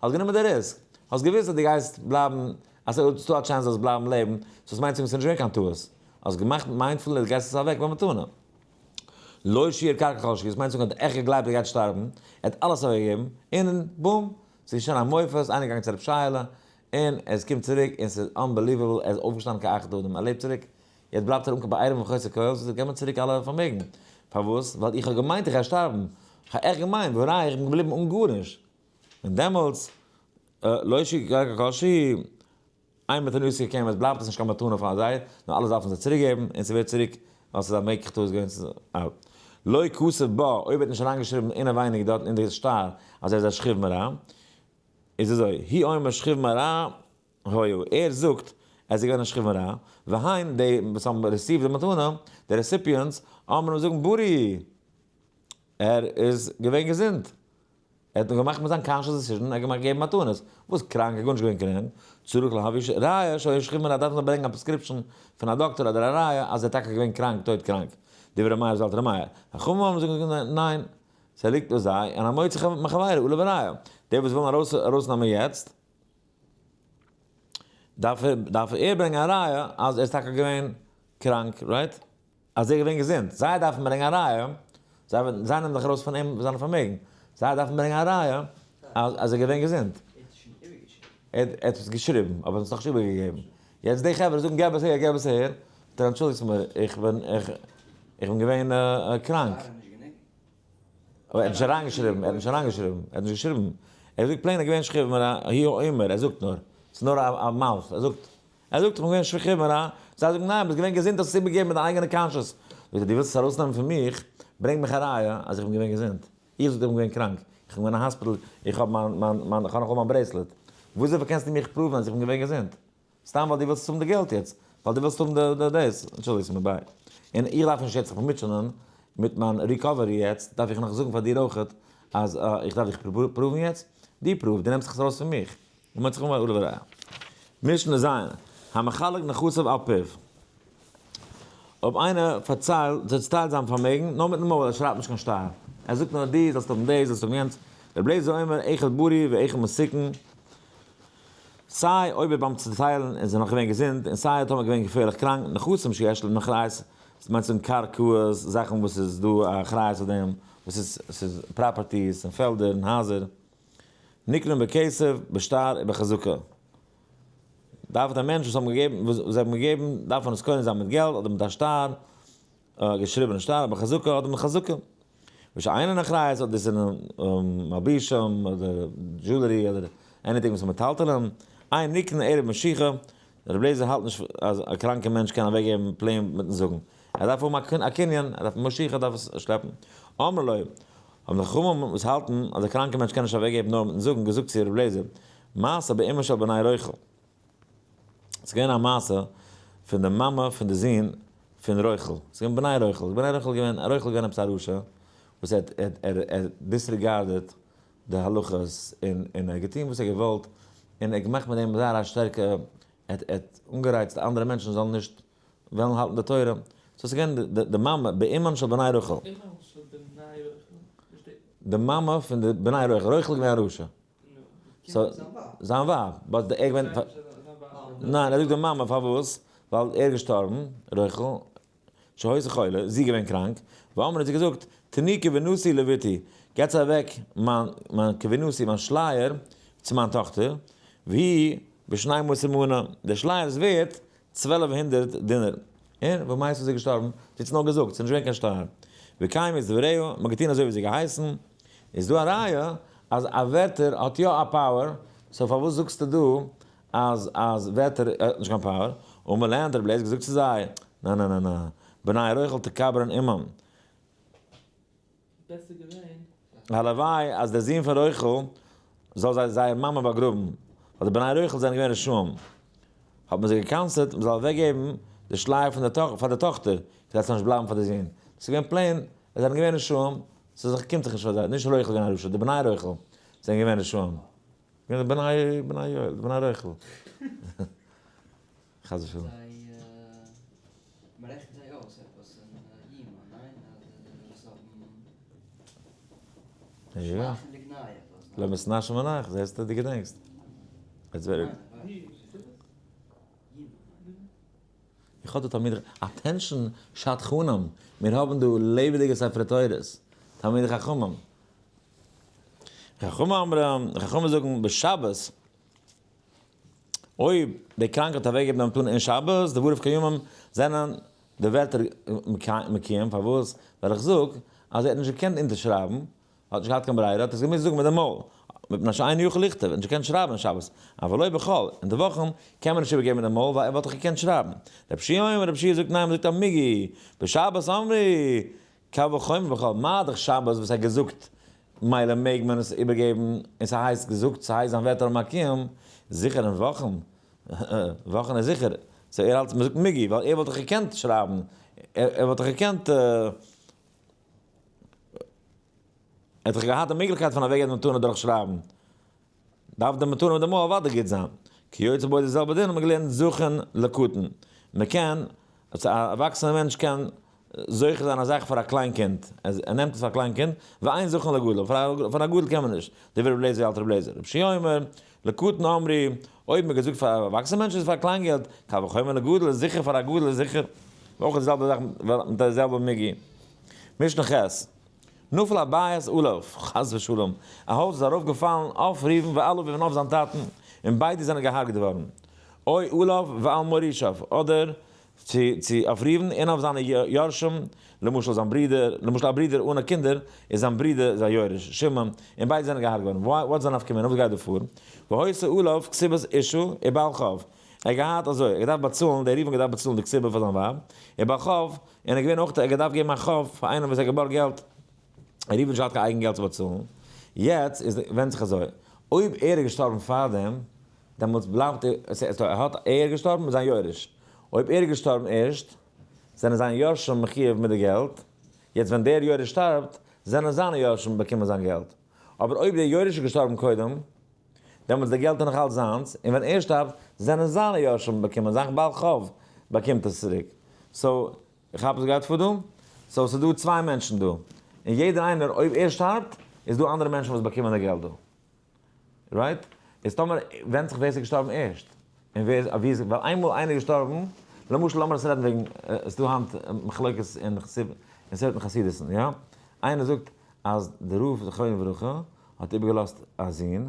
האסט גענומען די risk, האסט געוואוסט אז דו גייסט בלייבן, אז ס'איז דא א chance זאלסט בלייבן לעבן, so עס מיינט צו זאגן ס'איז נישט געווען קיין טעות, האסט געמאכט mindful דו גייסט עס אוועק במתנה. לא שייר קרקע כלשהי, עס מיינט צו זאגן אז ער האט עכט געגלייבט ער גייט שטארבן, ער האט אלעס אוועקגעגעבן, און boom, ס'איז געשען א מופת, איינער געגאנגען צו רב שייעלע, און עס קומט צוריק און ס'איז unbelievable, ער איז אויפגעשטאנען כאחד האדם, ער לעבט צוריק, יעצט בלייבט ער אן קיין בעירום וחוסר כל, זאגט ער געב מיר צוריק אלע פארמעגן, פארוואס? ווייל איך האב געמיינט איך גיי שטארבן, איך האב עכט געמיינט, והראיה איך בין געבליבן אן גארנישט, און דעמאלטס, לא שייר קרקע כלשהי, איין מתנה איז געקומען, עס בלייבט עס נישט קיין מתנה פאר זיי, נאר אלעס דארפן זיי צוריק געבן, און ס'ווערט צוריק, ווייל ס'איז א מקח טעות געווען, ס'איז א לא כתב בה, אויב ער האט נישט אריינגעשריבן אינעווייניג דארטן אין די שטר אז ער איז א שכיב מרע, איז אזוי, הוא אומר שכיב מרע היה, ער זאגט אז ער איז געווען א שכיב מרע, והן די וואס האבן received די מתנה, די recipients, אומרים זאגן בריא, ער איז געווען געזונט. ער האט נאר געמאכט מיט זיין conscious decision, ער האט געמאכט געבן מתנות. וואס קראנק? ער איז גארנישט געווען קראנק. צריך להביא ראיה שהיה שכיב מרע דארף מען ברענגען א prescription פון א דאקטאר אדער א ראיה אז ער איז טאקע געווען קראנק, טויט קראנק. דברי מאיר זאלט ר' מאיר. חכמים האבן געזאגט ניין, ס'ליגט ביי זיי, און המוציא מחבירו עליו הראיה. די וואס ווילן ארויסנעמען יעצט, דארף ער ברענגען א ראיה אז ער איז טאקע געווען קראנק, right? אז ער איז געווען געזונט. זיי דארפן ברענגען א ראיה, זיי זיי נעמען דאך ארויס פון אים זיינע פארמעגן, זיי דארפן ברענגען א ראיה אז אז ער איז געווען געזונט. ער האט עס געשריבן, אבער ער האט עס נאכנישט איבערגעגעבן. יעצט די חברה זאגן געב עס הער, געב עס הער, זאגט ער אנטשולדיגטס מיר, איך בין איך איך בין געווען קראנק. אבער ער האט נישט אריינגעשריבן, ער האט נישט אריינגעשריבן, ער האט נישט געשריבן. ער זאגט plain ער איז געווען שכיב מרע, הוא אומר, ער זאגט נאר, ס'איז נאר א mouth, ער זאגט. ער זאגט איך בין געווען שכיב מרע, זיי זאגן ניין ביסט געווען געזונט האסט עס איבערגעגעבן מיט דיין אייגענע conscious, זאגט ער דו ווילסט עס ארויסנעמען פון מיך, ברענג מיך א ראיה אז איך בין געווען געזונט, איך זאג איך בין געווען קראנק, איך בין געווען אין האספיטל, איך האב מיין מיין מיין איך האב נאך אן מיין bracelet, וויאזוי קענסטו מיך prove ן אז איך בין געווען געזונט? סתם ווייל דו ווילסט האבן די געלט יעצט, ווייל דו ווילסט האבן די די דאס, אנטשולדיגסט מיר bye, און איך דארף נישט יעצט זיך מוטשענען מיט מיין recovery יעצט, דארף איך נאך זאגן פאר דיר אויכעט אז איך דארף דיך prove ן יעצט? דו prove, דו נעמסט זיך עס ארויס פון מיך. און מ'האט זיך אנגעהויבן אולי וראיה. משנה ז', המחלק נכסיו על פיו. אויב איינער פארציילט, צעטיילט זיין פארמעגן, נאר מיטן מויל, ער שרייבט נישט קיין שטר. ער זאגט נאר דו זאלסט האבן דאס, זאלסט האבן יענץ. רבי אליעזר אומר, אחד בריא ואחד מסוכן. סיי אויב ער ביים צוטיילן איז ער נאך געווען געזונט, און סיי ער טאמער געווען געפערליך קראנק, נכסים שיש להם אחריות, דאס מיינט זאגן קרקעות, זאכן וואס איז דא א אחריות אויף דעם, וואס איז ס'איז properties און פעלדער און הייזער, נקנין בכסף, בשטר ובחזקה. דארף דער מענטש וואס האבן געגעבן, וואס זיי האבן געגעבן, דארף מען עס קונה זיין מיט געלט אדער מיט א שטר, געשריבענע שטר, בחזקה אדער מיט חזקה. ושאינן אחריות אדער דאס זענען מלבישים אדער jewelry אדער anything וואס איז מטלטלין, אין נקנין אלא במשיכה, רבי אליעזר האלט נישט אז א קראנקע מענטש קען אוועקגעבן plain מיטן זאגן, ער דארף האבן א קנין, ער דארף משיכה דארף עס שלעפן. אמרו לו, האבן די חכמים וואס האלטן אז א קראנקע מענטש קען נישט אוועקגעבן נאר מיטן זאגן געזאגט צו רבי אליעזר, מעשה באמה של בני רחל. ס'איז געווען א מעשה פון די מאמע פון די זון פון רחל, ס'איז געווען בני רחל, בני רחל איז געווען, רחל איז געווען עפעס א רשע וואס ער האט ער האט disregarded די הלכות און און ער האט געטון וואס ער האט געוואלט און ער האט געמאכט מיט דעם זייער א שטארקע, ער האט ער האט אנגערייצט אנדערע מענטשן זאלן נישט וועלן האלטן די תורה, so ס'איז געווען די מאמע באמן של בני רחל. אמן של בני רחל? נישט די. די מאמע פון די בני רחל, רחל איז געווען א רשע. so זיין ווייב, but ער געווען, ניין ער זאגט די מאמע פארוואס, ווייל ער איז געשטארבן, רחל, שהיתה חולה, זי איז געווען קראנק, ואמרה האט זי געזאגט, תנו כבונתי לבתי, געטס אוועק מיין מיין כבונתי מיין שלייער צו מיין טאכטער, והיא בשנים עשר מנה, דער שלייער איז ווערט 1200 דינר. און וואו מיינסטו איז זי געשטארבן? זי האט עס נאר געזאגט, ס'איז נישט געווען קיין שטר. וקיימו את דבריה, מ'האט געטון אזוי ווי זי האט געהייסן. איז דא א ראיה אז א ווערטער האט יא א power, so פארוואס זאגסטו דא אז אז ווערטער האט נישט קיין power? אמר להם, האט רבי אליעזר געזאגט צו זיי, נא נא נא נא, בני רחל תקברון אמם. בעסער געווען. הלוואי אז דער זון פון רחל זאל זיי זייער מאמע באגראבן, ווייל די בני רחל זענען געווען רשעים. האט מען זיי גע'קנס'עט מען זאל אוועקגעבן די שלייער פון די פאר די טאכטער, כדי עס זאל נישט בלייבן פאר די זון. דאס איז געווען plain, זיי זענען געווען רשעים, ס'איז זיך קומט זיך נישט פאר זיי, נישט רחל איז געווען א רשע, די בני רחל זענען געווען רשעים. געווען די בני בני יואל, די בני רחל. חס ושלום. זיי מ'רעכנט זיי אויס עפעס אין יומא, ניין? אז זיי האבן שלייכן לגנאי עפעס, ניין? למתנשא מנח, זעסטו דו געדענקסט. איך האב דא תלמידי attention שדכנים, מיר האבן דא לעבעדיגע ספרי תורות, תלמידי חכמים. חכמים אומרים, חכמים זאגן בשבת, אויב דער קראנק האט אוועקגעגעבן דעם מתנה אין שבת, דבריו קיימים, זענען די ווערטער מקוים, פארוואס? ווייל איך זאג אז ער האט נישט געקענט אונטערשרייבן, האט נישט געהאט קיין ברירה, האט ער עס געמוזט זאגן מיט די מויל, מפני שאינו יכול לכתוב, ער האט נישט געקענט שרייבן אין שבת, אבל לא בחול, אין די וואכן קען מען נישט איבערגעבן מיט די מויל ווייל ער וואלט דאך געקענט שרייבן. רבי יהושע אומר, רבי יהושע זאגט ניין, מען זאגט א מיגו, בשבת אמרו, קל וחומר בחול, מה דאך שבת וואס ער האט געזאגט מילא מעג מען עס איבערגעבן און ס'הייסט געזאגט ס'הייסט זיין ווערטער האבן א קיום, זיכער אין וואכן, וואכן איז זיכער, so ער האלט מ'זאגט מיגו ווייל ער וואלט דאך געקענט שרייבן, ער וואלט דאך געקענט, ער האט דאך געהאט די מעגליכקייט פון אוועקגעבן די מתנה דורך שרייבן. דארף די מתנה מיט די מויל אוודאי גוט זיין. כיוצא בו די זעלבע דין האט מען געלערנט זכין לקטן. מען קען, א ערוואקסענער מענטש קען זוכה זיין א זאך פאר א קליין קינד, ער נעמט עס פאר א קליין קינד, ואין זכין לגדול, פאר א גדול קען מען נישט, דברי רבי אליעזר האלט רבי אליעזר. רבי יהושע אומר, לקטן אמרו, אויב מען האט געזאגט פאר א ערוואקסענער מענטש איז פאר קליין געלט, קל וחומר לגדול איז זיכער פאר א גדול איז זיכער אויך די זעלבע זאך מיט די זעלבע מיגו. משנה ח'. נפל הבית עליו, חס ושלום, א הויז איז ארויפגעפאלן אויף ראובן ועל אביו און אויף זיין טאטן, און ביידע זענען געהארגעט געווארן. או עליו ועל מורישיו, אדער צו צו אויף ראובן און אויף זיינע יורשים, למשל זיין ברודער, למשל א ברודער אנע קינדער, איז זיין ברודער איז א יורש, שמעון, און ביידע זענען געהארגעט געווארן. וואטס די נפקא מינה? וואס גייט דא פאר? והיתה עליו כתובת אשה ובעל חוב. ער האט געהאט אזוי, ער האט געדארפט באצאלן, דער ראובן האט געדארפט באצאלן די כתובה פאר זיין ווייב, ובעל חוב, און ער געווען אויך ער געדארפט געבן א חוב פאר איינעם וואס ער האט געבארגט געלט, ראובן נישט געהאט קיין אייגן געלט צו באצאלן, יעצט איז ווענדט זיך אזוי, אויב ער איז געשטארבן פארדעם, דעמאלטס בלייבט ער, ער האט ער געשטארבן מיט זיין יורש, אויב ער איז געשטארבן ערשט, זענען זיינע יורשים מחיוב מיט די געלט, יעצט ווען דער יורש שטארבט, זענען זיינע יורשים באקומען זיין געלט, אבער אויב דער יורש איז געשטארבן קודם, דעמאלטס די געלט איז נאך אלץ זיינס, און ווען ער שטארבט זענען זיינע יורשים באקומען, זיין בעל חוב באקומט עס צוריק. so, איך כאפ וואס גייט פאר דא? so, ס'איז דא צוויי מענטשן דא, און יעדער איינער אויב ער שטארבט, איז דא אנדערע מענטשן וואס באקומען די געלט דא. right? איז טאמער ווענדט זיך ווער ס'איז געשטארבן ערשט, און ווער איז ווי איז, ווייל איינמאל איינער איז געשטארבן, למשל לאמיר עס רעדן וועגן, עס איז דא היינט מחלוקת אין חסיד אין certain חסידות'ן, יא? איינער זאגט אז דער רב זכרונו לברכה האט איבערגעלאזט א זון,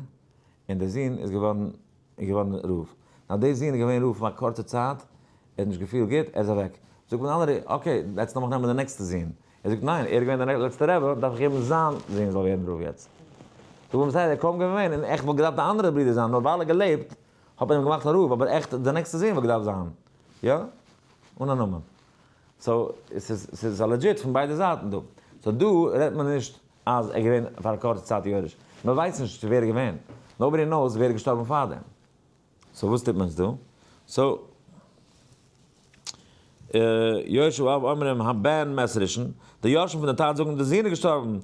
און דער זון איז געווארן איז געווארן רב. נאר דער זון איז געווען רב פאר א קורצע צייט, ער האט נישט געפילט גוט, ער איז אוועק. זאגט מען אנדערע, okay, יעצט לאמיך נעמען די נעקסטע זון. ער זאגט ניין, ער איז געווען דער לעצטער רבי, דארף איך געבן זיין זון זאל ווערן רב יעצט. זאגט מען בסדר, ער איז קוים געווען, און עכט וואלט געדארפט די אנדערע ברודער זיין, נאר ווייל ער האט געלעבט, האט מען אים געמאכט א רב, אבער עכט די נעקסטע זון וואלט געדארפט זיין. יא? אן א נאמען. so, עס איז, ס'איז א legit פון ביידע זייטן דא. so דא רעדט מען נישט אז ער איז געווען פאר א קורצע צייט יורש. מען ווייסט נישט ווער איז געווען. nobody knows ווער איז געשטארבן פארדעם. so וואס טוט מען יעצט דא? so יורשי האב אומרים הבן מת ראשון, די יורשים פון די טאטע זאגן די זון איז געשטארבן,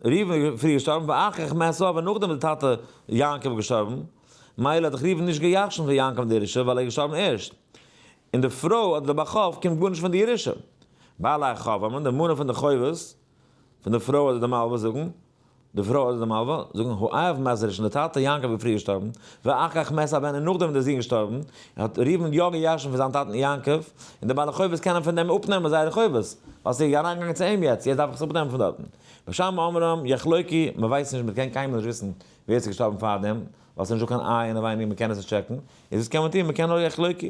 ראובן איז פריער געשטארבן, ואחר כך מת האב, און נאכדעם איז די טאטע יעקב געשטארבן, מילא האט דאך ראובן נישט געירשנט פון יעקב די ירושה ווייל ער איז געשטארבן ערשט. און די פרוי אדער די בעל חוב קומט גארנישט פון די ירושה. בעלי החוב אומרים, די מנה פון די חובות, פון די פרוי אדער די מלווה זאגן, די פרוי אדער די מלווה, זאגן האב מת ראשון, די טאטע יעקב איז פריער געשטארבן, ואחר כך מת הבן און נאכדעם איז דער זון געשטארבן, האט ראובן יא געירשנט פון זיין טאטן יעקב, און די בעלי חובות קענען פון דעם אפנעמען זייערע חובות, ווייל ס'איז אריינגעגאנגען צו אים יעצט, יעצט דארף איך עס אפנעמען פון דארטן. בית שמאי אומרים יחלוקו, מען ווייסט נישט, מען קען קיינמאל נישט וויסן ווער ס'איז געשטארבן פארדעם, ווייל ס'איז נישטא קיין איי אינעווייניג, מען קען עס נישט טשעקן, איז וואס קען מען טון, מען קען נאר יחלוקו.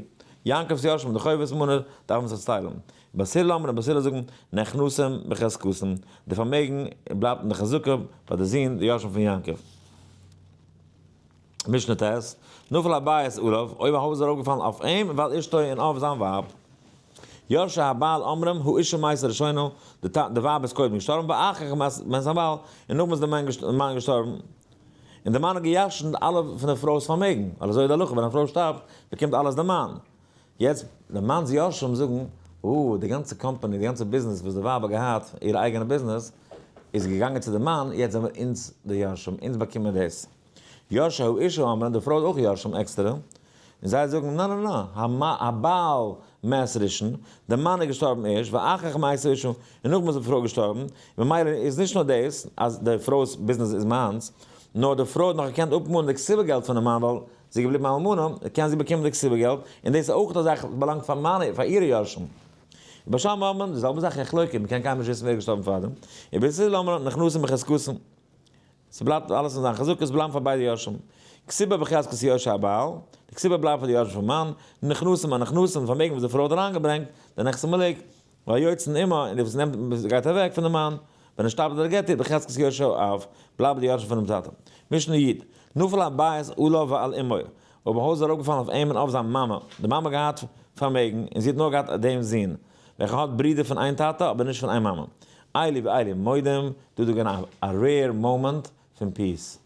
יעקב'ס יורשים מיט די חובות מנה דארף מען זיך צוטיילן. בית הלל אומרים, בית הלל זאגן, נכנסים בחזקתן, די פארמעגן בלייבט אין די חזקה ביי די זון, די יורשים פון יעקב. משנה ט', נפל הבית עליו, אויב א הויז איז ארויפגעפאלן אויף אים ועל אשתו און אויף זיין ווייב. יורשי הבעל אומרים, האשה מתה ראשונה, די ווייב איז קודם געשטארבן, ואחר כך מת הבעל, און נאכדעם איז די מאן געשטארבן. און די מאן האט געירשנט אלע פון די פרוי'ס פארמעגן, ווייל אזוי איז די הלכה, ווען א פרוי שטארבט באקומט אלעס די מאן. יעצט, די מאנ'ס יורשים זאגן, אה, די גאנצע קאמפאני, די גאנצע ביזנעס וואס די ווייב האט געהאט, איר אייגענע ביזנעס, איז געגאנגען צו די מאן, יעצט זעמיר אונז די יורשים, אונז באקומען דאס. יורשי האשה אומרים, די פרוי האט אויך יורשים עקסטערע, און זיי זאגן, נא נא נא, הבעל מת ראשון, די מאן איז געשטארבן ערשט, ואחר כך מתה האשה, און נאכדעם איז די פרוי געשטארבן, ממילא איז נישט נאר דאס אז די פרוי'ס ביזנעס איז מיינס, נאר די פרוי האט נאך געקענט אפמאנען די כתובה געלט פונעם מאן ווייל זי איז געבליבן א אלמנה, קען זי באקומען די כתובה געלט, און דאס איז אויך א זאך וואס באלאנגט פאר מיינע, פאר אירע יורשים. בית שמאי אומרים, די זעלבע זאך יחלוקו, מ'קען קיינמאל נישט וויסן ווער איז געשטארבן פארדעם, ובית הלל אומרים, נכנסים בחזקתן. ס'בלייבט אלעס אין זיין חזקה, ס'בלייבן פאר ביידע יורשים. כתובה בחזקת יורשי הבעל, די כתובה בלייבט פאר די יורשים פון מאן, נכנסים הנכנסים, די פארמעגן וואס די פרוי האט אריינגעברענגט, די נכסי מלוג, והיוצאין עמה, און די וואס נעמט וואס גייט אוועק פון די מאן, ווען ער שטארבט אדער גט איר, בחזקת יורשי האב, בלייבן די יורשים פונעם טאטע. משנה י, נפל הבית עליו ועל אמו, אויב א הויז איז אראפגעפאלן אויף אים און אויף זיין מאמע, די מאמע האט געהאט פארמעגן און זי האט נאר געהאט דעם זון, וועלכער האט ברידער פון איין טאטע אבער נישט פון איין מאמע. אלו ואלו מודים, דא איז דא געווען א rare moment פון peace.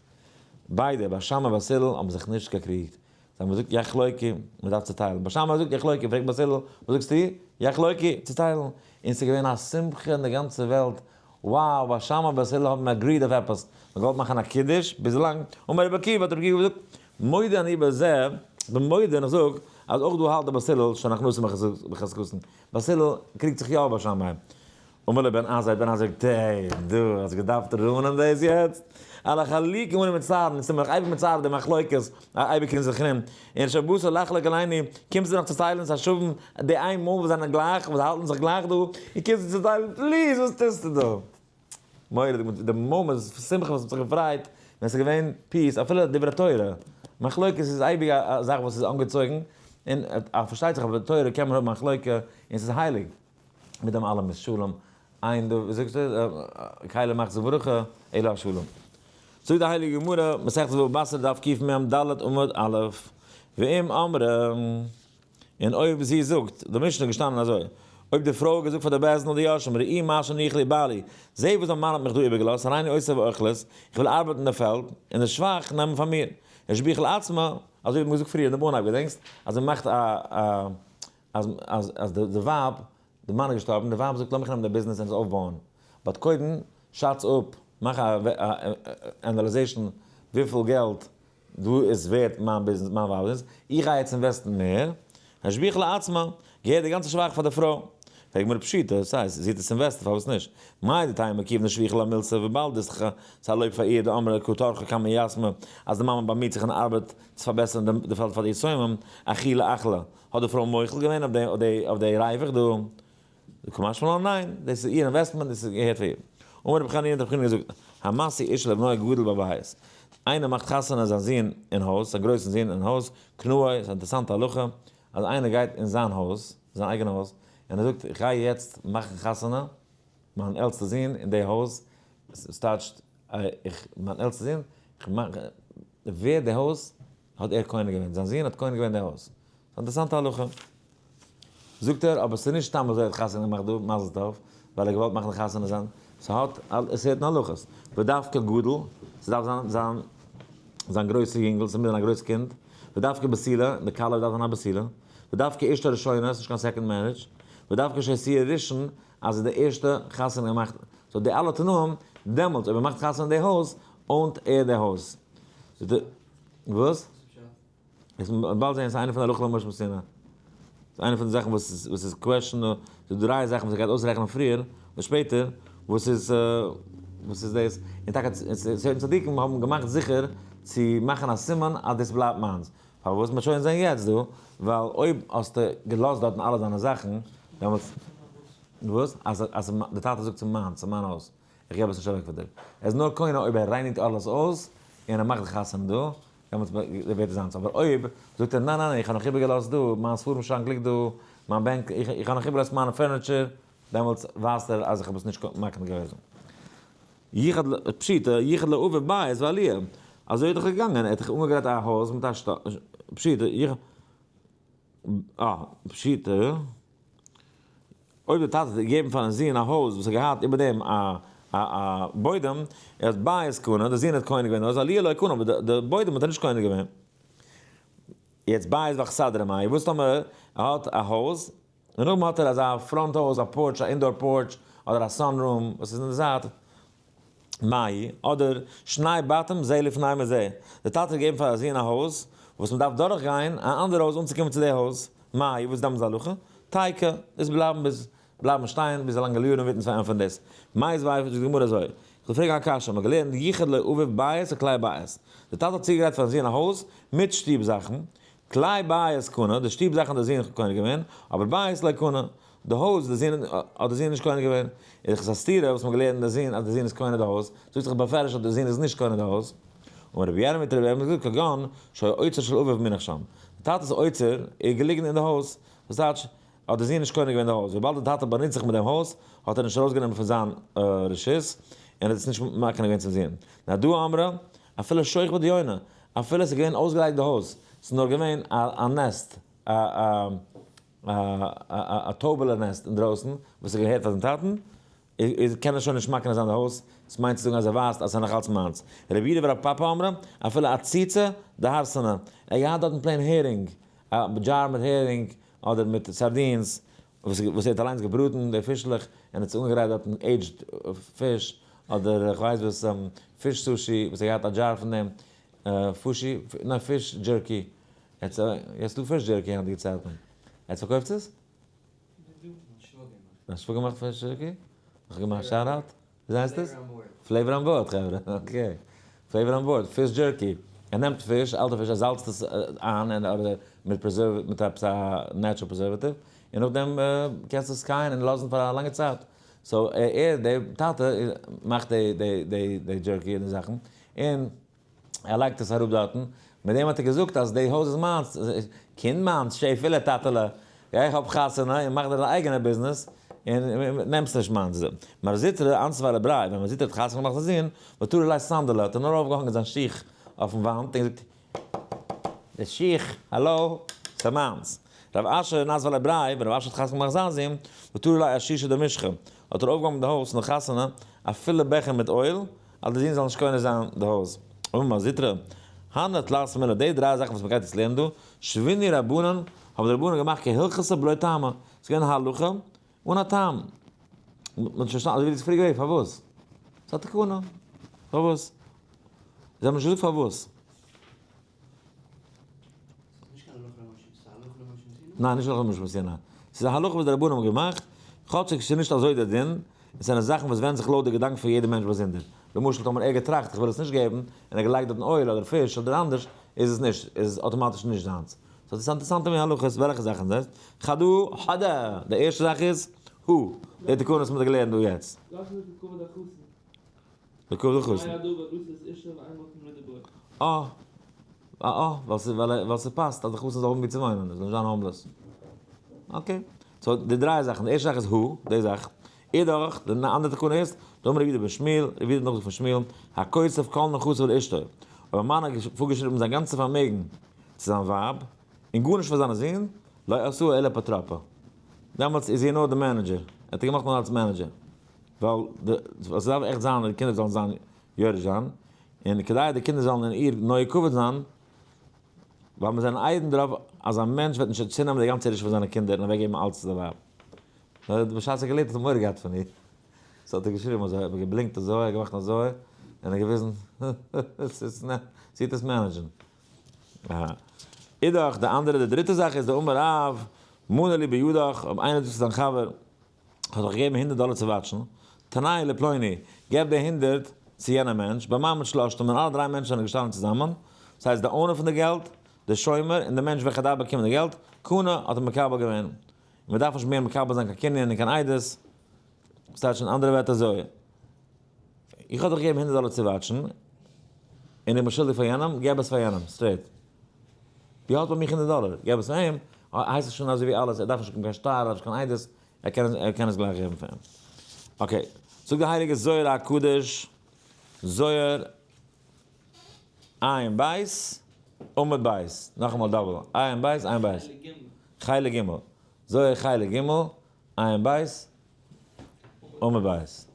ביידע, בית שמאי און בית הלל, האבן זיך נישט געקריגט. זיי האבן געזאגט יחלוקו, מען דארף צוטיילן. בית שמאי זאגט יחלוקו, פרעגט בית הלל, וואס זאגסטו? יחלוקו, צוטיילן. און ס'איז געווען א שמחה אין די גאנצע וועלט, wow, בית שמאי און בית הלל האבן agreed אויף עפעס. מען האט געוואלט מאכן א קידוש, ביז לאנג, אמר רבי עקיבא, האט רבי עקיבא געזאגט, מודה אני בזה, כ'בין מודה און איך זאג, אז אויך דא האלט דער בית הלל שנכנסים בחזקתן. בית הלל קריגט זיך יא אויף בית שמאי. אמר לו בן עזאי, בן עזאי זאגט, העי, דו האסט געדארפט ruin ען דאס יעצט? על החלוקים אנו מצטערין, אונז טוען מיר אייביג מצער די מחלוקת, אייביג קריגן זיך ארום, און שבאת לחלוק עלינו, קומסטו נאך צו טיילן אונז השווים, די איין מאל וואס זענען גלייך, וואס האלטן זיך גלייך דא, און קומסטו צו טיילן, please וואס טוסטו דא? מורא'דיג, מיט די moment פון שמחה וואס מ'האט זיך געפרייט, ווען ס'איז געווען peace, אפילו דברי תורה, מחלוקת איז אייביג א זאך וואס איז אנגעצויגן, און פארשטייט זיך אבער תורה קען מען האבן מחלוקה, און ס'איז הייליג. מיט דעם אלעם איז שלום, אין דא, ווי זאגסטו, כלי מחזיר ברכה, אלא השלום. זאגט די הייליגע גמרא, מסכת בבא בתרא דף קמ ד עמוד א', ואם אמרה, און אויב זי זאגט, די משנה איז געשטאנען אזוי, אויב די פרוי האט געזאגט פאר די בית דין אדער יורשים, ראי מה שהניח לי בעלי, זע וואס מיין מאן האט מיך דא איבערגעלאזט, הריני עושה ואוכלת, איך וויל ארבעטן אין די פעלד, און די שבח נעמען פאר מיר. השביחה לעצמה, אזוי ווי מ'האט געזאגט פריער אין די אנהייב, געדענקסט? אז מ'מאכט א אז אז אז די די ווייב, די מאן איז געשטארבן, די ווייב זאגט לאמיך נעמען די ביזנעס און עס אויפבויען, but קודם שאץ אפ, מאך א analyzation וויפיל געלט דא איז ווערט מיין ביזנעס, מיין ווייב ביזנעס, איך גיי יעצט invest ן מער, השביחה לעצמה, געהערט די גאנצע שבח פאר די פרוי. פרעגט מיר פשיטא, ס'הייסט, זי האט עס invested, פארוואס נישט? מאי דטעמא כיוון דשביחא לה מילתא, וויבאלד דאס איז א לויב פאר איר, דאמרה קא טרחא קמי יתמי, אז די מאמע באמיט זיך און ארבעט צו פארבעסערן די פעלד פאר די יתומים, אחולי אחלה, האט די פרוי מוחל געווען אויף די ריווח דא? קא משמע לן ניין, דאס איז איר investment, דאס איז געהערט פאר איר. אמר רבי חנינא האט רבי חנינא געזאגט, המשיא אשה לבנו הגדול בבית, איינער מאכט חתונה זיין זון אין הויז, זיין גרויסן זון אין הויז, קנאי, ס'איז א אינטערעסאנטע הלכה, אז איינער גייט אין זיין הויז, זיין אייגענע הויז, און ער זאגט איך גיי יעצט מאכן חתונה מיין עלטסטע זון אין די הויז, ס'טייטשט איך מיין עלטסטע זון, איך מאך, ווער די הויז האט ער קונה געווען, זיין זון האט קונה געווען די הויז. ס'איז א אינטערעסאנטע הלכה. זאגט ער, אבער ס'איז נישט סתם אזוי ער האט חתונה געמאכט דא, מזל טוב, ווייל ער האט געוואלט מאכן די חתונה זיין, ס'האט, עס הערט אין הלכות, ודווקא גדול, ס'דארף זיין זיין זיין גרויסע יונגל, ס'מוז זיין א גרויס קינד, ודווקא בתולה, די כלה דארף זיין א בתולה, ודווקא אשתו ראשונה, ס'נישט קיין second marriage, ודווקא שהשיאה ראשון, אז איז די ערשטע חתונה געמאכט, so די אלע תנאים, דעמאלטס אויב ער מאכט חתונה אין די הויז, own ט ער די הויז. וואס? עס באלד זעהן, ס'איז איינע פון די הלכה למשה מסיני. ס'איז איינע פון די זאכן וואס איז וואס איז question, ס'איז דא דריי זאכן וואס ער גייט אויסרעכענען פריער און שפעטער, וואס איז וואס איז דאס, און טאקע certain צדיקים האבן געמאכט זיכער צו מאכן א סימן אז דאס בלייבט מיינס. פארוואס? מ'וועט שוין זעהן יעצט דא, ווייל אויב האסטו געלאזט דארטן אלע דיינע זאכן, דעמאלטס וואס? אז אז די טאטע זאגט ס'איז מיינס, ס'איז מיין הויז, איך געב עס נישט אוועק פאר דיר. ער איז נאר קונה אויב ער רייניגט אלעס אויס און ער מאכט די חתונה דא, דעמאלטס ווערט עס זיינס, אבער אויב זאגט ער ניין ניין איך האב נאך איבערגעלאזט דא, מיין ספרים שאנק ליגט דא, מיין בענק, איך האב נאך איבערגעלאזט מיינע furniture, דעמאלטס ווייזט ער אז איך האב עס נישט מקנה געוועזן. ייחד ל, פשיטא, ייחד לאביו בית ועליה, אזוי איז דאך געגאנגען, ער האט דאך אנגעגרייט א הויז מיט א שטאל, פשיטא, ייחד, אה, פשיטא. אויב דער טאטע האט געגעבן פארן זון א הויז וואס האט געהאט איבער דעם א א בוידעם, ער האט בית קנה, דער זון האט קונה געווען די הויז, עליה לא קנה, אבער די בוידעם האט ער נישט קונה געווען. יעצט בית ואכסדרה מאי, וואס טאמער ער האט א הויז, און נאכדעם האט ער אזא front הויז, א porch, א indoor porch, אדער א sun room וואס איז אין די זייט, מאי, אדער שני בתים זה לפני מזה, דער טאטע האט געגעבן פאר א זון א הויז, וואס מען דארף דורכגיין א אנדערע הויז אנצוקומען צו די הויז, מאי, וואס איז דעמאלטס די הלכה? תיקו, דאס בלייבן ביז בלייבן שטיין ביז א לאנגע יארן וועט אונז פארענטפערן דאס. מיתיבי, זאגט די גמרא אזוי, איך וויל פרעגן א קשיא, מ'האט געלערנט ייחד לו אביו בית וכלי בית, דער טאטע האט צוגעגרייט פארן זון א הויז מיט שטוב זאכן, כלי בית קנה, די שטוב זאכן האט דער זון קונה געווען, אבער בית לא קנה, די הויז די זון האט די זון נישט קונה געווען, איז דאך עס א סתירה וואס מ'האט געלערנט די זון אז די זון איז קונה די הויז, זאגט זיך בפירוש אז די זון איז נישט קונה די הויז. און רבי ירמי' האט רבי ירמי' געזאגט כגון שהיה אוצר של אביו מונח שם, די טאטע'ס אוצר איז געליגן אין די הויז, וואס טייטש האט די זון נישט קונה געווען די הויז, וויבאלד די טאטע באנוצט זיך מיט דעם הויז האט ער נישט ארויסגענומען פון זיין רשות און האט עס נישט מקנה געווען צום זון. נהרדעא אמרי, אפילו שוכבא דיונא, אפילו עס איז געווען אויסגעלייגט די הויז, ס'איז נאר געווען א nest, א טויבעלע nest אינדרויסן וואס האט געהערט פאר זיין טאטן, איז קען ער שוין נישט מקנה זיין די הויז, עס מיינט צו זאגן אז ער ווייזט אז עס איז נאך אלץ מיינס. רבי יהודה ורב פפא אמרי, אפילו אציצא דהרסנא, ער האט געהאט דארטן plain הערינג, א jar מיט הערינג אדער מיט sardines, וואס ער האט אליינס געבראטן די פישלעך און האט עס אנגעגרייט דארטן aged פיש, אדער איך ווייס וואס, פיש sushi וואס ער האט געהאט א jar פון דעם, פושי, ניין fish jerky, יעצט דא fish jerky היינטיגע צייטן, עטס פארקויפטס עס? דיין שוואגער מאכט fish jerky? איך גיב מיר א shout out. וויאזוי הייסט עס? Flavor on Board חברה. Okay. Flavor on Board, fish jerky. ער נעמט פיש, אלטע פיש, ער זאלצט עס איין און אדער מיט preserve מיט עפעס א natural preservative, און נאכדעם קענסטו עס קייען און לאזן פאר א לאנגע צייט. so ער, דער טאטע, מאכט די די די די jerky און די זאכן, און ער לייגט עס אראפ דארטן, מיט דעם האט ער געזאגט אז די הויז איז מיינס, קינד מיינס, שעפעלע, טאטעלע, גיי איך האב חתונה און מאך דיר דיין אייגענע ביזנעס, און נעמסט נישט מיינס. מר זוטרא, אנסבארע בריי, ווען מר זוטרא האט חתונה געמאכט זיין זון, ותלי ליה סנדלא, האט ער נאר אויפגעהאנגען זיין שיך אויפן וואנט און געזאגט, די שיך, האלא, ס'איז מיינס. רב אשר, נסבארע בריי, ווען רב אשר האט חתונה געמאכט זיין זון, ותלי ליה אשישא דמשחא, האט ער אויפגעהאנגען די הויז פון די חתונה, א פולע בעכער מיט oil, אז די זון זאל נישט קונה זיין די הויז. אמר מר זוטרא, הני תלת מילי, די דריי זאכן וואס מ'גייט יעצט לערנען דא, שוינהו רבנן, האבן די רבנן געמאכט כהלכתא בלא טעמא, ס'איז געווען א הלכה אן א טעם. מ'האט נישט פארשטאנען, אזוי ווי דו האסט פריער געפרעגט, פארוואס? ס'איז א תקנה. פארוואס? זיי האבן נישט געזאגט פארוואס. ניין, נישט הלכה למשה מסיני. ס'איז א הלכה וואס די רבנן האבן געמאכט. כאטשיג ס'איז נישט אזוי דער דין, עס זענען זאכן וואס ווענדן זיך לויט די געדאנק פון יעדע מענטש באזונדער. למשל טאמער ער האט געטראכט איך וויל עס נישט געבן, און ער האט געלייגט דארטן oil אדער פיש אדער אנדערש, איז עס נישט, איז עס אטאמאטיש נישט זיינס. so דאס איז אינטערעסאנטע מין הלכות, וועלכע זאכן זענען עס? חדא חדא! די ערשטע זאך איז, הו, די תקנות וואס מ'האט געלערנט דא יעצט. דאס איז לכבוד החתן. לכבוד החתן. אה, אה אה, ווייל ס'פאסט אז די חתן זאל האבן ווי צו וואוינען, ער זאל נישט זיין homeless. okay. so די דריי זאכן, די ערשטע זאך איז הו, די זאך. אידך, די אנדערע תקנה איז, דאמר רבי יהודה בן שמואל, רבי יהודה נאכזאגט פון שמואל, הכותב כל נכסיו לאשתו. אויב א מאן האט פארגעשריבן זיין גאנצע פארמעגן צו זיין ווייב, און גארנישט פאר זיינע זין, לא עשאה אלא אפוטרופא. דעמאלטס איז זי נאר די manager. ער האט איר געמאכט נאר אלס manager. ווייל די, עס דארף עכט זיין אז די קינדער זאלן זיין יורש זיין, און כדי די קינדער זאלן אין איר נוהג כבוד זיין, ווייל מיר זענען עדים דערויף אז א מענטש וועט נישט צונעמען די גאנצע ירושה פון זיינע קינדער און אוועקגעבן אלץ צו די ווייב. נאר בשעת ער האט געלעבט האט ער מורא געהאט פון איר, so האט ער געשריבן אזוי, האט געבלינקט אזוי, ער האט געמאכט אזוי, און ער האט געוויזן, זי וועט עס manage ן. אידך, די אנדערע, די דריטע זאך איז דאמר רב, מנה לי בידך, אויב איינער זאגט צו זיין חבר, האט דאך געגעבן 100 דאלער צו וואטשן, תנהו לפלוני, געב די 100 צו יענעם מענטש, במעמד שלשתם, ווען אלע דריי מענטשן זענען געשטאנען צוזאמען, דאס הייסט די owner פון די געלט, די שומר, און די מענטש וועלכער דארף באקומען די געלט, קנה, האט ער מקבל געווען. און מען דארף נישט מער מקבל זיין קיין קנין און קיין עדות. וואס טייטש אין אנדערע ווערטער אזוי, איך האב דיך געגעבן 100 דאלער צו וואטשן, און איך בין שולדיג פאר יענעם, געב עס פאר יענעם, straight. דו האסט ביי מיך 100 דאלער, געב עס פאר אים, הייסט עס שוין אזוי ווי אלעס, ער דארף נישט קיין שטר, ער דארף נישט קיין עדות, ער קען ער קען עס גלייך געבן פאר אים. okay, זאגט די הייליגע זוהר הקדוש, זוהר עין בית, עמוד בית, נאכאמאל double, עין בית, עין בית. חלק ג'. זוהר חלק ג', עין בית, עמוד בית.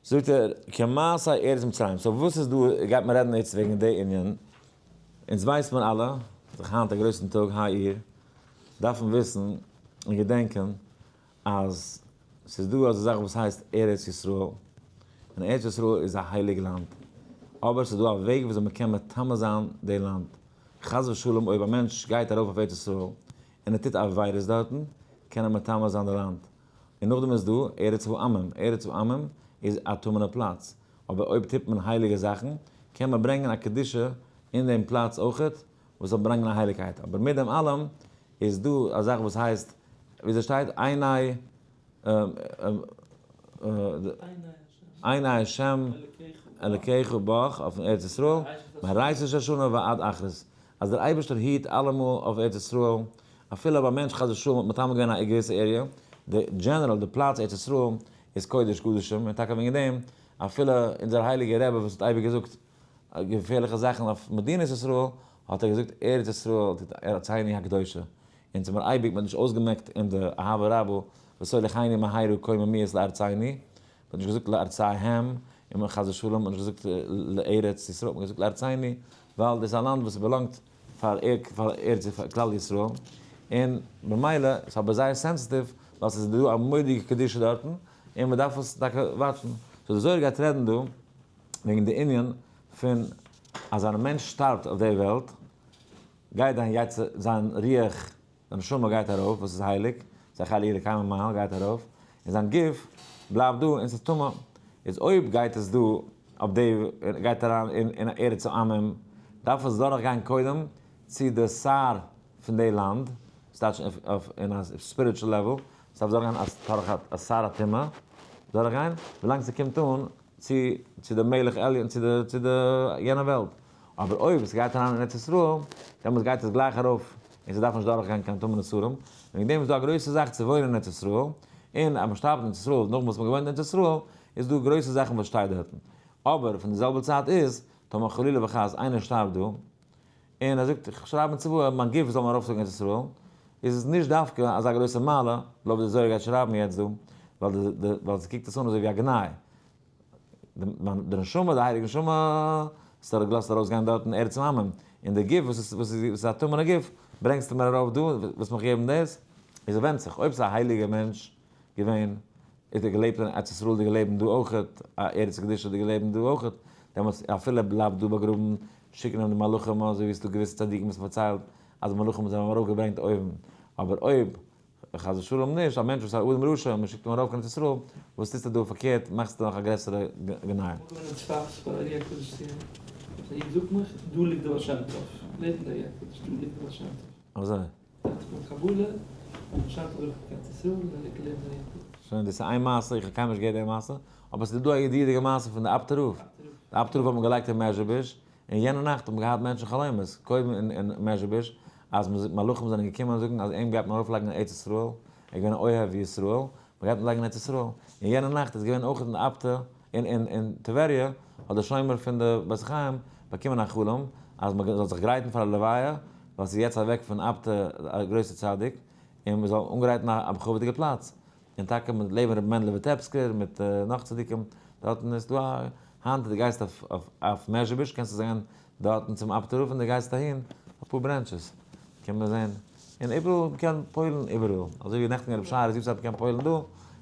זאגט ער, כמעשה ארץ מצרים. so וואס איז דא, גייט מען רעדן איצט וועגן די ענין. אונז ווייסט מען אלע, זיך היינט א גרויסן טאג, היי אייר, דארף מען וויסן און געדענקען אז ס'איז דא אזא זאך וואס הייסט ארץ ישראל, און ארץ ישראל איז א הייליג לאנד, אבער ס'איז דא א וועג וויאזוי מ'קען מטמא זיין די לאנד. חס ושלום אויב א מענטש גייט ארויף אויף ארץ ישראל און ער טוט עבירות דארטן, קען ער מטמא זיין די לאנד. און נאכדעם איז דא ארץ העמים, ארץ העמים איז א טמא'נע פלאץ, אבער אויב טוט מען הייליגע זאכן, קען מען ברענגען א קדושה אין דעם פלאץ אויכעט, וואס זאל ברענגען א הייליגקייט. אבער מיט דעם אלעם איז דא א זאך וואס הייסט, וויאזוי שטייט, עיני עיני השם אלקיך בך אויפן ארץ ישראל, מראשית השנה ועד אחרית. אז דער אייבערשטער היט אלעמאל אויף ארץ ישראל, אפילו אויב א מענטש חס ושלום האט מטמא געווען א געוויסע area, די general, די פלאץ ארץ ישראל איז קודש קדשים, און טאקע וועגן דעם, אפילו אונזער הייליגער רבי וואס האט אייביג געזאגט געפערליכע זאכן אויף מדינת ישראל, האט ער געזאגט ארץ ישראל ארצינו הקדושה, אונז האמיר אייביג, מען האט נישט אויסגעמעקט אין די אהבה רבה ותוליכנו מהרה קוממיות לארצינו, מען האט נישט געזאגט לארציהם, און מען חס ושלום האט נישט געזאגט לארץ ישראל, מען האט געזאגט לארצינו, ווייל דאס איז א לאנד וואס באלאנגט פאר ארץ פאר כלל ישראל, און במילא איז אבער זייער sensitive, ווייל ס'איז דא א מורא'דיגע קדושה דארטן, און מען דארף עס טאקע וואטשן. so די זוהר גייט רעדן דא וועגן די ענין פון אז א מענטש שטארבט אויף די וועלט, גייט דיין יצר, זיין רוח, זיין נשמה גייט ארויף, וואס איז הייליג, זיין חלק אלוקי ממעל גייט ארויף, און זיין גוף בלייבט דא און ס'איז טמא. איז אויב גייט עס דא אויף די, גייט אריין אין ארץ העמים, דארף עס דורך גיין קודם צו די שר פון די לאנד, ס'טייטש אויף אין א spiritual level, ס'דארף דורך גיין דורך א שר הטומאה, דורך גיין, ווילאנג ס'קומט אן צו צו די מלך עליון, צו די צו די יענע וועלט. אבער אויב עס גייט אריין אין ארץ ישראל, דעמאלטס גייט עס גלייך ארויף, און ס'דארף נישט דורכגיין קיין טמא'נע שרים, וועגן דעם איז דא א גרויסע זאך צו וואוינען אין ארץ ישראל, און אז מ'שטארבט אין ארץ ישראל, נאכדעם וואס מ'האט געוואוינט אין ארץ ישראל, איז דא גרויסע זאכן וואס שטייט דארטן. אבער פון די זעלבע צייט איז, טאמער חלילה וחס איינער שטארבט דא, און ער זאגט, איך שרייב אין צוואה, מיין גוף זאל מען ארויפטראגן ארץ ישראל, איז עס נישט דווקא אזא גרויסע מעלה, לויט ווי די זוהר גייט שרייבן יעצט דא, ווייל די ווייל ס'קוקט עס אן אזוי ווי א גנאי. די נשמה, די הייליגע נשמה, האסטו געלאזט ארויסגיין דארט אין ארץ העמים, און די גוף וואס איז וואס איז א טמא'נע גוף, ברענגסטו מיר ארויף דא, ווילסט מיך געבן דאס? איז עס ווענדט זיך, אויב ס'איז א הייליגער מענטש געווען, איז ער געלעבט אין ארץ ישראל'דיגע לעבן דא אויכעט, א ארץ קדושה'דיגע לעבן דא אויכעט, דעמאלטס אפילו ער בלייבט דא באגראבן, שיקן אים די מלאכים, אזוי ווי עס איז דא געוויסע צדיקים וואס מ'פארציילט אז די מלאכים זענען אים ארויפגעברענגט אויבן, אבער אויב. חס ושלום נישט, א מענטש וואס איז א אדם רשע און מען שיקט אים ארויף קיין ארץ ישראל, וואס טוסטו דא פארקערט, מאכסטו נאך א גרעסערע גנאי. אמאל געווען אין צפת פאר ארי הקדוש ציון, האט א איד זאגט מיך, דא ליגט די בעל שם טוב, לעבן די ארי הקדוש, דא ליגט די בעל שם טוב. אזוי. דאכט זיך ביים קבלה, די בעל שם טוב הלך קיין ארץ ישראל און ער ליגט לעבן די ארי הקדוש. שוין דאס איז איין מעשה, איך האב קיינמאל נישט געהערט די מעשה, אבער ס'איז דא א ידוע'דיגע מעשה פון די אפטער רב. די אפטער רב האט מען געלייגט אין מעזשביזש, און יענע נאכט האבן געהאט מענטשן חלומות, קודם אין מעזשביזש, אז מלאכים זענען געקומען זאגן אז אים גייט מען ארויפלייגן אין ארץ ישראל, ער איז געווען א אוהב ישראל, מען גייט אים לייגן אין ארץ ישראל, און יענע נאכט איז געווען אויך אין אפטע, אין טבריה, האט דער שומר פון די בית החיים באקומען א חלום אז מען זאל זיך גרייטן פאר א לוויה, ווייל ס'איז יעצט אוועק פון אפטע א גרויסע צדיק, און מען זאל אנגרייטן א בכבוד'יגע פלאץ. און טאקע מיט לעבן רבי מענדלע וויטעפסקער מיט נאך צדיקים דארטן איז דא א היינט די גייסט אויף אויף מעזשביזש קענסטו זען דארטן צום אפטער רב און די גייסט אהין אפאר branches קען מען זען און איבעראל מ'קען פועל'ן איבעראל אזוי ווי נעכטן רבי שייער זאגט אז מ'קען פועל'ן דא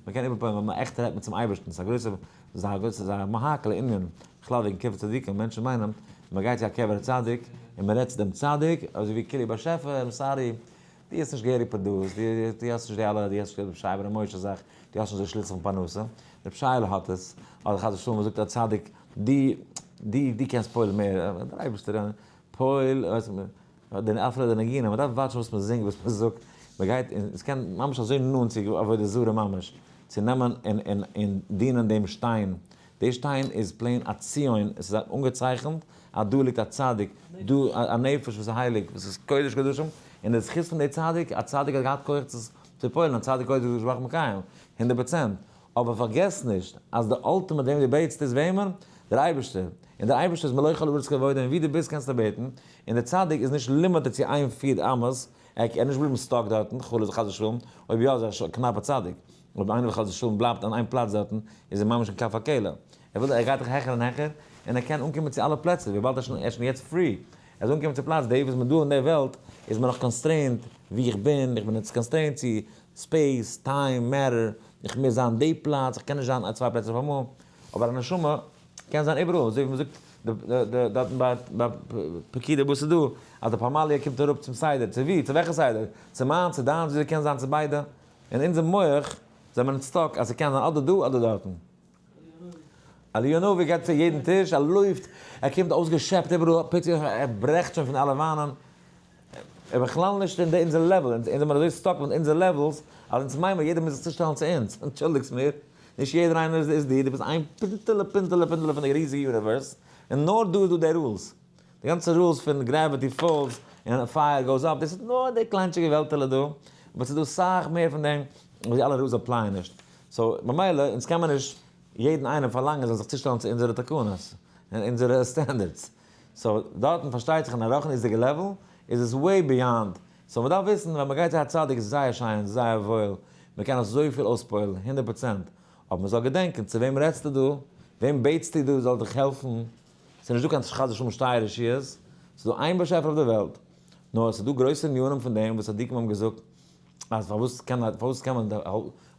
מ'קען איבער פועל'ן ווייל מ'עכט רעדט מען צום אייבערשטן ס'איז א גרויסע ס'איז א גרויסע ס'איז א מהק'לע ענין בכלל וועגן קבר צדיקים מענטשן מיינען מ'גייט צו א קבר צדיק און מ'רעדט צו דעם צדיק אזוי ווי כאילו באשעפער I'm sorry דו האסט נישט געהעריג produced, דו האסט נישט די אלע, דו האסט נישט די שייבער און משה זאך, דו האסט נישט די שליסל פון פרנסה, ר' שייעלע האט עס, אדער חס ושלום מ'זאגט א צדיק, דו, דו, דו קענסט פועל'ן מער, דער אייבערשטער, פועל, אפילו די נגינה, מ'דארף וואטשן וואס מ'זינגט, וואס מ'זאגט, מ'גייט, און עס קען ממש אזוי נאנט צו עבודה זרה ממש, צו נעמען און און און דינען דעם שטיין, די שטיין איז plain א ציון, עס איז אנגעצייכנט אז דא ליגט א צדיק, דא א נפש וואס איז הייליג, וואס איז קודש קדשים, און די זכות פון די צדיק, א צדיק האט געהאט כח צו פועל'ן, א צדיק קודש קדשים ברוך מקיים, 100%, אבער פארגעס נישט אז די ultimate וועם דו בעטסט איז וועמען? דער אייבערשטער, און דער אייבערשטער איז מלא כל הארץ כבודו און ווי דו ביסט קענסטו בעטן, און דער צדיק איז נישט limited צו איין פיר אמות, ער איז נישט געבליבן stuck דארטן, חלילה חס ושלום, אויב יא איז ער א קנאפע צדיק. אויב איינער חס ושלום בלייבט אין איין פלאץ דארטן, איז ער ממש אין כף הקלע. ער וויל, ער גייט דאך העכער און העכער, און ער קען אנקומען צו אלע פלעצער, וויבאלד ער איז שוין יעצט free. ער איז אנגעקומען צו פלאץ, די וואס מען דא אין די וועלט, איז מען נאך constrained ווי איך בין, איך בין יעצט constrained צו space, time, matter, איך מוז זיין די פלאץ, איך קען נישט זיין צוויי פלעצער אויף אמאל. אבער א נשמה קען זיין איבעראל, אזוי ווי מען זאגט דארטן ביי פקידה וואס איז דא, אז די פמליא קומט אראפ צום סדר, צו ווי? צו וועלכע סדר? צו מיין, צו דיין, וויאזוי קען זיין צו ביידע? אין אונזער מח זענען מיר stuck אז ס'קען זיין אדער דא אדער דארטן. אליהו הנביא גייט צו יעדן טיש, ער לויפט, ער קומט אויסגעשעפט איבעראל, פלוצלינג ער ברעכט שוין פון אלע וויינען, ער איז בכלל נישט אין אונזער level, אונז זעמיר אזוי stuck מיט אונזער levels, אז אונז מיינען מיר יעדער מוז זיך צושטעלן צו אונז, אנטשולדיגסט מיר, נישט יעדער איינער איז דיר, דו ביסט איין פינטעלע פינטעלע פינטעלע פון די ריזיגע universe, און נאר דא איז דא די rules. די גאנצע rules פון gravity falls און fire goes up, דאס איז נאר די קליינטשיגע וועלטעלע דא, but ס'איז דא סאך מער פון דעם וואס די אלע rules apply ען נישט. so ממילא אונז קען מען נישט יעדן איינעם פארלאנגען זאל זיך צושטעלן צו אונזערע תקנות און אונזערע standards. so דארטן פארשטייט זיך אין א רוחניות'דיגע level איז עס way beyond. so מ'דארף וויסן ווען מ'גייט צו א צדיק איז זייער שיין, זייער וואויל, מ'קען אזויפיל אויספועלן, 100%, אבער מ'זאל געדענקען צו וועם רעדסטו דא, וועם בעטסטו דא זאל דיך העלפן, ס'איז נישט דא קיין חס ושלום שתי רשויות, ס'איז דא איין באשעפער אויף די וועלט, נאר ס'איז דא גרויסע ענינים פון דעם וואס צדיקים האבן געזאגט אז פארוואס קען פארוואס קען מען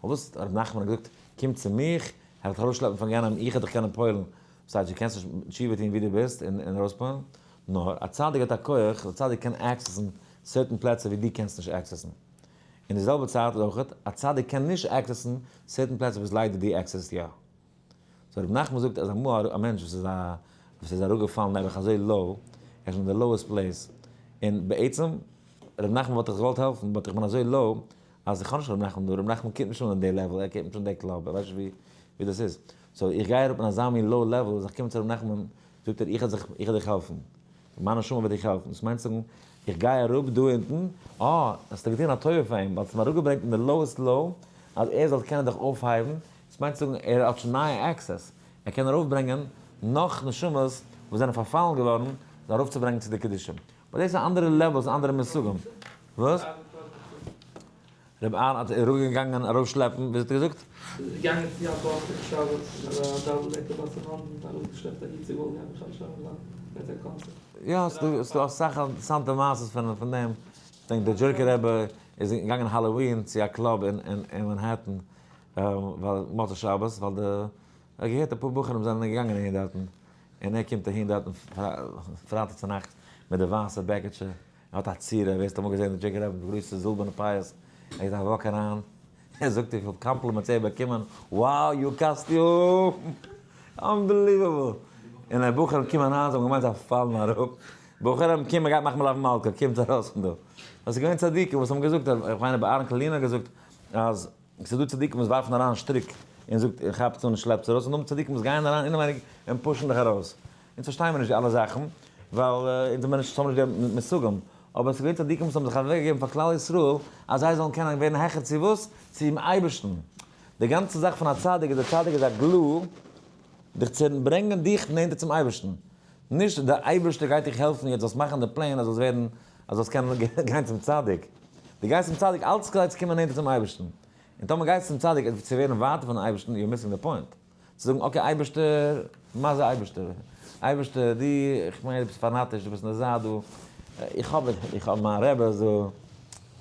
פארוואס ר' נחמן האט געזאגט קום צו מיך, ער וועט דיך ארויסשלעפן פון גיהנום, איך וועל דיך קענען פועל'ן, וואס הייסט דו קענסט נישט תשובה טון ווי דו ביסט און ארויספועל'ן, נאר א צדיק האט א כח, א צדיק קען access ן certain פלעצער ווי דו קענסט נישט access ן, אין די זעלבע צייט אויך, א צדיק קען נישט access ן certain פלעצער וואס ליידער דו access סט יא. so רבי נחמן זאגט אז אמאל א מענטש וואס איז א וואס איז אראפגעפאלן נעבעך אזוי low, ער איז אין די lowest place, און בעצם רבי נחמן וואלט דיך געוואלט העלפן but איך בין אזוי low אז איך האב נישט רבי נחמן דא, רבי נחמן קומט נישט אן אין די level, ער קומט נישט אן די club, ער ווייסט נישט ווי ווי דאס איז, so איך גיי אראפ אין אזא מין low level אז איך קום צו רבי נחמן זאגט ער איך וועל זיך איך וועל דיך העלפן, מיין נשמה וועט דיך העלפן, דאס מיינט זאגן איך גיי אראפ דא אונטן, אה, האסטו געטון א טובה פאר אים, ווייל האסט אים אראפגעברענגט אין די lowest low אז ער זאל קענען דיך אויפהייבן, דאס מיינט צו זאגן ער האט שוין נייע access, ער קען ארויפברענגען נאך נשמות וואס זענען פארפאלן געווארן, זיי ארויפצוברענגען צו די קדושה. but דאס איז אנדערע levels, אנדערע מושגים. וואס? רבי אהרן האט אראפגעגאנגען ארויפשלעפן, ווי האט ער געזאגט? איז געגאנגען צו א באס אויף שבת, אין א double decker bus אין לאנדאן, און ארויסגעשלעפט א איד צו וואלט גיין מחלל שבת זיין, מיט א קאנצערט. יא, ס'איז דא אסאך אינטערעסאנטע מעשות פון דעם. כ'דענק דער דזשורקער רבי איז געגאנגען Halloween צו א club אין מאנהעטן, ווייל מוצאי שבת, ווייל די, ער האט געהערט אפאר בחורים זענען געגאנגען אהין דארטן, און ער קומט אהין דארטן פרייטאג צונאכטס מיט די ווייסע בעקיטשע, ער האט א צורה, ווער ס'האט אמאל געזען די דזשיקער רבי מיט גרויסע זילבערנע פאות, ער געט א walk אריין, ער זאגט וויפיל compliments ער האט באקומען, wow your costume! Unbelievable! און די בחורים קומען אריין, זיי האבן געמיינט זיי פאלן אראפ, בחורים קומען גייט מאכן מלוה מלכה, קומט ארויס פון דא. דאס איז געווען צדיקים וואס האבן געזאגט, איך מיין רבי אהרן קארלינער האט געזאגט אז ס'איז דא צדיקים וואס ווארפן אריין שטריק און זאגט און כאפט אן און שלעפט ארויס, און דא צדיקים וואס גייען אריין אינעווייניג און push ן דיך ארויס. אונז פארשטייען מיר נישט די אלע זאכן, ווייל אונז זעמיר נישט, האבן נישט די מושגים, אבער עס איז געווען צדיקים וואס האבן זיך אוועקגעגעבן פאר כלל ישראל אז זיי זאלן קענען ווערן העכער צו וואס? צום אייבערשטן. די גאנצע זאך פון א צדיק איז, דער צדיק איז א glue דיך צו ברענגען דיך נענטער צום אייבערשטן. נישט דער אייבערשטער גייט דיך העלפן יעצט זאלסט מאכן די plan אז זאלסט ווערן, אז זאלסט קענען גיין צום צדיק. דו גייסט צום צדיק אלץ כדי צו קומען נענטער צום אייבערשטן. און טאמער גייסטו צום צדיק צו ווערן ווייטער פונעם אייבערשטן, you're missing the point. צו זאגן okay אייבערשטער, מה זה אייבערשטער? אייבערשטער דו, איך מיין דו ביסט פאנאטיש, דו ביסט אין די זייט דא, איך האב איך האב מיין רבי דא,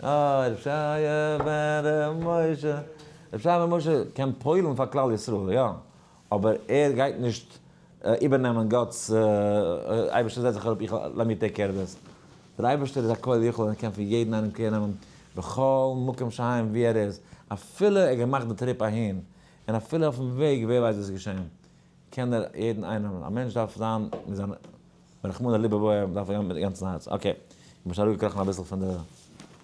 אה ר' שייע בן ר' משה, ר' שייע בן משה קען פועל'ן פאר כלל ישראל, יא, אבער ער גייט נישט איבערנעמען גאט'ס, אייבערשטער זעץ זיך אראפ איך let me take care of this, דער אייבערשטער איז א כל יכול און ער קען פון יעדן איינעם care נעמען בכל מקום שהם ווי ער איז, אפילו ער האט געמאכט די trip אהין, און אפילו אויפן וועג ווער ווייסט וואס איז געשען, קען ער יעדן איינעם, א מענטש דארף זיין מיט זיין רחמנא ליבא בעי, מען דארף גיין מיט די גאנצן הארץ, okay, איך בין שוין אראפגעקראכן אביסל פון די,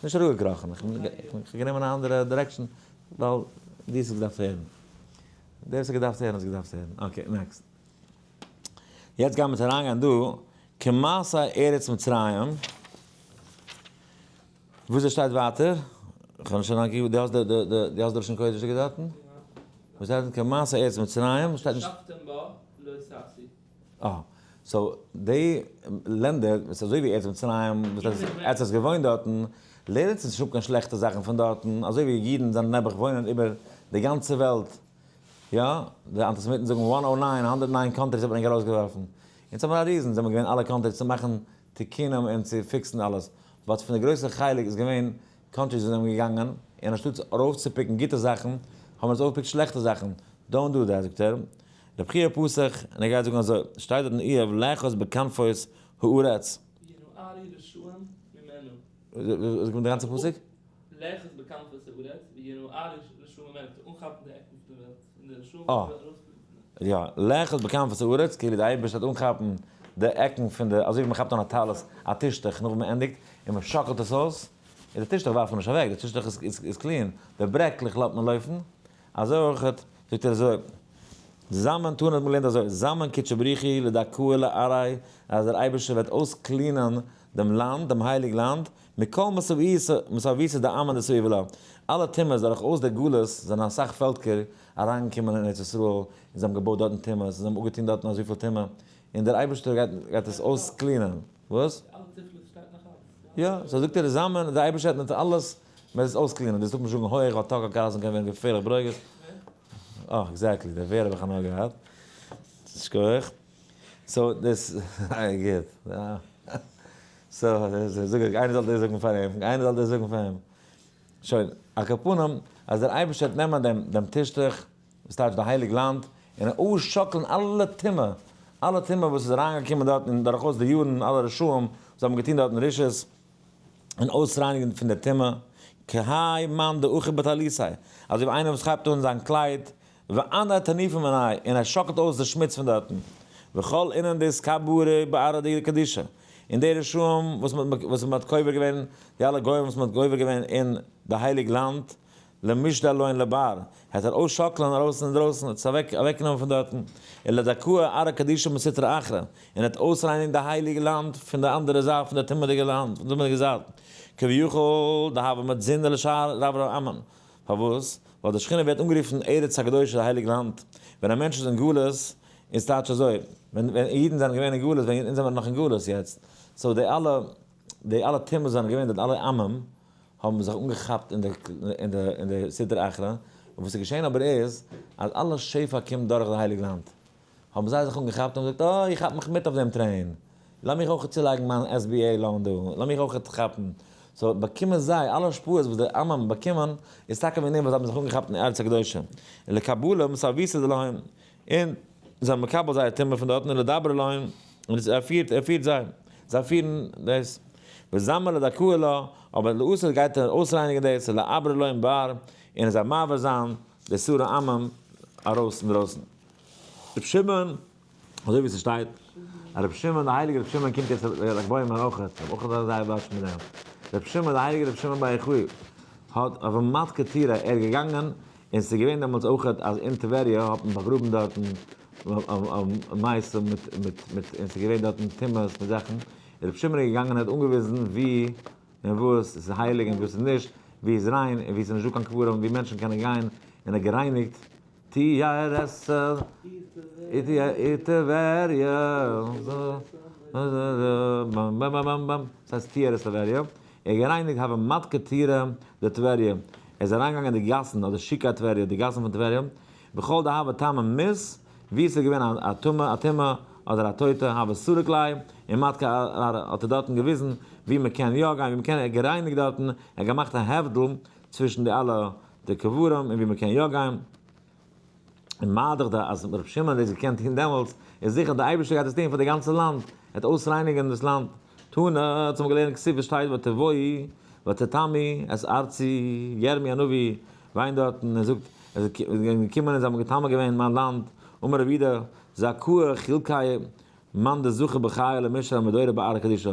נישט אראפגעקראכן, איך האב גענומען א אנדערע direction, ווייל דו האסט עס געדארפט הערן, דער וואס האט געדארפט הערן האט עס געדארפט הערן, okay next. יעצט גיימיר אונז אריינגיין דא, כמעשה ארץ מצרים. וואס עס שטייט ווייטער, איך האב נישט אריינגעקוקט, דו האסט די די די דו האסט די לשון קודש'דיגע דארטן? וואס שטייט דארט כמעשה ארץ מצרים? שטייט נישט. ושבתם בה לא תעשו. אה, so די לענדער וואס אזוי ווי ארץ מצרים וואס עטס האטס געוואוינט דארטן, לערנטס נישט אפ קיין שלעכטע זאכן פון דארטן, אזוי ווי אידן זענען נעבעך וואוינען איבער די גאנצע וועלט, יא, די אנטיסעמיטן זאגן one o nine, הונדערט ניין countries האט מען ענק ארויסגעווארפן, אונז האבן א reason, זעמער געווען אלע countries צו מאכן תיקונים און צו fix ן אלעס, but פון די גרויסע חלק איז געווען countries וואס זענען געגאנגען, און אנשטאטס ארויפצו pick ן גוטע זאכן, האבן אונז אויפגעפיקט שלעכטע זאכן, don't do that זאגט ער, רב חייא פתח, און ער גייט זאגן אזוי, שטייט דארט אין איוב לאחוז בכנפות הארץ. ינוערו רשעים ממנה. זאג מיר די גאנצע פסוק. לאחוז בכנפות הארץ, וינוערו רשעים ממנה, אנכאפן די עקן פון די וועלט, און די רשעים אה. וועלן ארויס. יא, לאחוז בכנפות הארץ, כאילו די אייבערשטער וועט אנכאפן די עקן פון די, אזוי ווי מען כאפט אן א טלית, א טישטוך נאך מען ענדיגט, און מען שאקלט עס אויס, און די טישטוך ווארפט מען נישט אוועק, די טישטוך איז clean, די ברעקלעך לאזט מען לויפן, אזוי אויך זאגט ער אזוי, זמין תנא האט מען געלערנט אזוי, זמין קודשא בריך הוא לדכאה לארעא, אז דער אייבערשטער וועט אויס clean ען דעם לאנד, דעם הייליג לאנד, מכל מסאוויסא דעמין דסביב לה, אלע טומאות דורכאויס די גלות זענען אסאך פעלקער אריינגעקומען אין ארץ ישראל און זיי האבן געבויט דארטן טומאות און זיי האבן אפגעטון דארטן אזויפיל טומאה, און דער אייבערשטער גייט גייט עס אויס clean ען. וואס? אלע תפלות שטייט נאך אלץ. יא, so זאגט ער זאמען, דער אייבערשטער וועט מיט אלעס מען עס אויס clean ען, דאס טאר מען נישט זאגן הויעך ווייל טאקער קארלסאן קען ווערן געפערליך ברוגז. אה, exactly, דער ווער האב איך הנאה געהאט. שכוח. so דאס, זייער גוט. so, זאג איך, איינער זאל דאס זאגן פאר אים, איינער זאל דאס זאגן פאר אים. שוין, על כל פנים, אז דער אייבערשטער וועט נעמען דעם דעם טישטוך, וואס טייטש די הייליג לאנד, און אויסשאקלען אלע טומאה, אלע טומאה וואס איז אריינגעקומען דארטן דורכאויס די יארן, אלע רשעים וואס האבן געטון דארטן רשעות, און אויסרייניגן פון די טומאה, כהאי מאן דאחיב בטליתיה, אזוי ווי איינער וואס כאפט אן זיין קלייד, ואנא תניפא מיניה, און ער שאקלט אויס די שמוץ פון דארטן, וכל אינון דאתקברו בארעא דקדישא, און די רשעים וואס וואס מען האט קובר געווען, די אלע גוים וואס מען האט קובר געווען אין די הייליג לאנד, למשדי לון לבר, העט ער אויסשאקלען ארויס אינדרויסן, האט עס אוועק אוועקגענומען פון דארטן, ולדכאה ארעא קדישא מסטרא אחרא, און העט אויסרייניגן די הייליגע לאנד פון די אנדערע זייט פון די טומא'דיגע לאנד, פון די טומא'דיגע זייט, כביכול דהוה מתזינא לשאר רברב עמין, פארוואס? ווייל די שכינה ווערט אנגערופן ארץ הקדושה די הייליג לאנד, ווען א מענטש איז אין גלות, איז טייטש אזוי, ווען ווען אידן זענען געווען אין גלות, ווען אונז זעמיר נאך אין גלות יעצט, so די אלע די אלע טומאות זענען געווען דארט אלע עמים האבן זיך אנגעכאפט אין די אין די אין די סטרא אחרא, און וואס איז געשען אבער איז, אז אלע שפע קומט דורך די הייליג לאנד, האבן זיי זיך אנגעכאפט און געזאגט, אה, איך כאפ מיך מיט אויף דעם train, לאמיך אויך צולייגן מיין SBA loan דא, לאמיך אויך כאפן. so באקומען זיי, אלע השפעות וואס די עמים באקומען, איז טאקע וועגן דעם וואס זיי האבן זיך אנגעכאפט אין ארץ הקדושה. און לקבלה מסאוויסא דלהון, און זיי האבן מקבל זייער טומאה פון דארטן, און לדבר אלהים, און ער פירט, ער פירט זיי, זיי פירן דאס. וזמר לדכאה לה, אבער לעתיד גייט ער אויסרייניגן דאס, ולעבר לא עם בר, און עס זאל מעביר זיין די שרי עמים ארויס אינדרויסן. ר' שמעון, אזוי ווי ס'שטייט, אז ר' שמעון, דער הייליגער ר' שמעון קומט יעצט לג בעומר אויך, איך האב אויך זייער וואטש מיט דעם, ר' שמעון, דער הייליגער ר' שמעון בר יוחאי, האט אויף מתקה טירה, ער איז געגאנגען, און ס'איז געווען דעמאלטס אויך אז אין טבריה האט מען באגראבן דארטן מתים מיט מיט מיט און ס'איז געווען דארטן טומאות מיט זאכן, ר' שמעון איז געגאנגען און האט אנגעוויזן ווי און וואס איז הייליג און וואס איז נישט, ווי איז ריין און ווי ס'איז נישטא קיין קברים ווי מענטשן קענען גיין, און האט גערייניגט TRS טבריה, ס'הייסט TRS טבריה, ער האט גערייניגט הוה מדכא טירא דטבריה, ער איז אריינגעגאנגען אין די גאסן אדער שוקי טבריה, די גאסן פון טבריה, וכל דהוה טמא מית, ווי עס איז געווען א טמא א טומאה אדער א טויטע הוה סליק ליה, און מדכא האט ער דארטן געוויזן ווי מען קען יא גיין ווי מען קען, ער האט גערייניגט דארטן, ער האט געמאכט א הבדל צווישן די אלע די קברים און ווי מען קען יא גיין. און מה דאך דא אז ר' שמעון האט דאס געקענט טון דעמאלטס, איז זיכער די אייבערשטער גייט עס טון פאר די גאנצע לאנד, ער וועט אויסרייניגען דאס לאנד. תנא, האט מען געלערנט כתיב וואס שטייט ותבואי ותטמאי את ארצי, ירמי' הנביא וויינט דארטן און זאגט, עס איז געקומען און זיי האבן מטמא געווען מיין לאנד, אמר רבי יהודה, זכאה חולקיה מאן דזכה בחיי למישרי מדורא בארעא קדישא,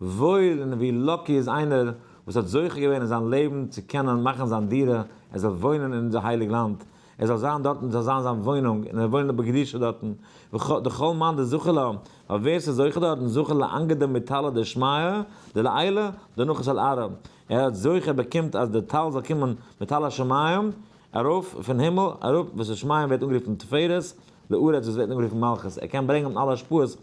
וואויל און ווי lucky איז איינער וואס האט זוכה געווען אין זיין לעבן צו קענען מאכן זיין דירה, ער זאל וואוינען אין אונזער הייליג לאנד, ער זאל זיין דארטן, זאל זיין זיין וואוינונג, און ער וואוינען בקדושה דארטן, דכל מאן דזכה לה, ווייל ווער ס'איז זוכה דארטן, זכה לאנגדא מטלא דשמיא דלעילא דנחת על ארעא, ער האט זוכה, ער באקומט אז די טל זאל קומען מטל השמים, ארויף פון הימל אראפ, וואס איז שמים ווערט אנגערופן תפארת, לארץ וואס ווערט אנגערופן מלכות, ער קען ברענגען אלע השפעות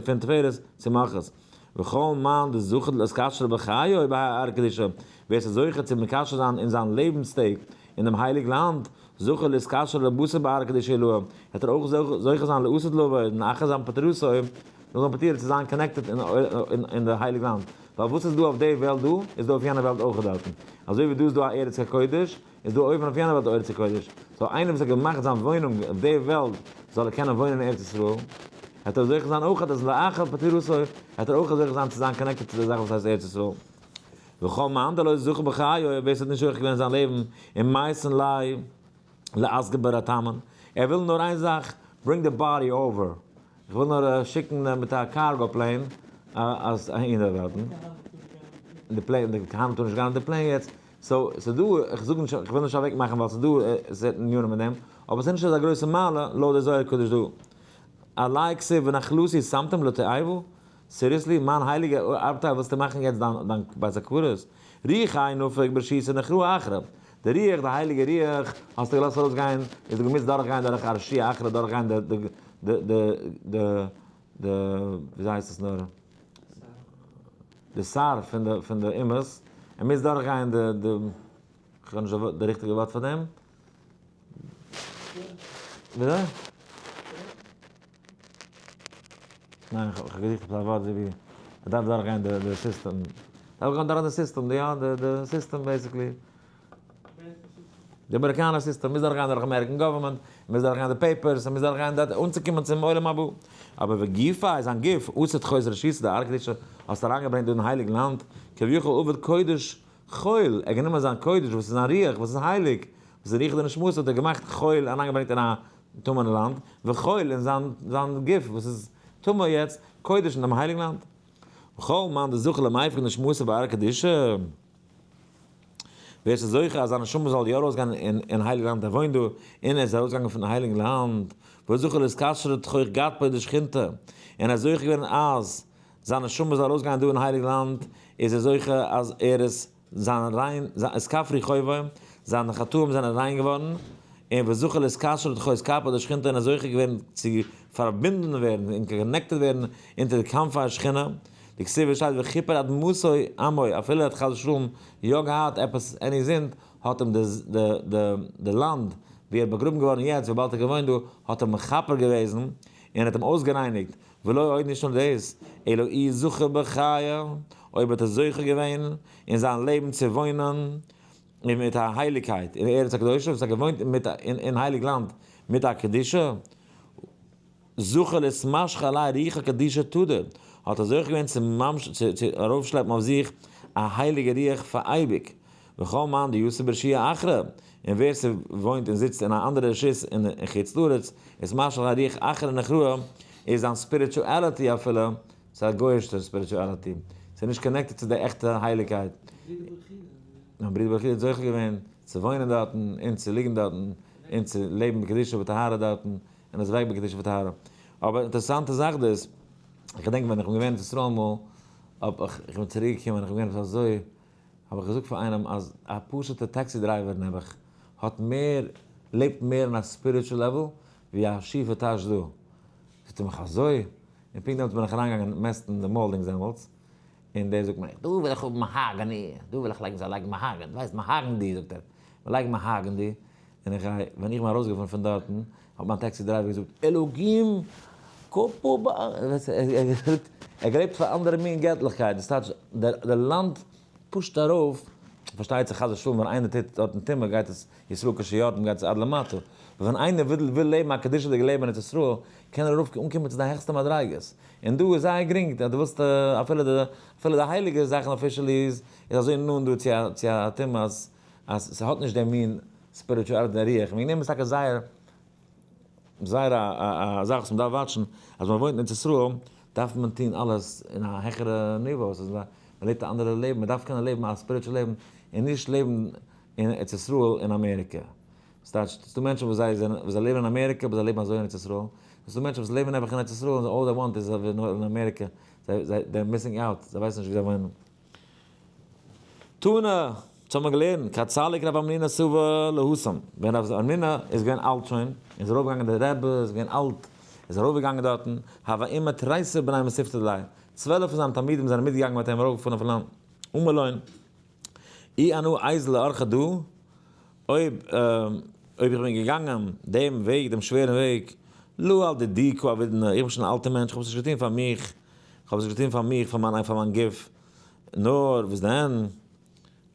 פון תפארת צו מלכות. וכל מאן דזכה לאתקשרא בחיוהי בהאי ארעא קדישא, ווער ס'איז זוכה צו מקשר זיין אין זיין לעבנס טעג אין דעם הייליג לאנד, זכה לאתקשרא לבתר בארעא קדישא עילאה, וועט ער אויך זוכה זיין לעתיד לבוא, און אחר זיין פטירתו, נאך זיין פטירה צו זיין connected אין די הייליג לאנד, ווייל וואס איז דא אויף די וועלט דא, איז דא אויף יענע וועלט אויך דארטן, אזוי ווי דא איז דא א ארץ הקודש, איז דא אויבן אויף יענע וועלט ארץ הקודש, so איינער וואס האט געמאכט זיין וואוינונג אויף די וועלט זאל ער קענען וואוינען אין ארץ ישראל, וועט ער זוכה זיין אויך אז לאחר פטירתו וועט ער אויך זוכה זיין צו זיין connected צו די זאך וואס הייסט ארץ ישראל. וכל מאן דלא זכה בחיוהי, ווער ס'האט נישט זוכה געווען אין זיין לעבן, ומייתין ליה לאסגי ברתמין, ער וויל נאר איין זאך, bring the body over, איך וויל נאר שיקן מיט א cargo plane אז אהין דארטן, די plane, די כהנים טאר נישט גיין אויף די plane יעצט, so, ס'איז דא, איך זאג נישט, איך וויל נישט אוועק מאכן ווייל ס'איז דא ס'האט ענינים מיט דעם, אבער ס'איז נישט אזא גרויסע מעלה לויט די זוהר הקדוש דא. עלי כתיב ונחלתי שמתם לתועבה? seriously? מיין הייליגע ארבטייל ווילסטו מאכן יעצט דיין דיין בית הקברות? רוחיה נפק ברשותא נוכראה אחרא. די רוח, די הייליגע רוח, האסטו געלאזט ארויס גיין, איז דו געמוזט דורך גיין דורך א רשיה אחרא, דורך גיין די די די די די וויאזוי הייסט עס נאר? די שר פון די פון די אומות, ער מוז דורך גיין די די, כ'האב נישט די ריכטיגע ווארט פאר דעם. וויאזוי? ניין, איך האב געזוכט עפעס א ווארט אזוי ווי, ער דארף דורך גיין די די סיסטעם, דארף גיין דורך די סיסטעם, די יא, די די סיסטעם basically. די אמעריקאנער סיסטעם מוז דורכגיין דורך American government, מוז דורכגיין די papers, מוז דורכגיין דארט אנצוקומען צום עולם הבא. אבער וגופיה איז זיין גוף, אסור תחוז רשות דארעא קדישא, האסט אריינגעברענגט דא אין הייליגן לאנד, כביכול עובד קודש חול, ער האט גענומען זיין קודש וואס איז זיין רוח, וואס איז הייליג, וואס איז רוח דנשמתא האט ער געמאכט חול, אריינגעברענגט אין א טמא'נע לאנד, וחול אין זיין זיין גוף וואס איז טמא יעצט, קודש אין דעם הייליגן לאנד. וכל מאן דזכה למיפק נשמתא בארעא קדישא. ווער ס'איז זוכה אז זיין נשמה זאל יא ארויסגיין אין הייליג לאנד, ער וואוינט דא, און ער איז ארויסגעגאנגען פון הייליגן לאנד, והוא זכה להתקשר תכוח גדפו דשכינתא, און ער איז זוכה געווען אז זיין נשמה זאל ארויסגיין דא אין הייליג לאנד, איז ער זוכה אז ער איז זיין ריין, איז כפרי חובו, זיינע חטאים זענען ריין געווארן, און וזכה להתקשר תכוח כפו דשכינתא, און ער איז זוכה געווען צו פארבינדן ווערן און connected ווערן אונטער די כנפי השכינה. די כתיב שטייט וכיפר אדמתו עמו, אפילו ער האט חס ושלום יא געהאט עפעס any זינד, האט אים די לאנד ווי ער איז באגראבן געווארן יעצט וויבאלד ער געוואוינט דא, האט אים מכפר געוועזן און האט אים אויסגערייניגט, ולא עוד נישט נאר דאס, אלא אי זכה בחיי, אויב האט ער זוכה געווען אין זיין לעבן צו וואוינען און מיט א הייליגקייט אין ארץ הקדושה, וואס ער האט געוואוינט אין הייליג לאנד מיט א קדושה, זכה לאתמשכא עליה רוחא קדישא תדיר, האט ער זוכה געווען צו ממש צו ארויפשלעפן אויף זיך א הייליגע רוח פאר אייביג. וכל מאן דיתיב ברשיעא אחרא, און ווער ס'וואוינט און זיצט אין א אנדערע רשות אין חוץ לארץ, איז משליך א רוח אחרא נוכראה, איז זיין spirituality אפילו, ס'איז א גוי'אישע spirituality, ס'איז נישט connected צו די עכטע הייליגקייט. ברידער ברוך הוא. און ברידער ברוך הוא האט זוכה געווען צו וואוינען דארטן, און צו ליגן דארטן, און צו לעבן בקדושה וטהרה דארטן, און איז אוועק בקדושה וטהרה. אבער אינטערעסאנטע זאך דאס, איך געדענק ווען איך בין געווען אין ישראל אמאל, האב איך, איך בין צוריק געקומען, איך בין געווען עפעס אזוי, האב איך געזאגט פאר איינעם אז א פשוט'ע taxi driver נעבעך האט מער, לעבט מער אין א spiritual level ווי א שיפע טאש דא. זאגט ער מיך אזוי? און פונקט דעמאלטס בין איך אריינגעגאנגען מעסטן די moldings דעמאלטס, און דער זאגט מיר, דא וויל איך האבן mahogany, דא וויל איך לייגן, זיי לייגן mahogany, דו ווייסט mahogany זאגט ער, מען לייגט mahogany, און איך גיי, ווען איך בין ארויסגעפארן פון דארטן, האט מיין taxi driver געזאגט, אלוקים קאפו ב, ער גלייבט פאר אנדערע מין געטליכקייט, דאס טייטש דער לאנד push ט ארויף, פארשטייט זיך חס ושלום ווען איינער טוט דארטן טומאה גייט עס ישראל כשיורדים גייט עס עד למטה, אבער ווען איינער וויל וויל לעבן א קדושה'דיגע לעבן אין ארץ ישראל קען ער ארויף אנקומען צו די העכסטע מדריגות, און דא איז זייער גרינג אז דו ווילסט אפילו די אפילו די הייליגע זאכן officially איז אזוי נאנט דא צו א צו א טומאה אז אז ס'האט נישט דעם מין spirituality און רוח, וועגן דעם איז טאקע זייער זייער א א זאך וואס מ'דארף watch ן, אז מ'וואוינט אין ארץ ישראל דארף מען טון אלעס אין א העכערע ניווא, ס'איז מ'לעבט א אנדערע לעבן, מ'דארף קענען לעבן א spiritual לעבן און נישט לעבן אין ארץ ישראל אין אמעריקע. ס'טייטש, ס'דא מענטשן וואס זיי זענען, וואס זיי לעבן אין אמעריקע אבער זיי לעבן אזוי אין ארץ ישראל, ס'דא מענטשן וואס לעבן נעבעך אין ארץ ישראל און all they want איז נאר אין אמעריקע, זיי זיי they're missing out, זיי ווייסן נישט ווי זיי וואוינען. תנא, אונז האבן געלערנט, כי סליק רב המנונא סבא להתם, ווען רב המנונא איז געווען אלט שוין, איז ארויפגעגאנגען דער רבי איז געווען אלט, איז ארויפגעגאנגען דארטן, הוה עמיה תריסר בני מתיבתא דיליה, 12 פון זיינע תלמידים זענען מיטגעגאנגען מיט אים ארויפגעפארן אויפן לאנד, אמר לון, אי אנא אייזל לאורחא דא, אויב אויב איך בין געגאנגען דעם וועג, דעם שווערן וועג, לא על דידי קא עבידנא, איך בין שוין א אלטער מענטש, איך האב עס נישט געטון פאר מיך, איך האב עס נישט געטון פאר מיך, פאר מיין פאר מיין גוף, נאר וואס דען,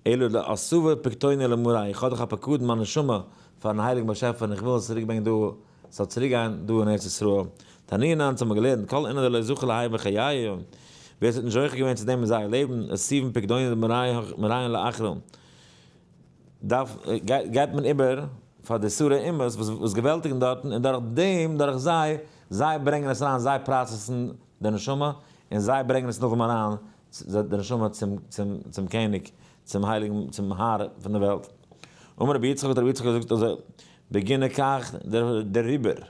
אלא לאתבא פקדונא למאריה, איך האב דאך א פקדון מיין נשמה פארן הייליגן באשעפער און איך וויל עס צוריק ברענגען דא, עס זאל צוריק גיין דא אין ארץ ישראל. תנינא, אונז האבן געלערנט, כל אינון דלא זכו להאי בחייהו, ווער עס האט נישט זוכה געווען צו דעם אין זייער לעבן, אותיבן פקדונא דמאריהון לאחרא, דארף, גייט מען איבער פאר די שרי אומות וואס געוועלטיגן דארטן, און דורך דעם, דורך זיי, זיי ברענגען עס אריין, זיי process ן די נשמה, און זיי ברענגען עס נאכדעם אריין, די נשמה צום, צום, צום קעניג, צום הייליגן, צום האר פון די וועלט. אמר רבי יצחק, האט רבי יצחק געזאגט אזוי, בגיני כך דעריבער,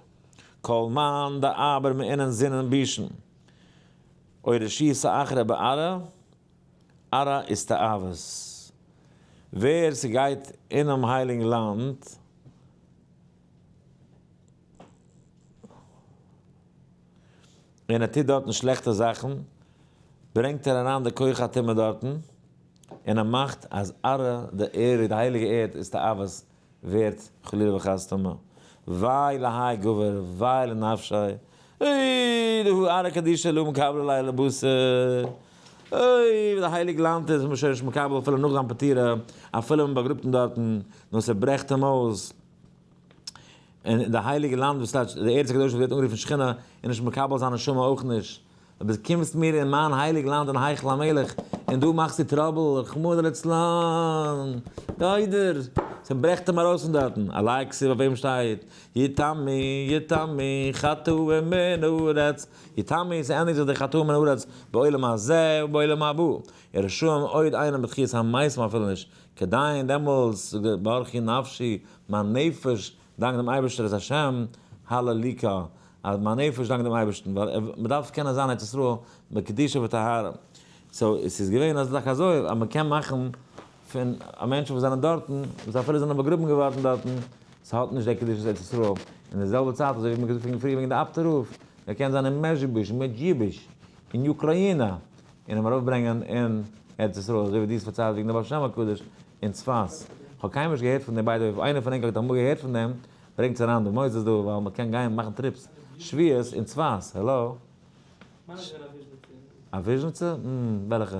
כל מאן דעבר מאינון זינען בישין, אוי רשיעותא אחרא בארעא, ארעא אסתאבת. ווער ס'גייט אינעם הייליגן לאנד, און ער טוט דארטן שלעכטע זאכן, ברענגט ער אריין די כח הטומאה דארטן, און ער מאכט אז ארעא, די ערד, די הייליגע ערד, אסתאבת, ווערט חלילה וחס טמא. וויי להאי גבר, וויי לנפשיה, אוי דהא ארעא קדישא לא מקבלא ליה לבתר, אוי ווי די הייליג לאנד איז מען שוין נישט מקבל אפילו נאך זיין פטירה, אפילו מען באגראבט אים דארטן, נאר ס'ברעכט אים אויס, און די הייליגע לאנד וואס טייטש די ארץ הקודש וואס ווערט אנגערופן שכינה, איז נישט מקבל זיין נשמה אויך נישט. דו קומסט מיר אין מיין הייליג לאנד אין היכל המלך, און דא מאכסטו trouble, רחמנא ליצלן, ליידער, ס'ברעכט אים ארויס פון דארטן, עלי כתיב אויף אים שטייט, יתמי, יתמי, חטאים מן הארץ, יתמי, ס'ענדיגט זיך די חטאים מן הארץ, בעולם הזה ובעולם הבא, ורשעים עוד אינם בתחיית המתים אפילו נישט, כדין דעמאלטס, זאגט דער ברכי נפשי, מיין נפש דאנקט דעם אייבערשטער איז השם הללוקה, אז מיין נפש דאנקט דעם אייבערשטן, ווייל מען דארף קענען זיין ארץ ישראל בקדושה וטהרה. so עס איז געווען אזא זאך אזוי אז מען קען מאכן פון א מענטשן וואס זענען דארטן, וואס אפילו זענען באגראבן געווארן דארטן, ס'האט נישט די קדושת ארץ ישראל. אין די זעלבע צייט אזוי ווי מען האט געזאגט פריער וועגן די אפטער רב, ער קען זיין אין מעזשיבוזש, מעדזשיבוזש, אין אוקראינא, און אים ארויפברענגען אין ארץ ישראל, אזוי ווי דו האסט פארציילט וועגן די בעל שם הקדוש אין צפת. כ'האב קיינמאל נישט געהערט פון דעם by the way, אויב איינער פון ענק האט אמאל געהערט פון דעם, ברענגטס אריין די מוסדות דא, ווייל מ'קען גיין מאכן trips שבועות אין צפת, העלא? מיין איך געווען א וויזשניצער. א וויזשניצער? וועלכע?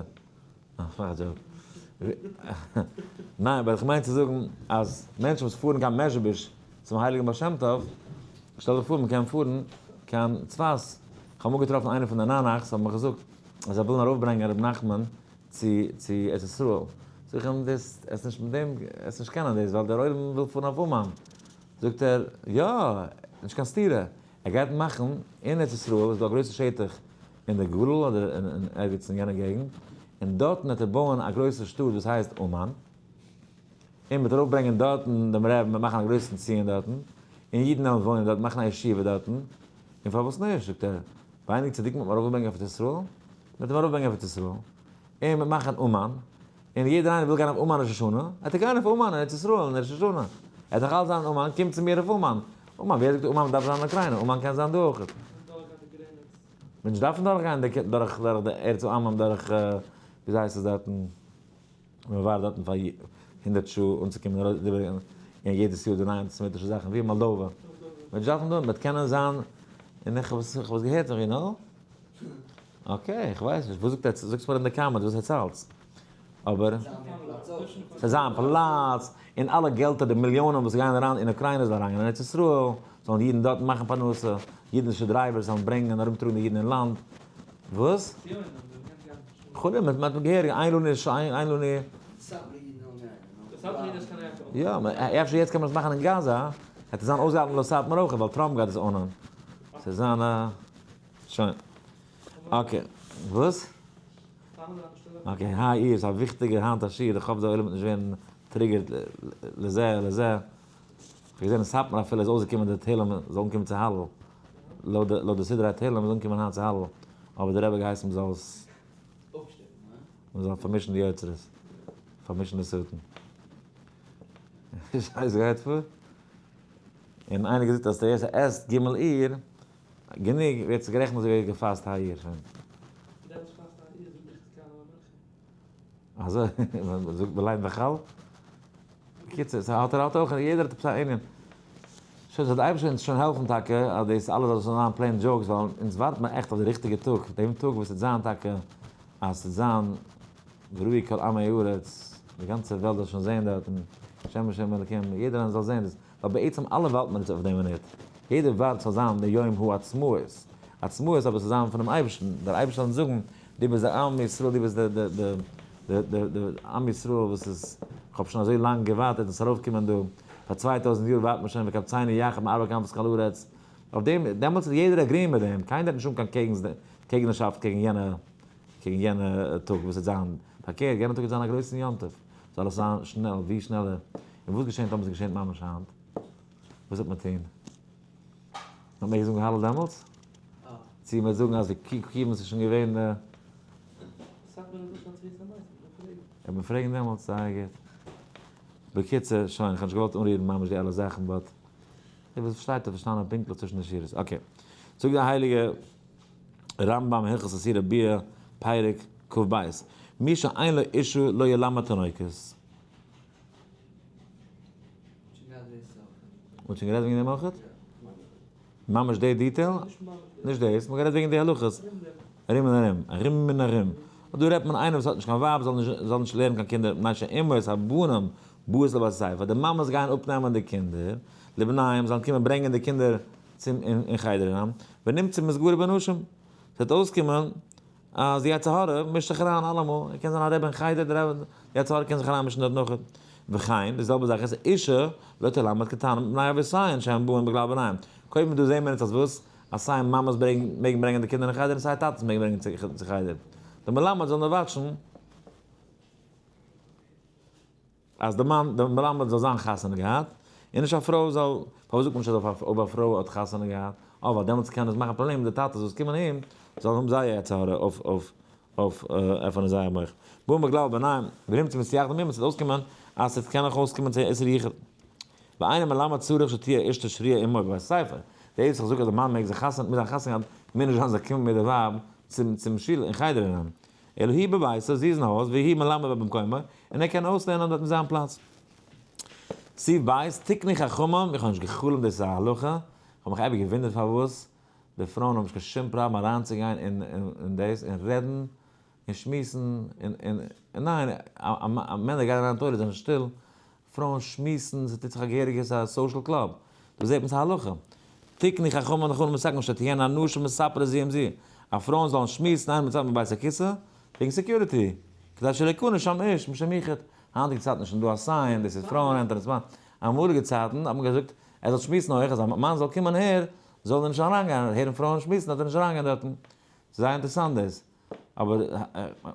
אה, כ'מאך א joke. ניין, אבער איך מיין צו זאגן אז מענטשן וואס פארן קיין מעזשביזש צום הייליגן בעל שם טוב, שטעל דיך פאר מ'קען פארן קיין צפת, כ'האב אמאל געטראפן איינער פון די ניינאכטס האט מיר געזאגט. אז זיי ווילן ארויפברענגען ר' נחמן צו צו ארץ ישראל. זאג איך אים דאס עס נישט מיט דעם עס נישט קענען דאס ווייל דער עולם וויל פארן אויף אומאן. זאגט ער יא, נישט קיין סתירה, ער גייט מאכן אין ארץ ישראל איז דא א גרויסע שטח אין די גליל אדער אין ערגעץ אין יענע געגנט, און דארטן וועט ער בויען א גרויסע שטאט וואס הייסט אומאן, און מ'וועט ארויפברענגען דארטן דעם רב, מ'וועט מאכן א גרויסן ציון דארטן, און אידן וועלן וואוינען דארט, מאכן א ישיבה דארטן, און פארוואס נישט, זאגט ער, ווייניג צדיקים האט מען ארויפגעברענגט אויף ארץ ישראל, מ'וועט אים ארויפברענגען אויף ארץ ישראל, און מ'וועט מאכן אומאן, און יעדער איינער וויל גיין אויף אומאן ראש השנה, וועט ער גיין אויף אומאן אין ארץ ישראל אין ראש השנה, ער וועט נאך אלץ זיין אין אומאן, קום צו מיר אויף אומאן, אומאן, ווער זאגט אומאן דארף זיין אין אוקריינע, אומאן קען זיין דא אויך. מ'וועט נישט דארפן דורכגיין דורך די ארץ העמים דורך וויאזוי הייסט עס דארטן. מען ווארט דארטן פאר 100 שעה אנצוקומען ארויס און יעדעס יאר די נייע אנטיסעמיטישע זאכן ווי מאלדאווע. מען וועט דארפן דא, מען וועט קענען זיין, און איך האב עס געהערט זאג איך נו, okay איך ווייס נישט, וואס זאגט עטס, זאגטס מיר אין די comments וואס עטס האלטס, אבער ס'זאל זיין פלאץ, און אלע געלטער די מיליאנען וואס גייען אריין אין אוקריינע זאל אריינגיין אין ארץ ישראל, זאלן אידן דארטן מאכן פרנסה, אידישע drivers זאלן ברענגען און ארומטראגן די אידן אין לאנד, וואס? חולים מיט מיט געהעריג איין לוני איין לוני. יא, אפשר יעצט קען מען עס מאכן אין גאזא, וועט עס זיין אויסגעהאלטן לויט סאטמאר אויך, ווייל טראמפ גייט עס own ען. ס'וועט זיין א. שוין. okay. וואס? okay, היי אייר איז א וויכטיגער היינט א שיעור, איך האף די עולם וועט נישט ווערן triggered לזה לזה. איך האב געזען אין סאטמאר אפילו איז אויסגעקומען די תהלים זאל אנקומען צו הלל. לויט די סדרי התהלים זאל אנקומען היינט צו הלל. אבער דער רבי האט געהייסן מ'זאל עס מ'זאל פארמישן די יוצרות, פארמישן די שטן. וואס גייט פאר? און איינער געזאגט אז דער עסט ג' אייר גענוג ווערט עס גערעכנט אזוי ווי ער האט געפאסט היי אייר שוין. אזוי? מ'זאגט מ'ליינט בחל? בקיצור, ס'האט ער האט אויך, יעדער האט עפעס א ענין. שוין זאל די אייבערשטער אונז שוין העלפן טאקע אז דאס אלעס זאל שוין זיין plain jokes, ווייל אונז ווארט מיר עכט אויף די ריכטיגע טאג, דעם טאג וואס וועט זיין טאקע אז ס'וועט זיין וראו כל עמי הארץ, די גאנצע וועלט זאל שוין זען דארט און שם השם אלוקים, יעדער איינער זאל זען דאס, ווייל בעצם אלע ווארט מען אויף דעם מינוט, יעדער ווארט ס'זאל זיין די יום העצמאות, עצמאות אבער ס'זאל זיין פונעם אייבערשטן, דער אייבערשטער זאל אונז זאגן, דו ביסט דער עם ישראל, דו ביסט די די עם ישראל וואס איז, כ'האב שוין אזוי לאנג געווארט עטס זאלט ארויפקומען דא, פאר 2000 יאר ווארט מען שוין וקבצנו יחד מארבע כנפות כל הארץ, אויף דעם, דעמאלטס וועט יעדער agree ען מיט דעם, קיינער וועט נישט האבן קיין קעגנערשאפט קעגן יענע, קעגן יענע טאג וואס וועט זיין, פארקערט יענע טאג וועט זיין א גרויסן יום טוב, זאל עס זיין שנעל, ווי שנעלער, און וואס געשענט טאמער עס געשענט ממש היינט? וואס וועט מען טון? מען מעג זאגן הלל דעמאלטס? צו מען וועט זאגן אז די כיוון ס'איז שוין געווען. וועט מען פרעגן דעמאלטס, זייער גוט. בקיצור, שוין, איך האב נישט געוואלט אנרירן ממש די אלע זאכן, but דער וואס פארשטייט האט פארשטאנען פונקטליך צווישן די שורות. okay. זאגט דער הייליגער רמב ם הלכות איסורי ביאה, פרק כ ב, מי שאין לו אשה לא ילמד תינוקות. מ'האט שוין גערעדט וועגן דעם אויכעט? ממש די detail? נישט דאס, מ'האט גערעדט וועגן די הלכות. ארום און ארום, ארום און ארום. דא רעדט מען איינער וואס האט נישט קיין ווייב זאל נישט זאל נישט לערנען קיין קינדער, מפני שאמהות הבנים באות לבית הספר, די מאמעס גייען אפנעמען די קינדער, לבניהם זאלן קומען ברענגען די קינדער צום אין חדר אריין, ונמצא מתגרה בנשים, ס'וועט אויסקומען אז די יצר הרע מישט זיך אריין אלעמאל, ער קען זיין א רבי אין חדר, די רבי, די יצר הרע קען זיך אריינמישן דארט נאך. וכן, די זעלבע זאך איז אשה לא תלמד קטנים מפני אבותיהן שהם באים בגלל בניהם. קודם דא זעהן מיר אונז אז וואס? אז סיי מאמעס מעגן ברענגען די קינדער אין חדר און סיי טאטעס מעגן ברענגען צו חדר. די מלמד זאל נאר watch ן. אז די מאן, די מלמד זאל זיין חתונה געהאט, און נישט א פרוי זאל, פארוואס זאגט מען נישט אז אויב א פרוי האט חתונה געהאט, אה ווייל דעמאלטס קען עס מאכן א פראבלעם, די טאטעס וואס קומען אהין זאלן האבן זייער יצר הרע אויף אויף אויף עפענען זייער מח. בא מגלל ביניים, ונמצא מסיח דמים, עס וועט אויסקומען אז עס קען נאך אויסקומען צו איסור יחוד. ואינו מלמד צריך שתהיה אשתו שרויה עמו בבית הספר. דאס וואס איך זאג אז די מאן מעג זיך חתונה מיט זיין חתונה געהאט, מוז נישט זיין זיי קומען מיט די ווייב צום צום שול אין חדר אריין. אלא היא בביתו, זי איז אין הויז, והוא מלמד בה במקומו, און ער קען אויסלערנען דארט אין זיין פלאץ. סעיף ב', תקנו חכמים, איך האב נישט גע'חלומ'ט דאס איז א הלכה, איך האב מיך אייביג געוואונדערט פארוואס די פרויען האבן נישט קיין שום פראבלעם אריינצוגיין אין דאס און רעדן און שמועסן און ניין, מענער גייען אריין אין toilet זענען שטיל, פרויען שמועסן, ס'טוט זיך א געהעריגע ס'איז א social club, דא זעט מען ס'איז א הלכה. תקנו חכמים נכונים מתקן שתהיינה הנשים מספרות זו עם זו. אז פרויען זאלן שמועסן איינער מיט צווייטן בבית הכסא, וועגן security, כדי שלא יכנס שם איש משום יחוד. היינטיגע צייטן איז שוין דא א sign, דאס איז פרויען entrance, אמאליגע צייטן האט מען געזאגט ער זאל שמועסן הויך אז א מאן זאל קומען הער, זאל ער נישט אריינגיין, הערן פרויען שמועסן דארף ער נישט אריינגיין דארטן. ס'איז זייער אינטערעסאנט דאס. אבער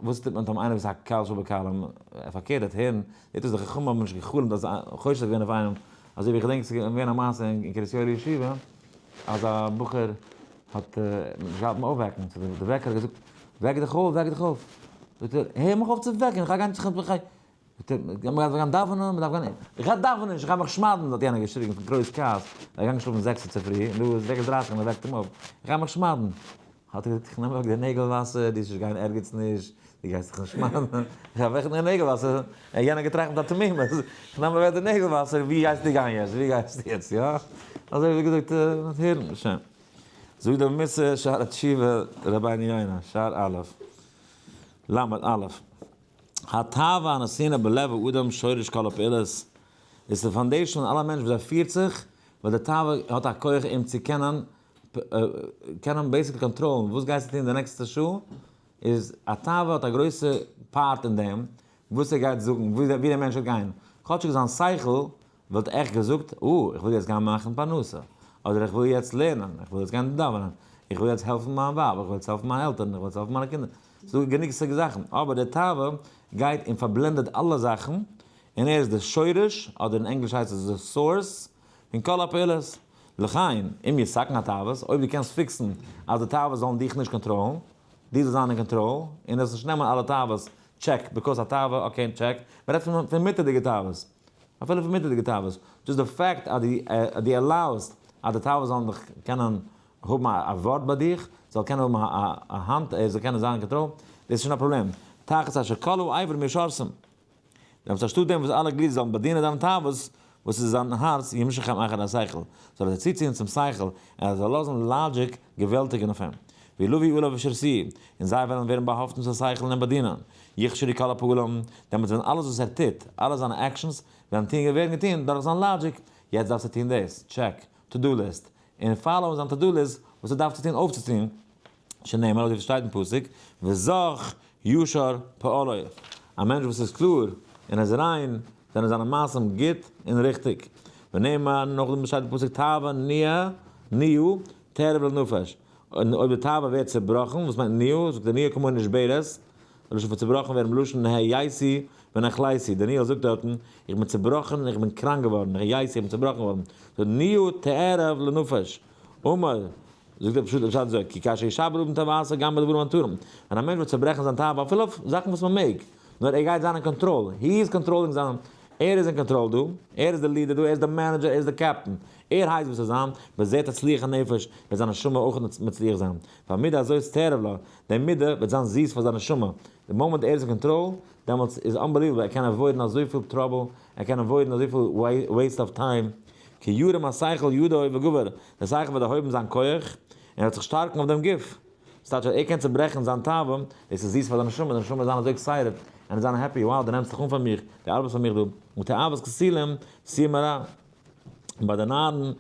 וואס טוט מען טאמער איינער וואס איז א קל שבקלים, פארקערט וועט הערן, זעט אויס די חכמים האבן נישט גע'חלומ'ט אז חושד געווען אויף איינעם, אזוי ווי איך געדענק ס'איז געווען א מעשה אין קרית יואל ישיבה, אז א בחור האט נישט געהאלטן אויפוועקן, סאו די וועקער האט געזאגט, וועק דיך אויף, וועק דיך אויף, זאגט ער, הער מיך אויף צו וועקן, איך גיי גיין צו איך גיי, זאגט ער, מען דארף גיין דאווענען, מען דארף גיין, איך גיי דאווענען נישט, איך גיי מיך שמד'ן, האט יענער געשריגן פון גרויס כעס, ער איז געגאנגען שלאפן זעקסע צופרי, און דא איז זעקס דרייסיג און מען וועקט אים אויף, איך גיי מיך שמד'ן. האט ער געזאגט, איך נעם אוועק די נעגל וואסער, דו וועסט נישט גיין ערגעץ נישט, דו גייסט זיך נישט שמד'ן, איך גיי אוועק די נעגל וואסער, און יענער געטראכט מיט א תמימות, איך נעם אוועק די נעגל וואסער, ווי גייסטו גיין יעצט, ווי גייסטו יעצט, יא? אזוי ווי געזאגט, הערן, שוין. זאגט דער מוסר שער התשובה רבינו יונה, שער א', למד א', התאווה הנתונה בלב האדם שורש כל הפעולות, איז די foundation פון אלע מענטש וואס ער פירט זיך, ווייל די תאווה האט א כח אים צו קענען קענען basically קאנטראלן וואס גייסטו טון די נעקסטע שעה, איז א תאווה האט א גרויסע part אין דעם וואס ער גייט זאגן, ווי דער מענטש וועט גיין, כאטשיג זיין שכל וואלט עכט געזאגט, אה, איך וויל יעצט גיין מאכן פרנסה, אדער איך וויל יעצט לערנען, איך וויל יעצט גיין דאווענען, איך וויל יעצט העלפן מיין ווייב, איך וויל יעצט העלפן מיינע עלטערן, איך וויל יעצט העלפן מיינע קינדער, ס'איז דא גענוג סוג זאכן, אבער די תאווה גייט און פארבלענדעט אלע זאכן, און ער איז די שורש, אדער אין ענגליש הייסט עס די source, פון כל הפעולות. לכן, אם יתקן התאוות, אויב דו קענסט fix ן אז די תאוות זאלן דיך נישט קאנטראלן, דו זאלסט זיין אין קאנטראל, און עס נישט נעמען אלע תאוות, check, because א תאווה, okay, check, מ'רעדט פון מותר'דיגע תאוות, אפילו פון מותר'דיגע תאוות, just די fact אז דו allow סט אז די תאוות זאלן דיך קענען האבן א ווארט ביי דיך, זאל קענען האבן א האנט, ער זאל קענען זיין אין קאנטראל, דאס איז שוין א פראבלעם. תחת אשר כל האיברים ישרתום. דעמאלטס אנשטאט דעם וואס אלע גלידער זאלן באדינען זיינע תאוות, וואס איז זיין הארץ, ימשכם אחר השכל, זאל ער זיי צוציען צום שכל, און ער זאל לאזן logic געוועלטיגן אויף אים. וילוו עליו וישרתוהו, און זיי וועלן ווערן באהאפטן צום שכל און אים באדינען. יכשרו כל הפעלים, דעמאלטס ווען אלעס וואס ער טוט, אלע זיינע actions, וועלן טון ווערן געטון דורך זיין logic, יעצט דארפסטו טון דאס, check, to do list, און follow ען זיין to do list וואס ער דארף צו טון אויפצוטון, שנאמר אזוי ווי ס'שטייט אין פסוק, וזך ישר פעלו, א מענטש וואס איז קלאר און איז ריין, זענען זיינע מעשים גוט און ריכטיג. ונאמר, נאכדעם שטייט אין פסוק תאווה נהיה ניעו תערב לנפש, און אויב די תאווה ווערט צעבראכן, וואס מיינט ניעו? זאגט ער ניעו כמו נשברת, די לשון פון צעבראכן ווערן בלשון נהייתי ונחליתי, דניאל זאגט דארטן, איך בין צעבראכן און איך בין קראנק געווארן, נהייתי, איך בין צעבראכן געווארן, זאגט ניעו תערב לנפש, אמר, זאגט דער פשוט'ער פשט אזוי, כי כאשר ישבר אדם תאוותו גם בדברים המותרים, ווען א מענטש וועט צעברעכן זיין תאווה אפילו אויף זאכן וואס מען מעג, נאר ער גייט זיין אין קאנטראל, he is controlling זיין, ער איז אין קאנטראל דא, ער איז דער leader דא, ער איז דער manager, ער איז דער קעפטן, ער הייסט וואס צו זיין, בזה תצליח הנפש, וועט זיין נשמה אויך מצליח זיין, והמידה הזאת תערב לה, די מידה וועט זיין זיס פאר זיין נשמה, די מאמענט ער איז אין קאנטראל, דעמאלטס איז unbelievable, ער קען avoid ן אזויפיל trouble, ער קען avoid ן אזויפיל waste of time, כי ירים השכל ידו וגבר, דער שכל וועט דערהויבן זיין כח, און ער וועט זיך שטארקן אויף דעם גוף. ס'טייטש אז ער קען צוברעכן זיין תאווה, דאס איז זיס פאר זיין נשמה, די נשמה וועט זיין אזוי excited, און זיין happy, wow דו נעמסט זיך אן פאר מיך, דו ארבעסט פאר מיך דא, ותאוות כסילים סור מרע. ביי די נארן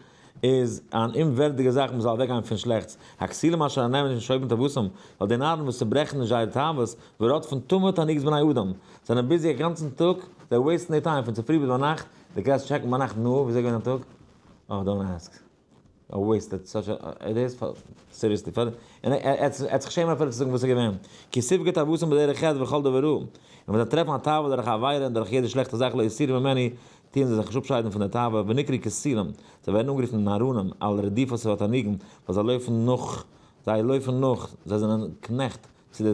איז אן אומווערדיגע זאך מען זאל אוועקגיין פון שלעכטס, הכסילים אשר אינם שוברים תאוותם, ווייל די נארן וואס צוברעכן נישט זייערע תאוות, ורודפין תמיד תענוגות בני אדם, זענען busy א גאנצן טאג, זיי waste ן די time פון צופרי ביז ביינאכט, די קענסט check ן ביינאכט, נו, וויאזוי געווען דיין טאג? אה, don't ask. I wasted such a, it is פאר, seriously, פאר, און ער האט זיך שעמען אפילו צו זאגן וואס איז געווען. כי ספגה תאוותם בדרך חטא וכל דבר רע. און ווען זיי טרעפן א תאווה דורך א עבירה און דורך יעדע שלעכטע זאך לא יסורו ממנו, טוען זיי זיך נישט אפשיידן פון דער תאווה, ונקראו כסילים, זיי ווערן אנגערופן נאראנים, על רדיפת התענוגים, ווייל זיי לויפן נאך, זיי לויפן נאך, זיי זענען קנעכט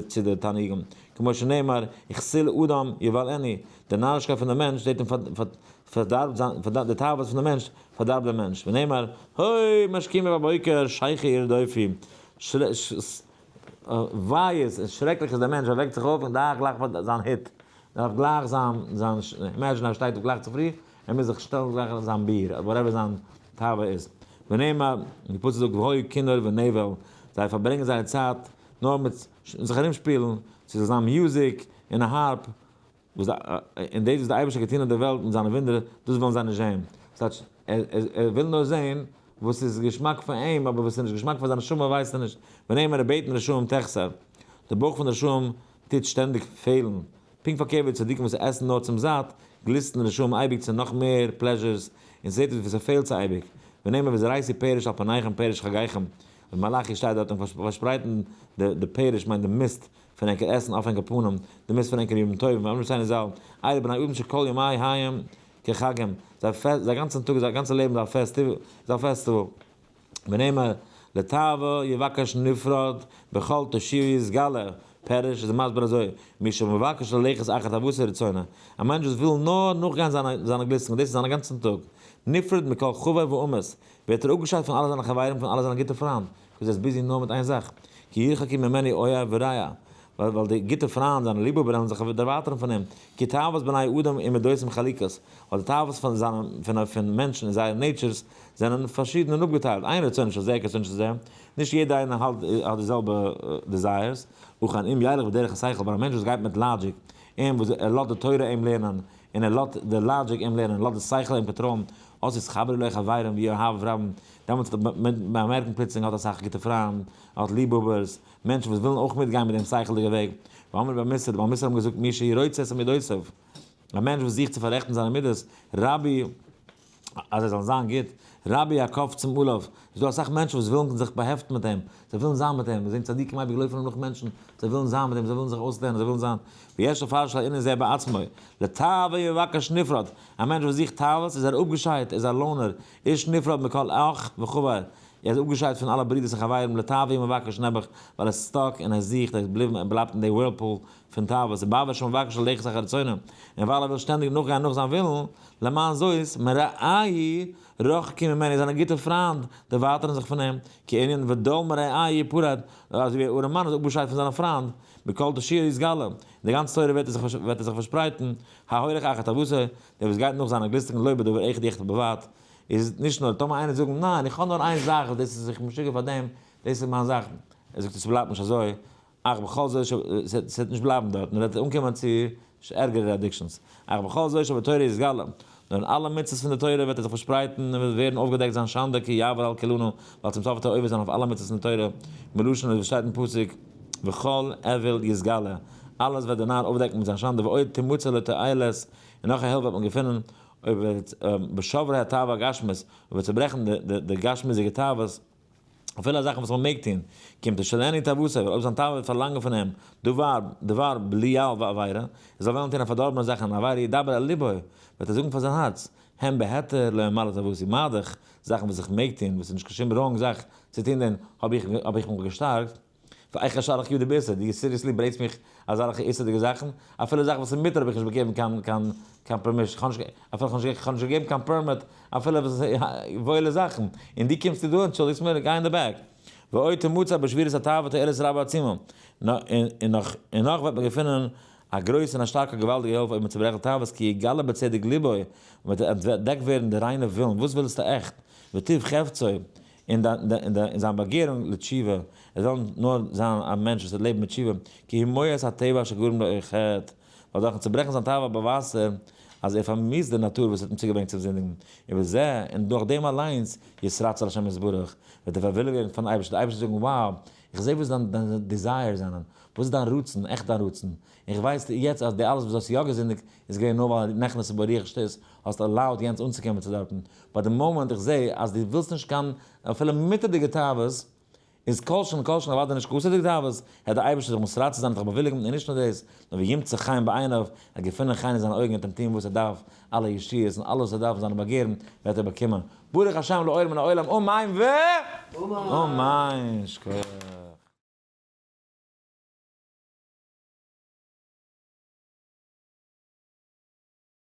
צו די תענוגים, כמו שנאמר, וכסיל אדם יבלענו, די נארישקייט פון דעם מענטש זעט אים פארדארבט זיין, די תאוות פון דעם מענטש פארדארבט דעם מענטש, ונאמר, הוי משכימי בבוקר שכר ירדופו, וויי איז און שרעקליך איז דער מענטש, ער וועקט זיך אויף און דארף גלייך זיין היט, דארף גלייך זיין, זיין, imagine ער שטייט אויף גלייך צופרי, ער מוז זיך שטעלן גלייך זיין ביר, whatever זיין תאווה איז. ונאמר, די פסוק זאגט והיו כינור ונבל, זיי פארברענגען זייער צייט נאר מיט זיך ארומשפילן, צו זאל זיין music און א harp, וואס און דאס וואס דער אייבערשטער האט געטון אין דער וועלט מיט זיינע וואונדער, דאס ווילן זיי נישט זען. ס'טייטש, ער וויל נאר זען. וואס איז געשמאק פאר אים, אבער וואס איז נישט געשמאק פאר זיין נשמה ווייסט ער נישט. ונאמר בטן רשעים תחסר, די בויך פון די רשעים טוט שטענדיג פעלן. פונקט פארקערט ווי צדיקים וואס עסן נאר צום זאט, גליסטן רשעים אייביג צו נאך מער pleasures, און ס'זעט אויס ווי ס'פעלט זיי אייביג. ונאמר וזרעתי פרש על פניכם פרש חגיכם, ווי מלאכי שטייט דארט און פארשפרייטן די פרש מיינט די מיסט פון ענקער עסן אויף ענקער פנים, די מיסט פון ענקער ימים טובים, ואמרו רבותינו ז"ל, אלו בני אדם שכל ימיהם כחגם, זייער גאנצן טאג, זייער גאנצע לעבן איז א פעסטיוואל. ונאמר, לתאווה יבקש נפרד, בכל תושי' יתגלה, פירוש איז מסביר אזוי, מי שמבקש ללכת אחר תאוותו ורצונו, א מענטש וואס וויל נאר נאכגיין זיינע גליסטונגען, דאס איז זיין גאנצן טאג, נפרד מכל חבר ועמית, ווערט ער אפגעשיידט פון אלע זיינע חברים, פון אלע זיינע גוטע פריינד, וואס ער איז busy נאר מיט איין זאך, כי ירחקו ממנו אוהב ורע, ווייל די גוטע פריינד, זיינע ליבהאבער וועלן זיך דערווייטערן פון אים, כי תאוות בני אדם ומדותם חלוקות, ווייל די תאוות פון זיינע, פון פון מענטשן און זייערע natures זענען פארשידן און אפגעטיילט, אין רצונו של זה כרצונו של זה, נישט יעדער איינער האלט האט די זעלבע desires, וכן אם ילך בדרך השכל, אבער א מענטש וואס גייט מיט logic, און וואס ער לאזט די תורה אים לערנען, און ער לאזט די logic אים לערנען, לאזט די שכל אים קאנטראלן, אז יתחברו לו חברים ויהיו אוהביו רבים, דעמאלטס וועט מען באמערקן פלוצלינג ער האט אסאך גוטע פריינד, ער האט ליבהאבערס, מענטשן וואס ווילן אויך מיטגיין מיט דעם שכל'דיגע וועג. ואמרו במוסר, די בעל מוסר האבן געזאגט מי שרוצה את מידותיו, א מענטש וואס זוכט צו פאררעכטן זיינע מידות, רבי, אז זיי זאלן זיין גוט, רבי הקופצים עליו, ס'איז דא אסאך מענטשן וואס ווילן זיך באהעפטן מיט אים, זיי ווילן זיין מיט אים, מיר זעען צדיקים אייביג לויפן נאך מענטשן, זיי ווילן זיין מיט אים, זיי ווילן זיך אויסלערנען, זיי ווילן זיין, ויש לפרש לענין זה בעצמו, לתאווה יבקש נפרד, א מענטש וואס זוכט תאוות איז ער אפגעשיידט, ער איז א loner, איש נפרד מכל אח וחבר, ער איז אפגעשיידט פון אלע ברודערס און חברים, לתאווה מבקש נעבעך, ווייל ער איז stuck און ער זוכט, ער איז בליבן, ער בלייבט אין די whirlpool פון תאוות, ובעבור שמבקש ללכת אחר רצונו, און ווייל ער וויל שטענדיג נאכגיין נאך זיין ווילן, למען זאת, מרעי' רחקי ממני, זיינע גוטע פריינד דערווייטערן זיך פון אים, כי ענין ודל מרעי' יפרד, אזוי ווי א ארעמאן איז אפגעשיידט פון זיינע פריינד, מכל תושיה יתגלה, אין די גאנצע תורה וועט ער זיך פארשפרייטן, ההולך אחר תאוותו, דער וואס גייט נאך זיינע גליסטונגען לא בדבר אחד יחטא בלבד, איז נישט נאר טאמער איינער זאגט ניין איך האב נאר איין זאך דאס איז איך בין משוגע פאר דעם, דאס איז מיין זאך, ער זאגט עס בלייבט נישט אזוי, אך בכל זאת ס'וועט נישט בלייבן דארט, מען וועט אנקומען צו ערגערע addictions, אך בכל זאת שבתורה יתגלה, נאר אין אלע מצוות פון די תורה וועט ער זיך פארשפרייטן און וועט ווערן אויפגעדעקט זיין שאנדע כי יעבור על כולנה, ווייל צום סוף וועט ער עובר זיין אויף אלע מצוות פון די תורה, מלשון וואס שטייט אין פסוק וכל אויל יתגלה, אלעס וועט דער נאר אויפדעקן מיט זיין שאנדע ועוד תמצא לו תועלת, און נאך א הילף וועט מען געפינען אויב וועט בשברי התאווה הגשמית, אויב וועט צוברעכן די גשמיות'דיגע תאוות, אפילו א זאך וואס מען מעג טון, קומט עס שלעני תאוותו, ווייל אויב זיין תאווה וועט פארלאנגען פון אים דבר דבר בליעל ועבירה, ער זאל וועלן טון א פארדארבענע זאך אן עבירה ידבר אל לבו, וועט ער זאגן פאר זיין הארץ, הן בהיתר לא אמלא תאוותי, מה דאך, זאכן וואס איך מעג טון, וואס איז נישט קיין שום wrong זאך צו טון דען האב איך האב איך מיך געשטארקט, ואיך אשלח ידי באיסור, דו seriously ברענגסט מיך אזעלכע איסור'דיגע זאכן? אפילו זאכן וואס איז מותר האב איך נישט באגעבן קיין קיין קיין permission, איך האב נישט אפילו איך האב נישט געגעבן קיין permit אפילו וואס איז וואוילע זאכן, און דו קומסט דא, אנטשולדיגסט מיר, גיי אין די back. ועוד תמצא בשבירת התאווה תועלת רבה עצומה, און נאך און נאך וועט מען געפינען א גרויסע און א שטארקע געוואלדיגע הילף אויב מען צוברעכט תאוות כי יגלה בצדק ליבו, און וועט אנטדעקט ווערן די ריינע ווילן, וואס ווילסטו עכט, וטוב חפצו, און זיין באגערונג לתשובה, ער זאל נאר זיין א מענטש וואס וועט לעבן מיט תשובה, כי הוא מואס הטבע אשר גרם לו חטא, ווייל דורכן צוברעכן זיין תאווה באווייזט ער אז ער פארמיסט די נאטור וואס האט אים צוגעברענגט צום זינדיגן, ובזה, און דורך דעם אליינס, יתרצה להשם יתברך, וועט ער פארוויליגט ווערן פארן אייבערשטן, דער אייבערשטער וועט זאגן, wow, איך זע וואס דיין desires זענען, וואס איז דיין רצון, עכט דיין רצון, און איך ווייס יעצט אז די אלעס וואס דו האסט יא געזינדיגט איז געווען נאר ווייל נכנסה בו רוח שטות, האסט allowed יענץ אנצוקומען צו דארטן, ביי די מאמענט איך זעה אז דו ווילסט נישט קיין אפילו מותר'דיגע תאוות, איז כל שכן כל שכן אוודאי נישט אסור'דיגע תאוות, העט דער אייבערשטער זיך מתרצה זיין און דיך באוויליגן, און נישט נאר דאס, נאר וימצא חן בעיניו, ער האט געפונען חן אין זיינע אויגן און טון וואס ער דארף, אלע ישועות און אלעס וואס ער דארף אין זיינע באגערן וועט ער באקומען. ברוך השם לעולם מן העולם, אמן ו. אמן. שכוח.